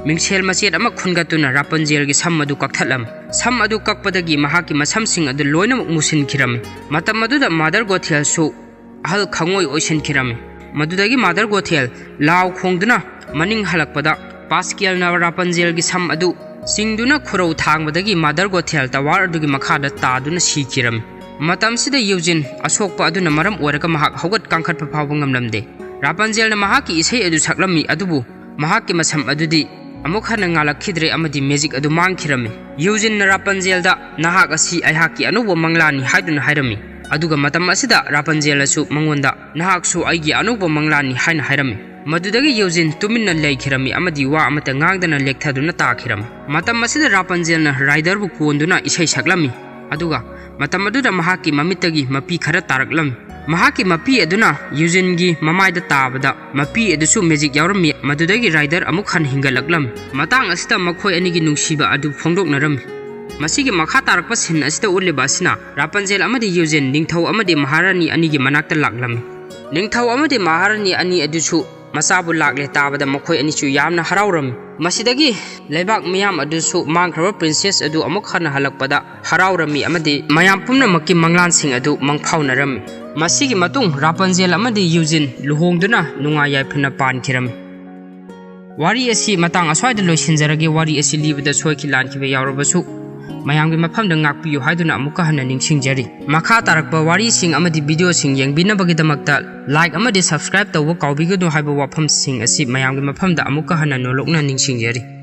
ꯃꯤꯡꯁꯦꯜ ꯃꯆꯦꯠ ꯑꯃ ꯈꯨꯟꯒꯠꯇꯨꯅ ꯔꯥꯄꯟꯖꯦꯜꯒꯤ ꯁꯝ ꯑꯗꯨ ꯀꯛꯊꯠꯂꯝꯃꯤ꯫ ꯁꯝ ꯑꯗꯨ ꯀꯛꯄꯗꯒꯤ ꯃꯍꯥꯛꯀꯤ ꯃꯁꯝꯁꯤꯡ ꯑꯗꯨ ꯂꯣꯏꯅꯃꯛ ꯃꯨꯁꯤꯟꯈꯤꯔꯝꯃꯤ꯫ ꯃꯇꯝ ꯑꯗꯨꯗ ꯃꯥꯗꯔ ꯒꯣꯊꯦꯜꯁꯨ ꯑꯍꯜ ꯈꯪꯑꯣꯏ ꯑꯣꯏꯁꯤꯟꯈꯤꯔꯝꯃꯤ꯫ ꯃꯗꯨꯗꯒꯤ ꯃꯥꯗꯔ ꯒꯣꯊꯦꯜ ꯂꯥꯎ ꯈꯣꯡꯗꯨꯅ ꯃꯅꯤꯡ ꯍꯜꯂꯛꯄꯗ ꯄꯥꯁꯀꯦꯜꯅ ꯔꯥꯄꯟꯖꯦꯜꯒꯤ ꯁꯝ ꯑꯗꯨ ꯆꯤꯡꯗꯨꯅ ꯈꯨꯔꯧ ꯊꯥꯡꯕꯗꯒꯤ ꯃꯥꯗꯔ ꯒꯣꯊꯦꯜ ꯇꯋꯥꯔ ꯑꯗꯨꯒꯤ ꯃꯈꯥꯗ ꯇꯥꯗꯨꯅ ꯁꯤꯈꯤꯔꯝꯃꯤ꯫ ꯃꯇꯝꯁꯤꯗ ꯌꯨꯖꯤꯟ ꯑꯁꯣꯛꯄ ꯑꯗꯨꯅ ꯃꯔꯝ ꯑꯣꯏꯔꯒ ꯃꯍꯥꯛ ꯍꯧꯒꯠ ꯀꯥꯡꯈꯠꯄ ꯐꯥꯎꯕ ꯉꯝꯂꯝꯗꯦ꯫ ꯔꯥꯄꯟꯖꯦꯜꯅ ꯃꯍꯥꯛꯀꯤ ꯏꯁꯩ ꯑꯗꯨ ꯁꯛꯂꯝꯃꯤ, ꯑꯗꯨꯕꯨ ꯃꯍꯥꯛꯀꯤ ꯃꯁꯝ ꯑꯗꯨꯗꯤ ꯑꯃꯨꯛ ꯍꯟꯅ ꯉꯥꯜꯂꯛꯈꯤꯗ꯭ꯔꯦ ꯑꯃꯗꯤ ꯃꯦꯖꯤꯛ ꯑꯗꯨ ꯃꯥꯡꯈꯤꯔꯝꯃꯤ꯫ ꯌꯨꯖꯤꯟꯅ ꯔꯥꯄꯟꯖꯦꯜꯗ, "ꯅꯍꯥꯛ ꯑꯁꯤ ꯑꯩꯍꯥꯛꯀꯤ ꯑꯅꯧꯕ ꯃꯪꯂꯥꯟꯅꯤ" ꯍꯥꯏꯗꯨꯅ ꯍꯥꯏꯔꯝꯃꯤ꯫ ꯑꯗꯨꯒ ꯃꯇꯝ ꯑꯁꯤꯗ ꯔꯥꯄꯟꯖꯦꯜꯅꯁꯨ ꯃꯉꯣꯟꯗ, "ꯅꯍꯥꯛꯁꯨ ꯑꯩꯒꯤ ꯑꯅꯧꯕ ꯃꯪꯂꯥꯟꯅꯤ" ꯍꯥꯏꯅ ꯍꯥꯏꯔꯝꯃꯤ꯫ ꯃꯗꯨꯗꯒꯤ ꯌꯨꯖꯤꯟ ꯇꯨꯃꯤꯟꯅ ꯂꯩꯈꯤꯔꯝꯃꯤ ꯑꯃꯗꯤ ꯋꯥ ꯑꯃꯠꯇ ꯉꯥꯡꯗꯅ ꯂꯦꯛꯊꯗꯨꯅ ꯇꯥꯈꯤꯔꯝꯃꯤ꯫ ꯃꯇꯝ ꯑꯁꯤꯗ ꯔꯥꯄꯟꯖꯦꯜꯅ ꯔꯥꯏꯗꯔꯕꯨ ꯀꯣꯟꯗꯨꯅ ꯏꯁꯩ ꯁꯛꯂꯝꯃꯤ꯫ ꯑꯗꯨꯒ ꯃꯇꯝ ꯑꯗꯨꯗ ꯃꯍꯥꯛꯀꯤ ꯃꯃꯤꯠꯇꯒꯤ ꯃꯄꯤ ꯈꯔ ꯇꯥꯔꯛꯂꯝꯃꯤ꯫ ꯃꯍꯥꯛꯀꯤ ꯃꯄꯤ ꯑꯗꯨꯅ ꯌꯨꯖꯤꯟꯒꯤ ꯃꯃꯥꯏꯗ ꯇꯥꯕꯗ ꯃꯄꯤ ꯑꯗꯨꯁꯨ ꯃꯦꯖꯤꯛ ꯌꯥꯎꯔꯝꯃꯤ꯫ ꯃꯗꯨꯗꯒꯤ ꯔꯥꯏꯗꯔ ꯑꯃꯨꯛ ꯍꯟꯅ ꯍꯤꯡꯒꯠꯂꯛꯂꯝꯃꯤ꯫ ꯃꯇꯥꯡ ꯑꯁꯤꯗ ꯃꯈꯣꯏ ꯑꯅꯤꯒꯤ ꯅꯨꯡꯁꯤꯕ ꯑꯗꯨ ꯐꯣꯡꯗꯣꯛꯅꯔꯝꯃꯤ꯫ ꯃꯁꯤꯒꯤ ꯃꯈꯥ ꯇꯥꯔꯛꯄ ꯁꯤꯟ ꯑꯁꯤꯗ ꯎꯠꯂꯤꯕ ꯑꯁꯤꯅ ꯔꯥꯄꯟꯖꯦꯜ ꯑꯃꯗꯤ ꯌꯨꯖꯤꯟ ꯅꯤꯡꯊꯧ ꯑꯃꯗꯤ ꯃꯍꯥꯔꯥꯅꯤ ꯑꯅꯤꯒꯤ ꯃꯅꯥꯛꯇ ꯂꯥꯛꯂꯝꯃꯤ꯫ ꯅꯤꯡꯊꯧ ꯑꯃꯗꯤ ꯃꯍꯥꯔꯥꯅꯤ ꯑꯅꯤ ꯑꯗꯨꯁꯨ ꯃꯆꯥꯕꯨ ꯂꯥꯛꯂꯦ ꯇꯥꯕꯗ ꯃꯈꯣꯏ ꯑꯅꯤꯁꯨ ꯌꯥꯝꯅ ꯍꯔꯥꯎꯔꯝꯃꯤ꯫ ꯃꯁꯤꯗꯒꯤ ꯂꯩꯕꯥꯛ ꯃꯤꯌꯥꯝ ꯑꯗꯨꯁꯨ ꯃꯥꯡꯈ꯭ꯔꯕ ꯄ꯭ꯔꯤꯟꯁꯦꯁ ꯑꯗꯨ ꯑꯃꯨꯛ ꯍꯟꯅ ꯍꯜꯂꯛꯄꯗ ꯍꯔꯥꯎꯔꯝꯃꯤ ꯑꯃꯗꯤ ꯃꯌꯥꯝ ꯄꯨꯝꯅꯃꯛꯀꯤ ꯃꯪꯂꯥꯟꯁꯤꯡ ꯑꯗꯨ ꯃꯪꯐꯥꯎꯅꯔꯝꯃꯤ꯫ ꯃꯁꯤꯒꯤ ꯃꯇꯨꯡ ꯔꯥꯄꯟꯖꯦꯜ ꯑꯃꯗꯤ ꯌꯨꯖꯤꯟ ꯂꯨꯍꯣꯡꯗꯨꯅ ꯅꯨꯡꯉꯥꯏ ꯌꯥꯏꯐꯅ ꯄꯥꯟꯈꯤꯔꯝꯃꯤ꯫ ꯋꯥꯔꯤ ꯑꯁꯤ ꯃꯇꯥꯡ ꯑꯁ꯭ꯋꯥꯏꯗ ꯂꯣꯏꯁꯤꯟꯖꯔꯒꯦ꯫ ꯋꯥꯔꯤ ꯑꯁꯤ ꯂꯤꯕꯗ ꯁꯣꯏꯈꯤ ꯂꯥꯟꯈꯤꯕ ꯌꯥꯎꯔꯕꯁꯨ ꯃꯌꯥꯝꯒꯤ ꯃꯐꯝꯗ ꯉꯥꯛꯄꯤꯌꯨ ꯍꯥꯏꯗꯨꯅ ꯑꯃꯨꯛꯀ ꯍꯟꯅ ꯅꯤꯡꯁꯤꯡꯖꯔꯤ꯫ ꯃꯈꯥ ꯇꯥꯔꯛꯄ ꯋꯥꯔꯤꯁꯤꯡ ꯑꯃꯗꯤ ꯚꯤꯗꯤꯑꯣꯁꯤꯡ ꯌꯦꯡꯕꯤꯅꯕꯒꯤꯗꯃꯛꯇ ꯂꯥꯏꯛ ꯑꯃꯗꯤ ꯁꯕꯁꯀ꯭ꯔꯥꯏꯕ ꯇꯧꯕ ꯀꯥꯎꯕꯤꯒꯅꯨ ꯍꯥꯏꯕ ꯋꯥꯐꯝꯁꯤꯡ ꯑꯁꯤ ꯃꯌꯥꯝꯒꯤ ꯃꯐꯝꯗ ꯑꯃꯨꯛꯀ ꯍꯟꯅ ꯅꯣꯂꯣꯛꯅ ꯅꯤꯡꯁꯤꯡꯖꯔꯤ꯫